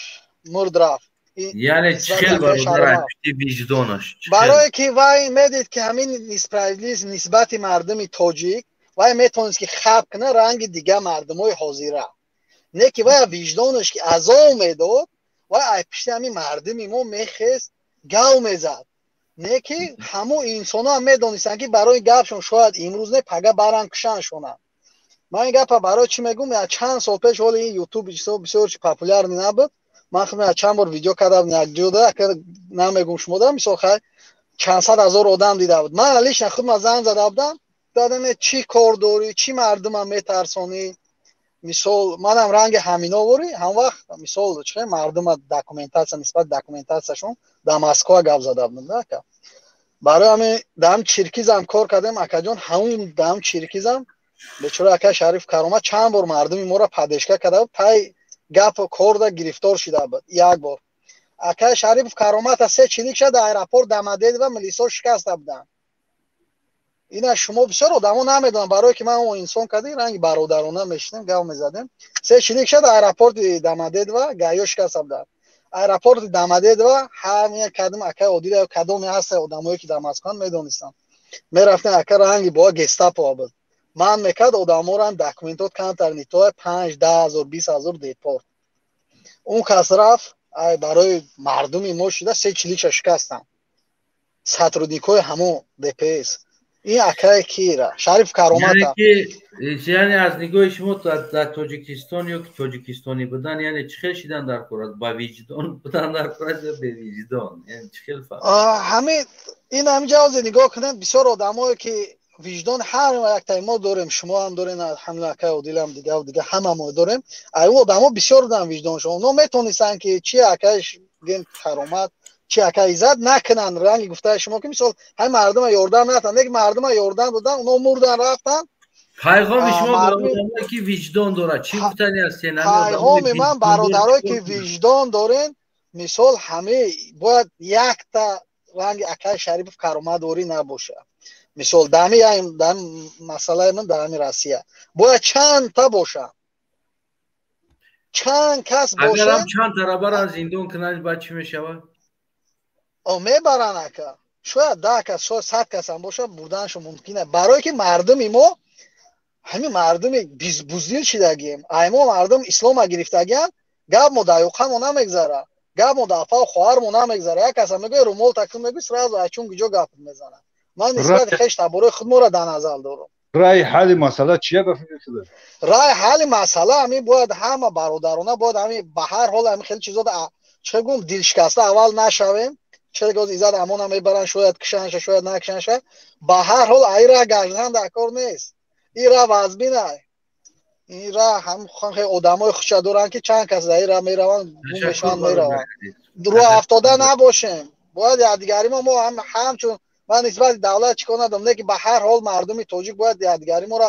мурд, рафт. Яъне чӣ хел, бародар, пишти виҷдонаш? Барое ки вай медид, ки ҳамин несправедливость нисбати мардуми тоҷик, вай метавонист, ки хаб кунад ранги дига мардумои ҳозира. Не ки вай виҷдонаш ки азоб медод, вай ай пишти ҳамин мардуми мо мехест, гав мезад. Не ки ҳамон инсонҳо медонистанд, ки барои гапшон шояд имрӯз не, пага баран кушаншона. Ман ин гапа барои чӣ мегӯм? Чанд сол пеш, ҳоли ин ютуб бисёр чи популярный набуд, ман худам чанд бор видео кардам якҷода, намегӯм шумода, мисол, хай чанд сад ҳазор одам дида буд. Ман лично худма занг зада будам, дадам: «Чӣ кор дорӣ, чӣ мардумам метарсонӣ?» Мисол, манам ранги ҳамино ворӣ ҳам вақт, мисол, чӣ мардума документация, нисбати документацияшон дар Москва гап зада будам да, ака. Барои ҳамин даҳам Чиркизам кор кардем, акаҷон. Ҳамун даҳам Чиркизам бечора ака Шариф Каромат чанд бор мардуми моро поддержка карда буд, пай гап корда гирифтор шида буд. Як бор акаи Шарипов Каромата се чилик шуда аэропорт Домодедово милисо шикаста буданд. Ина шумо бисёр одамо намедонам, барое ки ман он инсон кардем, ранги бародарона мешинем, гап мезадем. Се чилик шуда аэропорти Домодедово гаё шикаста буданд, аэропорти Домодедово. Ҳамия кадом акаи Одила, кадоме ҳаста, одамое ки дар Москван медонистам, мерафтем, ака, ранги боа гестапо буд, ман мекард одаморам документот камтар нито 5, 10 ҳазор, 20 ҳазор депорт. Он кас рафт, ай барои мардуми мо шуда се чиликша шикастанд сотрудникҳои ҳамон ДПС. Ин акае кира Шариф Каромата. Яъне аз нигоҳи шумо дар Тоҷикистон ё ки тоҷикистонӣ будан, яъне чӣ хел шидан дар кор аст? Ба виҷдон будан дар кор аст ё бевиҷдон? Яъне чӣ хел фарқ? Ҳамин ин ҳаминҷа ҳозир нигоҳ кунем, бисёр одамое ки виҷдон ҳар яктаи мо дорем, шумо ҳам дорем, ҳамин акаи Одилам, дигаву дига ҳама мо дорем. Ай одамо бисёр буданд виҷдоншон, онҳо метонистанд, ки чи акаи гем Каромат, чи ака Иззат накунанд, ранги гуфтаи шумо, ки мисол ҳамин мардума ёрдам натанд. Лекин мардума ёрдам додан, онҳо мурдан, рафтанд. Пайғоми шумо ба одамое ки виҷдон дорад чӣ гуфтани ҳастен? Пайғоми ман, бародарое ки виҷдон дорен, мисол, ҳаме бояд якта ранги акаи Шарипов Кароматдорӣ набошад. Мисол, дами дам масъалаи ман дар ҳами Россия бояд чандта бошад, чанд кас бошад. Агарам чанд тара баран зиндон кунанд, баъд чӣ мешавад? Мебаранд, ака, шояд 10 кас, шояд 100 касам бошад, бурданашо мумкин аст. Барое ки мардуми мо ҳамин мардуми буздил шидагием, ай мо мардум ислома гирифтагианд, гап мо дар ёқамо намегзара, гап мо дар афау хоҳармо намегзара. Як каса мегӯя румол такун, мегӯй, сразу айчун гиҷо гап мезанад. Ман нисбати хеш таборои худморо дар назар дорам. Раи ҳалли масъала чия ба фикри худат? Раи ҳалли масъала ҳамин: бояд ҳама бародарона, бояд ҳамин ба ҳар ҳол ҳамин хеле чизо, чӣ гум, дилшикаста аввал нашавем. Чиро Иззат Амона мебаранд, шояд кишанша, шояд накишанша. Ба ҳар ҳол айра гаштан дар кор нест, ира вазбинай, ира ҳам одамои хуча доранд, ки чанд кас дар ира мераванд, гум мешаванд, мераванд. Рӯ афтода набошем, бояд якдигари мо ҳамчун ман нисбати давлат чӣ кор надорам, лекин ба ҳар ҳол мардуми тоҷик бояд якдигари моро,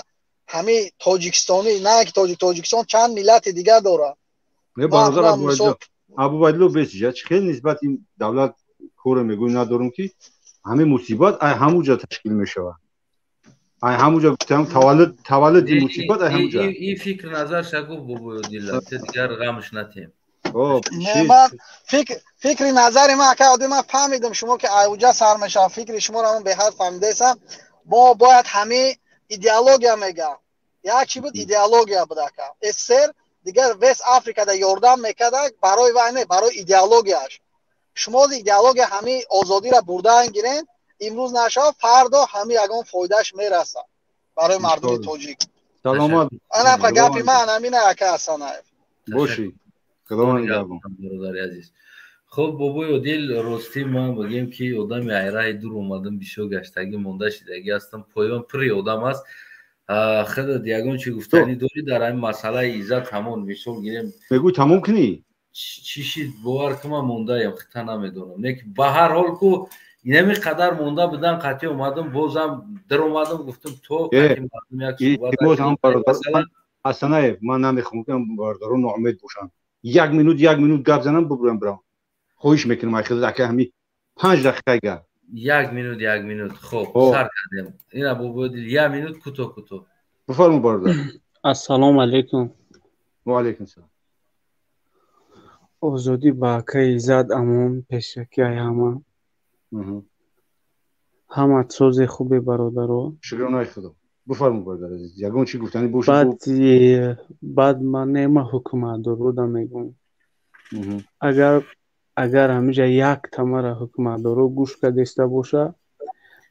ҳамин тоҷикистонӣ, на ки тоҷик, Тоҷикистон чанд миллати дигар дорад. Не, бародар Абубайдулло, бесиҷа чӣ хел нисбати давлат коре мегӯй надорум, ки ҳамин мусибат ай ҳамуҷа ташкил мешавад, ай ҳамуҷа гуфтам, таваллуди мусибат ай ҳамуҷа. Ин фикр назар шагу, бобоёдилла, дигар ғамш натем. Ман фикри назари ман, ака Одӣ, ман фаҳмидам шумо ки айуҷа сар мешавад, фикри шуморо ман беҳад фаҳмидаистам. Мо бояд ҳамин идеология мегам, як чӣ буд, идеология буд, ака. СССР дигар весь Африкада ёрдам мекарда, барои вай не, барои идеологияш. Шумо идеология ҳамин озодиро бурдан гирен, имрӯз нашавад, фардо ҳамин ягон фоидааш мерасад барои мардуми тоҷик. Саломат. Анам гапи ман ҳамина, ака Ҳасанаев. Бошӣ. Худованд нигаҳбон. Бародари азиз. Хуб, бобои Одил, ростӣ ман бигем ки одами айраи дур омадам, бисёр гаштагӣ монда шидагӣ ҳастам, поён пури одам аст. Худат ягон чи гуфтанӣ дорӣ дар ҳамин масъалаи Иззат ҳамон мисол гирем? Мегӯй, тамом кунӣ? Чӣ шид, бовар ки ман мондаям, хита намедонам. Не ки ба ҳар ҳол ку инами қадар монда будан, қатъи омадам, бозам даромадам, гуфтам то қатъи мардум як суҳбат. Ҳасанаев, ман намехоҳам бародарон ноумед бошанд. Як минут, як минут гап занам, бубурам, бирам. Хоҳиш мекунам, ай худат, ака, ҳами 5 дақиқа гап. Як минут, як минут. Хоб, сар кардем. Ина бобои Дил, як минут, кӯтоҳ, кӯтоҳ. Бифармо, бародар. Ассалому алайкум. Ва алайкум салом. Озодӣ ба акаи Иззат Амон. Пешакӣ ай ҳама ҳамат созе хубе, бародаро. Шукронаи Худо. Бифармо, бародар азиз, ягон чи гуфтанӣ бошад. Баъд ман нема ҳукуматдорода мегӯм, агар ҳамиҷа як тамара ҳукуматдоро гӯш кардеста боша,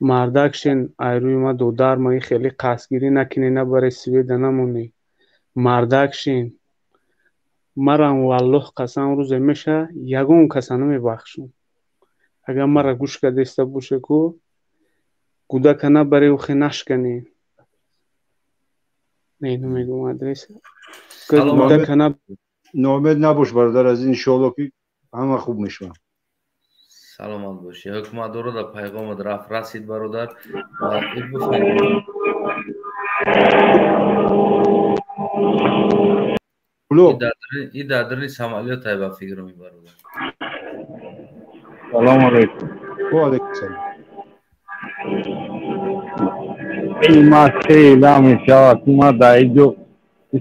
мардак шен, айрӯи ма додар ма хеле қасдгирӣ накунӣ, набаре сведа намонӣ, мардак шен. Марам валлоҳ қасам, рӯзе меша, ягон каса намебахшам. Агар мара гӯш кардеста боша, ку кӯдака набаре, ухе нашканӣ. Не, намегӯм адреса. Кӯдака на Ноумед набош, бародар азиз, иншоалло ки ҳама хуб мешавад. Саломат бошӣ. Ҳукуматдоро дар пайғомат рафт, расид, бародар. И дар даруни самолёт ай, ба фикру ми, бародар. Салому алайкум. Ва алайкум салом. Ин ма хеле мешавад, ма дар иҷо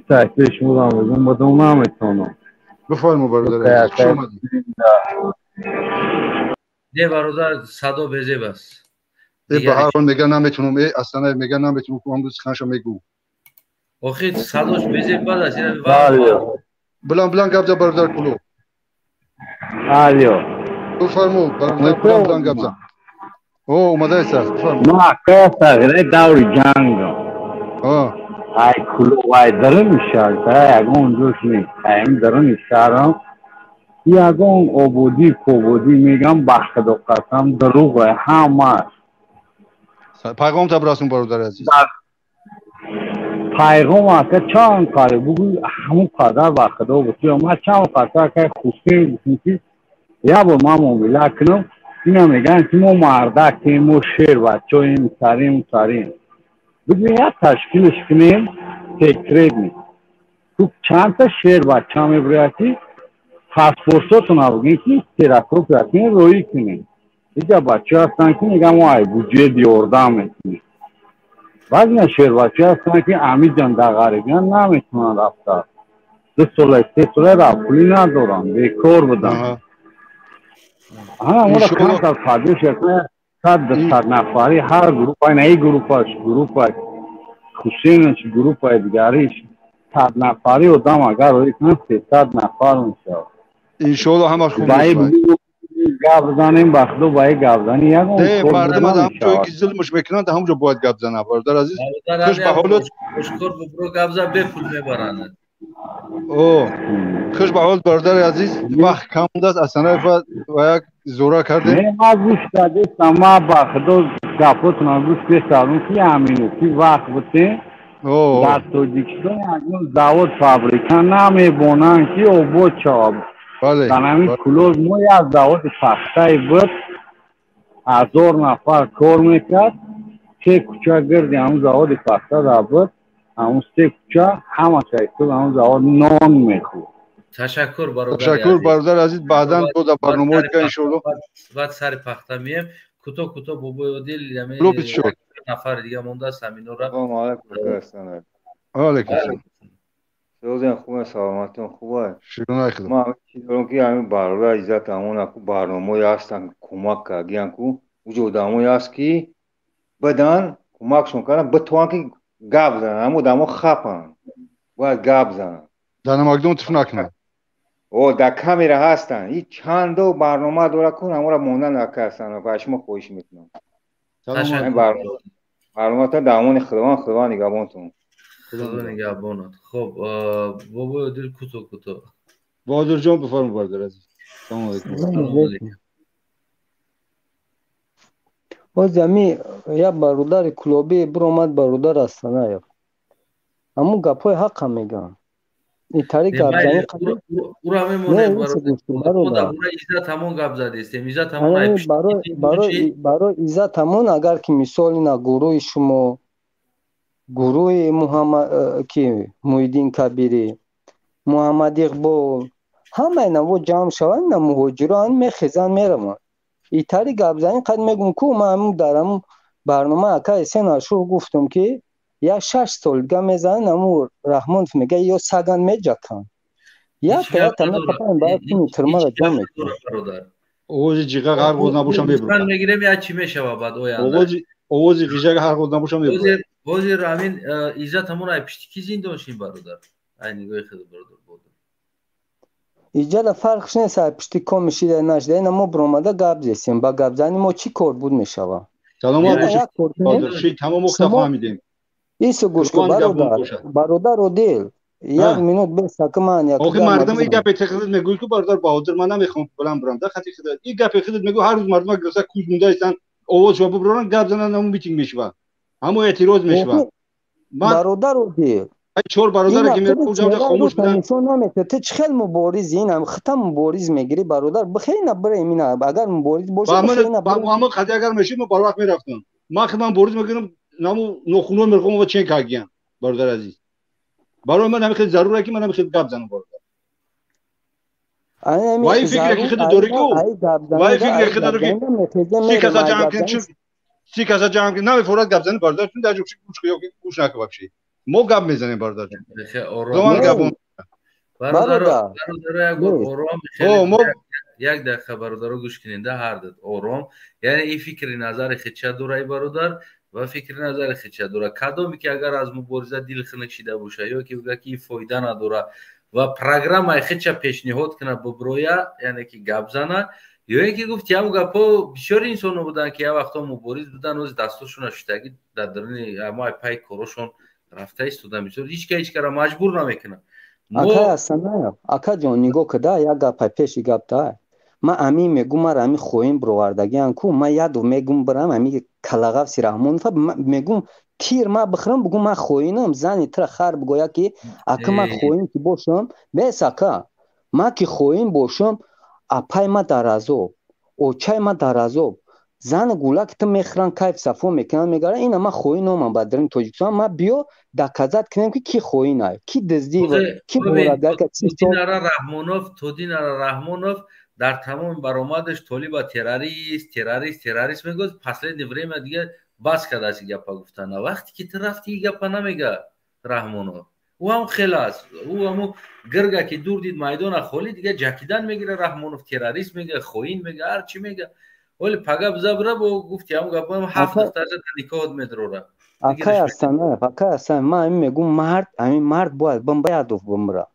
сайтаи шуморо мегӯм, бодом наметавонам. Бифармо, бародар азиз, хуш омадед. Не, бародар, садо безеб аст. Э, ба ҳар ҳол мега наметунам, э, Астанаев мега наметунам, ҳамрӯз суханашо мегӯ. Охи садош безеб бад аст. Билан, билан гап за, бародар Куло. Алё. Бифармо, бародар, билан, билан гап зан. О, омадаест аст, бифармо. Ма акая сағираи даври ҷангам. Ай Куло, ай даруни шаҳр, ягон ҷош нест. Ай даруни шаҳрам ягон ободӣ пободӣ мегам, ба Худо қасам, дурӯғ ҳамаш. Пайғом та бирасон, бародари азиз. Пайғом, ака, чанд қариб бугӯ, ҳамун қадар, ба Худо бутӯ. Ма чанд қадар акай Хусейн гуфтем, ки як бор ман муомила кунам. Ина мегӯянд, ки мо мардакем, мо шер бачаем, сарем, сарем. Бигӯ, як ташкилш кунем секретный. Ту чандта шер бача мебирояд, ки паспортотона бигӯем, ки ксерокопия кунем, роӣ кунем. Иҷа бача ҳастанд, ки мегӯям, мо ай буҷет ёрдам мекунем. Баъзея шербача ҳастанд, ки амиҷан дар ғарибиян наметавонанд рафта, 2 сола, 3 сола рафпулӣ надоранд, бекор буданд. Ҳама моро камтар падиш, 100, 200 нафари ҳар группа, ина и группаш, группа Хусейнаш, группаи дигариш, 100 нафари одам агар роӣ кунанд, 300 нафар мешавад. Иншоалло, ҳамаш хуб. Гап занем, ба Худо, ба гап зани ягон. Не, мардум аз ҳам ҷое ки зулмш мекунанд, ҳамон ҷо бояд гап зана, бародар азиз. Хуш ба ҳолат. Ошкор бубро гап зан, бепул мебаранд. О, хуш ба ҳолат, бародари азиз, вақт кам мондааст, Асанаев ва як зура кардем. Не, ма гӯш кардестам, ма ба Худо гапотона гӯш кардам, ки ҳамину ки вақт бутем. Дар Тоҷикистон ягон завод, фабрика намебонанд, ки обод шавад. Дар ҳамин Кулоб мо як заводи пахтае буд, 1000 нафар кор мекард. Се кӯча гирди ҳамун заводи пахта дар буд, ҳамун се кӯча ҳамаша истод, ҳамун завод нон мехӯрд. Ташаккур, бародар. Ташаккур, бародар азиз. Баъдан бо дар барномаҳои дигар, иншоалло. Баъд сари пахта мием. Кӯтоҳ, кӯтоҳ, бобои Одил, нафари дига мондааст, ҳаминора. Алайкум салом. Созен хубе, саломатон хуба. Шукронаи Худо. Ман чиз дорам, ки ҳамин бародар Иззат Амон аку барномаҳое ҳастанд, кӯмак кардиян ку, уҷо одамое ҳаст, ки бадан кӯмакшон кардан, битавонанд, ки гап зананд, аммо одамо хапанд, бояд гап зананд. Дар намакдон туф накунанд. О, дар камера ҳастанд. И чандо барнома дора кун, ҳамора мондан накарсан. Ба шумо хоҳиш мекунам. Барномата дар амони Худованд, Худованд нигаҳбонтон. Худо нигаҳбонат. Хуб, бобои Одил, кӯтоҳ кӯтоҳ. Баҳодурҷон, бифармо, бародар азиз. Салому алайкум. Салому алайкум. Боз ами як бародари кулобӣ биромад, бародар Астанаев. Ҳамун гапҳои ҳаққа мегӯям. Итари Не, гапзанӣ майли, ура не, мемонем, иса бародар. гуфтем, Мо бародар. дар бораи Иззат ҳамон гап задистем. Иззат ҳамон ай Ани пишти барои барои барои Иззат ҳамон, агар ки мисол ина гурӯҳи шумо, гурӯҳи Муҳаммад, ки Муҳиддин Кабирӣ, Муҳаммад Иқбол, ҳама инаво ҷамъ шаванд, ина муҳоҷироан мехезанд, мераванд. Итари гапзанӣ қад мегӯм, ку ман ҳамун дар ҳамун барнома ака Эсен Ашур гуфтам, ки як 6 сол дига мезананд, ҳамун Раҳмонов мега, ё саган меҷаканд. Ҳеҷ Якта гап якта надорад. мекапанд, баъд куни Ҳеҷ тирмара гап ҷо надорад, мекунанд. бародар. Овози ҷиғақ ҳар ғоз набошам Гӯсфанд мебурад. мегирем, як чӣ мешава баъд оянда. Овози ғижак ҳар ғоз набошам мебурад. Ҳозир ҳамин Иззат ҳамон ай пишти ки зиндон шин, бародар? Ай нигоҳи худ, бародар, бодо. Иҷада фарқш нест, ай пишти ком шида нашида, ина мо биромада гап зестем. Ба гапзанӣ мо чӣ кор буд мешава? Саломат Ина бошед, як кор кунем, Баҳодур. Ши тамом ухта шумо фаҳмидем. исо гӯш кун, Худованд нигаҳбон бародар, бошад. бародар Одил, як минут бес, ака, ман як Охи гапма мардум и бизанам. гапе худат мегӯй ку, бародар Баҳодур, ман намехоҳам баланд бурам да хати худат. И гапе худат мегӯй, ҳар рӯз мардума гирифта куз мунда истанд, овоз шува бубуранд, гап зананд, ҳамун митинг мешава. Ҳамун эътироз мешава. Охи Ман бародар Одил, ай чор бародаре ина ки худи меравам ҷавда чеҳраи хомӯш рӯта буданд. нишон наметиҳад. Ту чӣ хел муборизи, ина хита мубориз мегирӣ, бародар, бихел ина бирем, ина агар мубориз бошӣ, Ба бихел ман ина ба бирем. Муҳаммад хати агар мешид, ман барвақт мерафтам. Ман худам борис мекунам, наму нохунҳо мехоҳам ва чен кагиян, бародар азиз. Барои ман ҳамин хел зарур ки ман ҳамин хел гап занам, бародар. Ани Ва ами ин фикре ки зарур худат дорӣ ку, ай ва ин гапзанида, фикре ай худат дорӣ ки гапзанида мехезем, си мерем, каса ай ҷамъ кун, гапзанӣ. 30 каса ҷамъ кун, намефорад гап зани, бародар, чун дар ҷо гӯш ё гӯш накун вообще. Мо гап мезанем, бародар ҷон. Хе ором. Худованд Не, нигаҳбон. Бародаро, бародар, бародаро, як бор нест. ором, О, хеле мо як дақиқа, бародаро, гӯш кунед, да ҳар ду ором. Яъне ин фикри назари хича дора, ай бародар, ва фикри назари хича дора. Кадоме ки агар аз мубориза дил хунук шида боша ё ки бигӯяд, ки ин фоида надора ва программаи хича пешниҳод кунад, буброя, яъне ки гап зана, ё ин ки гуфти ҳамун гапҳо, бисёри инсонҳо буданд, ки як вақтҳо мубориз буданд, ози дастошона шуштагӣ дар даруни ҳамаи пай корошон рафта истодан. Бисёр ҳеҷ ка ҳеҷ кара маҷбур намекунад. Мо Акай Асанаев, акаҷон, нигоҳ куда, як гапай пеши гап да. Ман амин мегум, мара ами хоҳем бировардагиан ку, ман яду мегум, бирам ами Калағафси Раҳмонова мегум, тир ма бихӯрам, бугум, ман хоинам, зани тира хар бигӯя, ки ака, ман хоин ки бошам, бес, ака, ман ки хоин бошам, апай ма дар азоб, очай ма дар азоб, зани гулак ту мехӯранд, кайф сафо мекунанд, мегаранд. Ина ман хоин омам ба даруни Тоҷикистон, ман биё доказать кунем, ки ки хоин ай, ки дуздӣ, ки ғоратгар, ки чӣ сол. Тодинара Раҳмонов, Тодинара Раҳмонов дар тамоми баромадаш толиба террорист, террорист, террорист мегӯяд. Последнее время дига бас кардааст ин гапа гуфтана. Вақте ки ту рафти, ин гапа намега Раҳмонов. Ӯ ҳам хел аст, ӯ ҳаму гирга ки дур дид майдона холӣ, дига ҷакидан мегира. Раҳмонов террорист мега, хоин мега, ҳар чӣ мега. Оли пага биза бира, бо гуфти ҳаму гапа, ҳафт Ака духтарша дар никоҳот медрора. Акай Асанаев, акай Асанаев, ман ҳамин мегум, мард, ҳамин мард бояд бимба, ядуф бимра.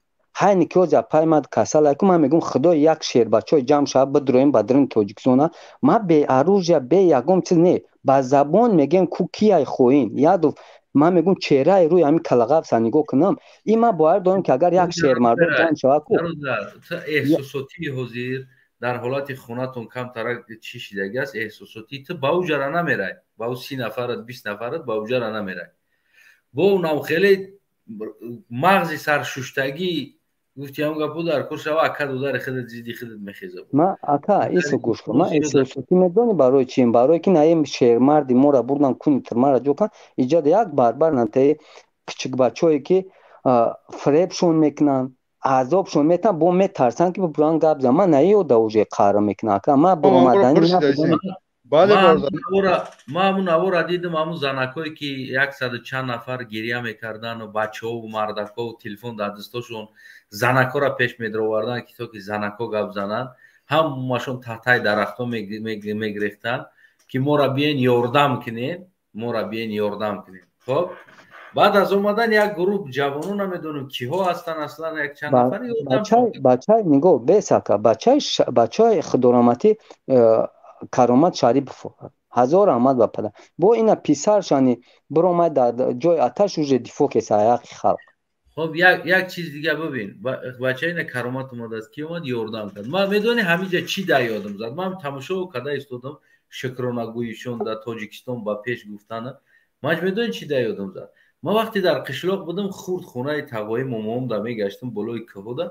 Ҳайни ки ҳозир апай ман касал ай ку, ман мегум, худо, як шербачаҳо ҷамъ шава, бидроем ба даруни Тоҷикистона, ман бе оружия, бе ягон чиз не, ба забон мегем ку кияй хоин. Ядуф ман мегум, чеҳраи рӯи ҳамин Калағафса нигоҳ кунам, ин ман бовар дорам, ки агар як шермардон ҷамъ шава ку. Бародар, ту эҳсосотии ҳозир дар ҳолати хонатон камтарак чӣ шидаги аст, эҳсосотӣ ту ба ӯ ҷара намерай, ба ӯ 30 нафарат, 20 нафарат ба ӯ ҷара намерай. Бо унам хеле мағзи саршуштагӣ, гуфти ҳамун гапо дар кор шава, ака додари худат зидди худат мехеза. Ман, ака, исо гӯш кун, ман эҳсосотӣ медонӣ барои чием? Барое ки наем шермарди моро бурдан, куни тирмара ҷо кан, иҷода як барбар натаи кичикбачое ки фиребшон мекунанд, азобшон метаванд, бо метарсанд, ки буран гап зан. Ман наёда уже қаҳр мекунам, ака, ман буромадани. Бале, бародар. Ман ҳамун навора дидам, ҳамун занакое ки яксаду чанд нафар гиря мекардану бачаҳову мардакҳову телефон дар дастошон, занакҳоро пеш медароварданд, ки то ки занакҳо гап зананд, ҳамашон таҳтаи дарахтҳо мегирехтанд, ки моро биен ёрдам кунед, моро биен ёрдам кунед. Хоб, баъд аз омадан як гурӯҳ ҷавонон, намедонам киҳо ҳастанд аслан, як чанд нафар. Бачаи, нигоҳ, бесака, бачаи худораматӣ Каромат Шарипов Ҳазор раҳмат ба падар. Бо ина писаршани биромад дар ҷои аташ уже дифоъ кеса ҳаққи халқ. Хоб, як чиз дига бибин, бача, ина Каромат омадааст, ки омад ёрдам кард. Ман медонӣ ҳамиҷа чӣ дар ёдам зад? Ман тамошо карда истодам шукронагӯишон дар Тоҷикистон ба пеш гуфтана. Ман медонӣ чӣ дар ёдам зад? Ман вақте дар қишлоқ будам, хурд, хонаи тағои момоам да мегаштам, болои кӯҳода.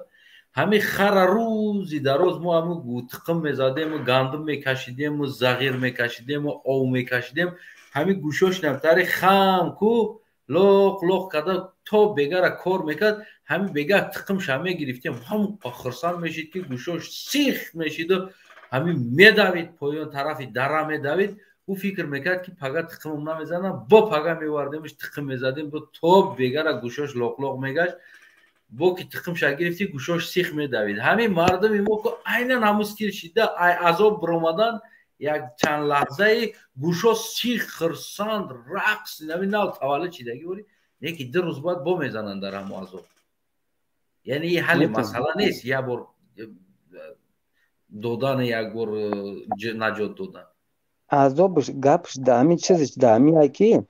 Ҳамин хара рӯзи дароз мо ҳамун тиқим мезадему, гандум мекашидему, зағир мекашидему, ов мекашидем. Ҳамин гӯшош намтари хам ку лоқ лоқ карда то бегара кор мекард. Ҳамин бега тиқимша мегирифтем, ҳам хурсанд мешид, ки гӯшош сих мешиду ҳамин медавид, поён тарафи дара медавид. Ӯ фикр мекард, ки пага тиқимам намезанам. Бо пага мевардемш, тиқим мезадем, бо то бегара гӯшош лоқлоқ мегашт. Бо ки тиқимша гирифтӣ, гӯшош сих медавид. Ҳамин мардуми мо ку айнан ҳамун стил шида, ай азоб биромадан, як чанд лаҳзаи гӯшо сих, хирсанд, рақс, нави нав таваллуд шидагӣ бори. Неки 2 рӯз баъд бо мезананд дар ҳамун азоб. Яъне и ҳалли масъала нест, як бор додан, як бор наҷот додан. Азобш гапш да ҳамин чизш да ҳамин ай, ки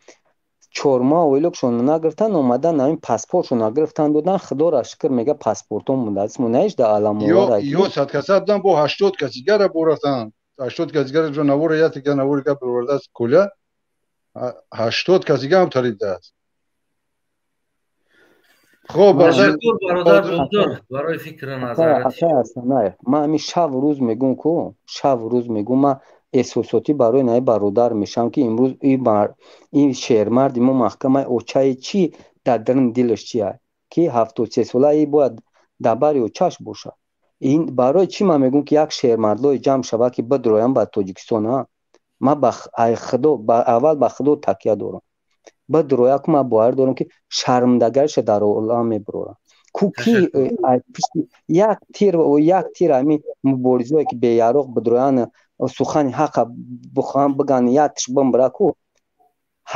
4 моҳ ойлукшон нагирифтан, омадан ҳамин паспортшон нагирифтан, додан. Худоро шукр, мега, паспортон мондааст, монаиш да аламовара. Ё 100 каса будан, бо 80 каси дигара бурафтан, 80 каси дигара ҷо навора ятика навори гап бировардааст куля, 80 каси дига ҳам таридааст. Хоб. Бародар, барои фикру назарат. Ман ҳамин шаву рӯз мегӯм ку, шаву рӯз мегӯм, ман эҳсосотӣ барои наи бародар мешавам, ки имрӯз ин шермарди мо маҳкамаи очаи чӣ дар даруни дилаш чия, ки 73 сола бояд дар бари очаш бошад. Ин барои чӣ ман мегӯм, ки як шермардҳое ҷамъ шавад, ки бидроям ба Тоҷикистон. Ман ба худо, аввал ба худо такя дорам, бидроя ку, ман бовар дорам, ки шармдагариша дар олам мебурорам ку, ки як тир, як тир ҳамин муборизое, ки беяроқ бидроян, сухани ҳақа бихоҳам биган, яктиш бимбира ку,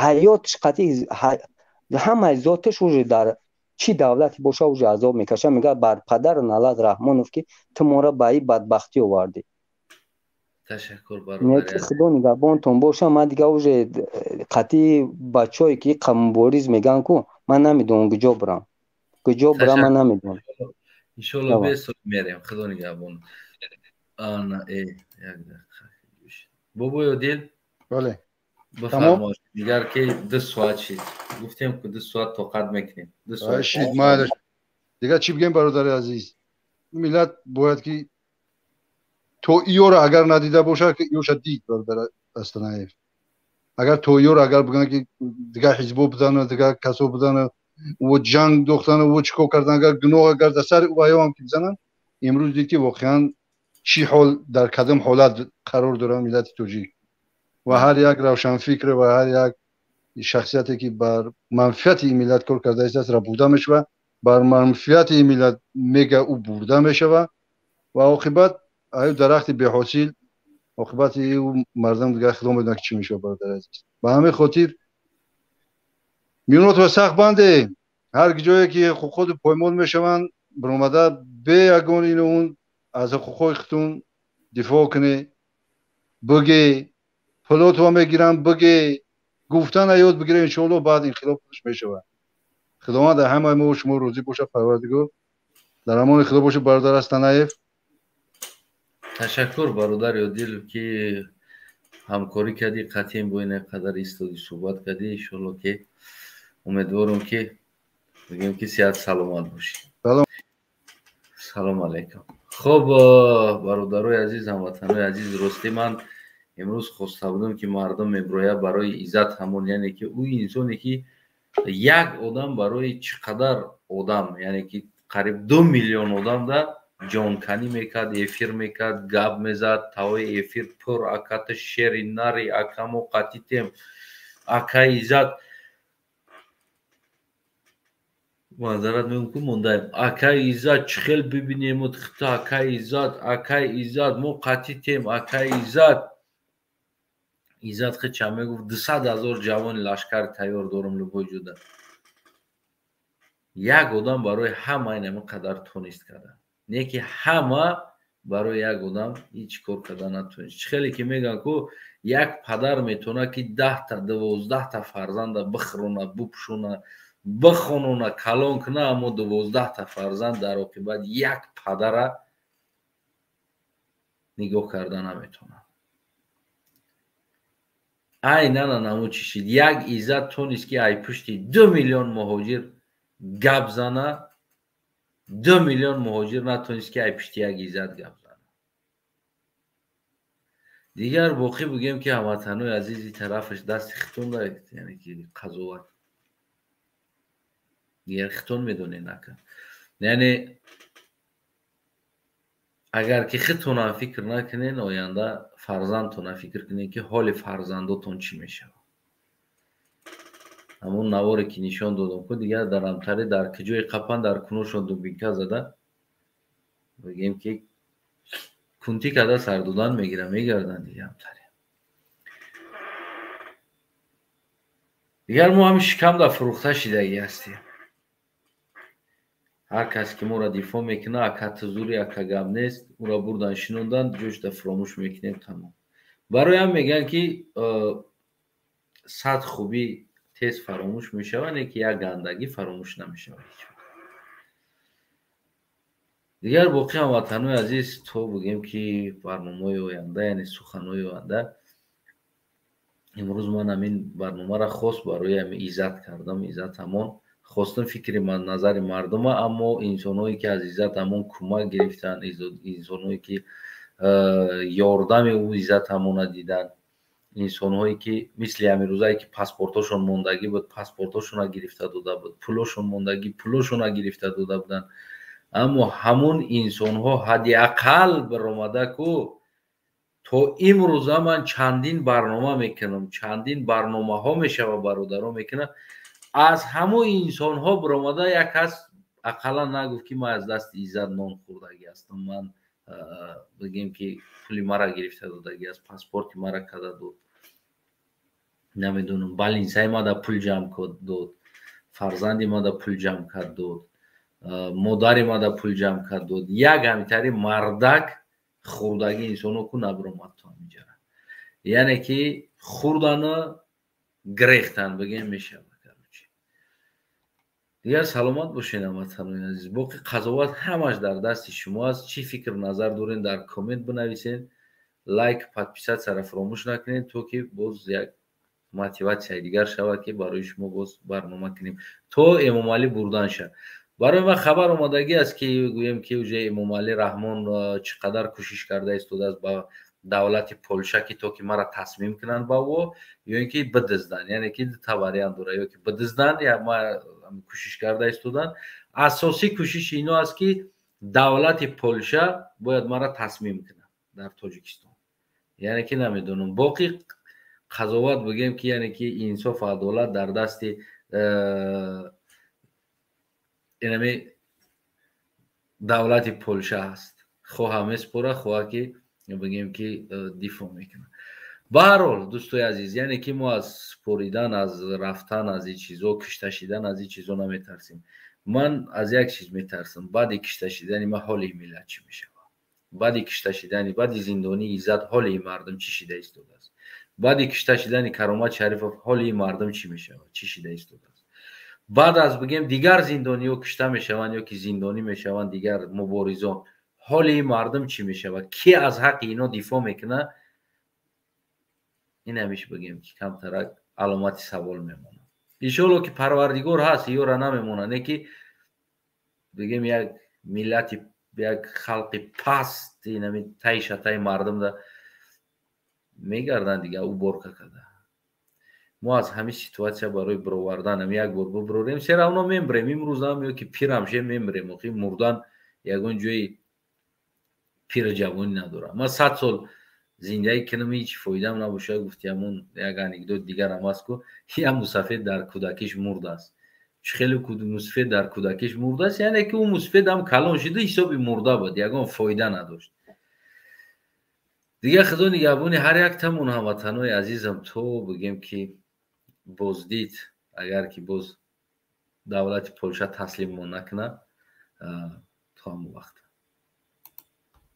ҳаётиш қатъи ҳамаи зотиш уже дар чӣ давлате боша, уже азоб мекаша. Мега, бар падару налад Раҳмонов, ки ту моро ба ин бадбахтӣ овардӣ. Ташаккур. Неки худо нигаҳбонтон боша. Ман дига уже қатъи бачаҳое, ки иқа мубориз меган ку, ман намедонам куҷо бирам, куҷо бирам, ман намедонам. Иншолло, бесол мерем. Худо нигаҳбон. Ана э як дақиқа, бобои Одил. Бале. Бифармо, дигар ки 2 соат шид. Гуфтем ки 2 соат тоқат мекунем, 2 соат. Шид, майлаш. Дигар чӣ бигем, бародари азиз? Миллат бояд ки то иёро агар надида бошад, ки иёша дид, бародар Астанаев. Агар то иёро агар бигӯянд, ки дигар ҳизбо будану дигар касо будану ӯ ҷанг дохтану ӯ чӣ кор кардан, агар гуноҳ агар дар сари ӯ ки бизананд, имрӯз дид, ки воқеан чӣ ҳол, дар кадом ҳолат қарор дорад миллати тоҷик. Ва ҳар як равшанфикр ва ҳар як шахсияте, ки бар манфиати ин миллат кор карда истааст, рабуда мешавад, бар манфиати ин миллат мега ӯ бурда мешавад. Ва оқибат аю дарахти беҳосил, оқибати ӯ мардам дигар худо медонад, ки чӣ мешавад. Бародари азиз, ба ҳамин хотир миёнотро сахт банде. Ҳар ҷое ки ҳуқуқоти поймол мешаванд, биромада бе ягон ину он аз ҳуқуқҳои худтун дифоъ кунӣ, бигӣ, пулотро мегирам, бигӣ, гуфтана ёд бигирем. Иншоалло, баъд инқилоб худаш мешавад. Худованд дар ҳамаи мо шумо розӣ бошад. Парвардигор дар амони худо бошад, бародар Астанаев. Ташаккур, бародар Ёдил, ки ҳамкорӣ кардӣ, қатъиан бо ин қадар истоди суҳбат кардӣ. Иншоалло, ки умедворам, ки бигем, ки сиҳат саломат бошӣ. Салом алайкум. Хуб, бародарои азиз, ҳамватанои азиз, ростӣ ман имрӯз хоста будам, ки мардум меброяд барои Иззат ҳамон, яъне ки ӯ инсоне, ки як одам барои чӣ қадар одам, яъне ки қариб 2 миллион одам да ҷонканӣ мекард, эфир мекард, гап мезад, тавои эфир пур: «Аката шери нари, акамо қатитем, акаи Иззат, манзарат мегӯм ку мондаем, акаи Иззат, чӣ хел бибинему хита, акаи Иззат, акаи Иззат, мо қатитем, акаи Иззат». Иззат хича мегуфт: «200 000 ҷавони лашкар тайёр дорам любой ҷуда». Як одам барои ҳама ин ҳамин қадар тонист карда, не ки ҳама. Барои як одам ҳеҷ кор карда натавонист. Чӣ хеле ки мегӯянд, ку як падар метавонад, ки 10-та, 12-та фарзанда бихӯрона, бупӯшона, бихонона, калон куна, аммо 12-та фарзанд дар оқибат як падара нигоҳ карда наметавонад. Айнан анаму чӣ шид. Як Иззат тонист, ки ай пушти 2 миллион муҳоҷир гап зана, 2 миллион муҳоҷир натонист, ки ай пушти як Иззат гап зана. Дигар боқӣ бигӯем, ки ҳамватанои азизи, тарафаш дасти хитон, яъне ки қазоват дигар хитон медонед нака. Яъне агар ки худтонам фикр накунед, оянда фарзандтона фикр кунед, ки ҳоли фарзандотон чӣ мешавад. Ҳамон наворе ки нишон додам ку, дигар дар амтаре дар куҷое қапан, дар куношон дубинка зада, бигем ки кунтӣ карда сар додан мегиранд, мегарданд дига амтаре. Дигар мо ҳами шикамда фурӯхта шидагӣ ҳастем. Ҳар кас ки моро дифоъ мекунад, ака тузури, ака гап нест, ӯро бурдан шинондан, ҷошда фуромӯш мекунем, тамом. Барои ҳам мегӯянд, ки 100 хубӣ тез фаромӯш мешавад, не ки як гандагӣ фаромӯш намешавад ҳеҷ вақт. Дигар боқӣ, ҳамватанои азиз, то бигӯем ки барномаҳои оянда, яъне суханҳои оянда. Имрӯз ман ҳамин барномаро хос барои ҳами Иззат кардам. Иззат ҳамон хостам фикри назари мардума, аммо инсонҳое ки аз Иззат ҳамон кӯмак гирифтанд, инсонҳое ки ёрдами ӯ Иззат ҳамона диданд, инсонҳое ки мисли ҳамирӯзае ки паспортҳошон мондагӣ буд, паспортҳошонро гирифта дода буд, пулошон мондагӣ, пулошонро гирифта дода буданд, аммо ҳамон инсонҳо ҳадди ақал баромада ку то имрӯза ман чандин барнома мекунам, чандин барномаҳо мешава, бародаро мекунам, аз ҳамон инсонҳо баромада як кас ақаллан нагуфт, ки ман аз дасти Иззат нон хӯрдагӣ ҳастам, ман бигем ки пули мара гирифта додагӣ аст, паспорти мара када дод, намедонам, балинсаи мада пул ҷамъ дод, фарзанди мада пул ҷамъ кард дод, модари мада пул ҷамъ кард дод. Як ҳамитари мардак хӯрдагӣ инсонҳо ку набиромад то ҳаминҷара. Яъне ки хӯрдану гирехтан бигем мешавад. Короче, дигар саломат бошед, ҳамватанони азиз. Боқӣ қазоват ҳамаш дар дасти шумо аст. Чӣ фикр назар дорен, дар коммент бинависед, лайк, подписаться ро фаромӯш накунед, то ки боз як мотиватсияи дигар шавад, ки барои шумо боз барнома кунем, то Эмомалӣ бурдан шавад. Барои ман хабар омадагӣ аст, ки гӯем ки уже Эмомалӣ Раҳмон чӣ қадар кӯшиш карда истодааст ба давлати Полша, ки то ки мара тасмим кунанд ба ӯ ё ин ки бидизданд. Яъне ки дута вариант дорад: ё ки бидизданд, ма кӯшиш карда истоданд. Асосӣ кӯшиши ино аст, ки давлати Полша бояд мара тасмим кунад дар Тоҷикистон. Яъне ки намедонам, боқӣ қазоват бигем ки яъне ки инсофу адолат дар дасти инами давлати Полша ҳаст, хоҳа меспора, хоҳа ки бигем ки дифоъ мекунад. Баҳарҳол, дӯстои азиз, яъне ки мо аз споридан, аз рафтан, аз ин чизо, кишта шидан, аз ин чизо наметарсем. Ман аз як чиз метарсам: баъди кишта шидани ман ҳоли миллат чӣ мешавад, баъди кишта шидани, баъди зиндонии Иззат ҳоли мардум чӣ шида истодааст, баъди кишта шидани Каромат Шарифов ҳоли мардум чӣ мешавад, чӣ шида истодааст, баъд аз бигем дигар зиндониҳо кишта мешаванд ё ки зиндонӣ мешаванд дигар муборизон, ҳоли мардум чӣ мешавад, ки аз ҳаққи ино дифоъ мекунад? Ин ҳамиш бигем ки камтарак аломати савол мемонад. Иншоалло ки Парвардигор ҳаст, ёра намемонад, не ки бигем як миллати, як халқи паст инами таи шатаи мардумда мегарданд дига уборка карда. Мо аз ҳамин ситуация барои бировардан ам як бор бибирорем, всё равно мембирем, имрӯзам ё ки пирам ше мембирем. Охи мурдан ягон ҷои пири ҷавонӣ надорам. Ман 100 сол зиндагӣ кунам, ҳеҷ фоидаам набошад. Гуфти ҳамон як анекдот дигарам аст ку, як мусафед дар кӯдакиш мурдааст. Чӣ хеле мусафед дар кӯдакиш мурдааст? Яъне ки ӯ мусафедам калон шуда ҳисоби мурда буд, ягон фоида надошт. Дигар Худо нигаҳбони ҳар яктамон, ҳамватанои азизам, то бигем ки боздид, агар ки боз давлати Полша таслиммон накунад, то ҳамон вақт.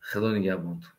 Худо нигаҳбонтон.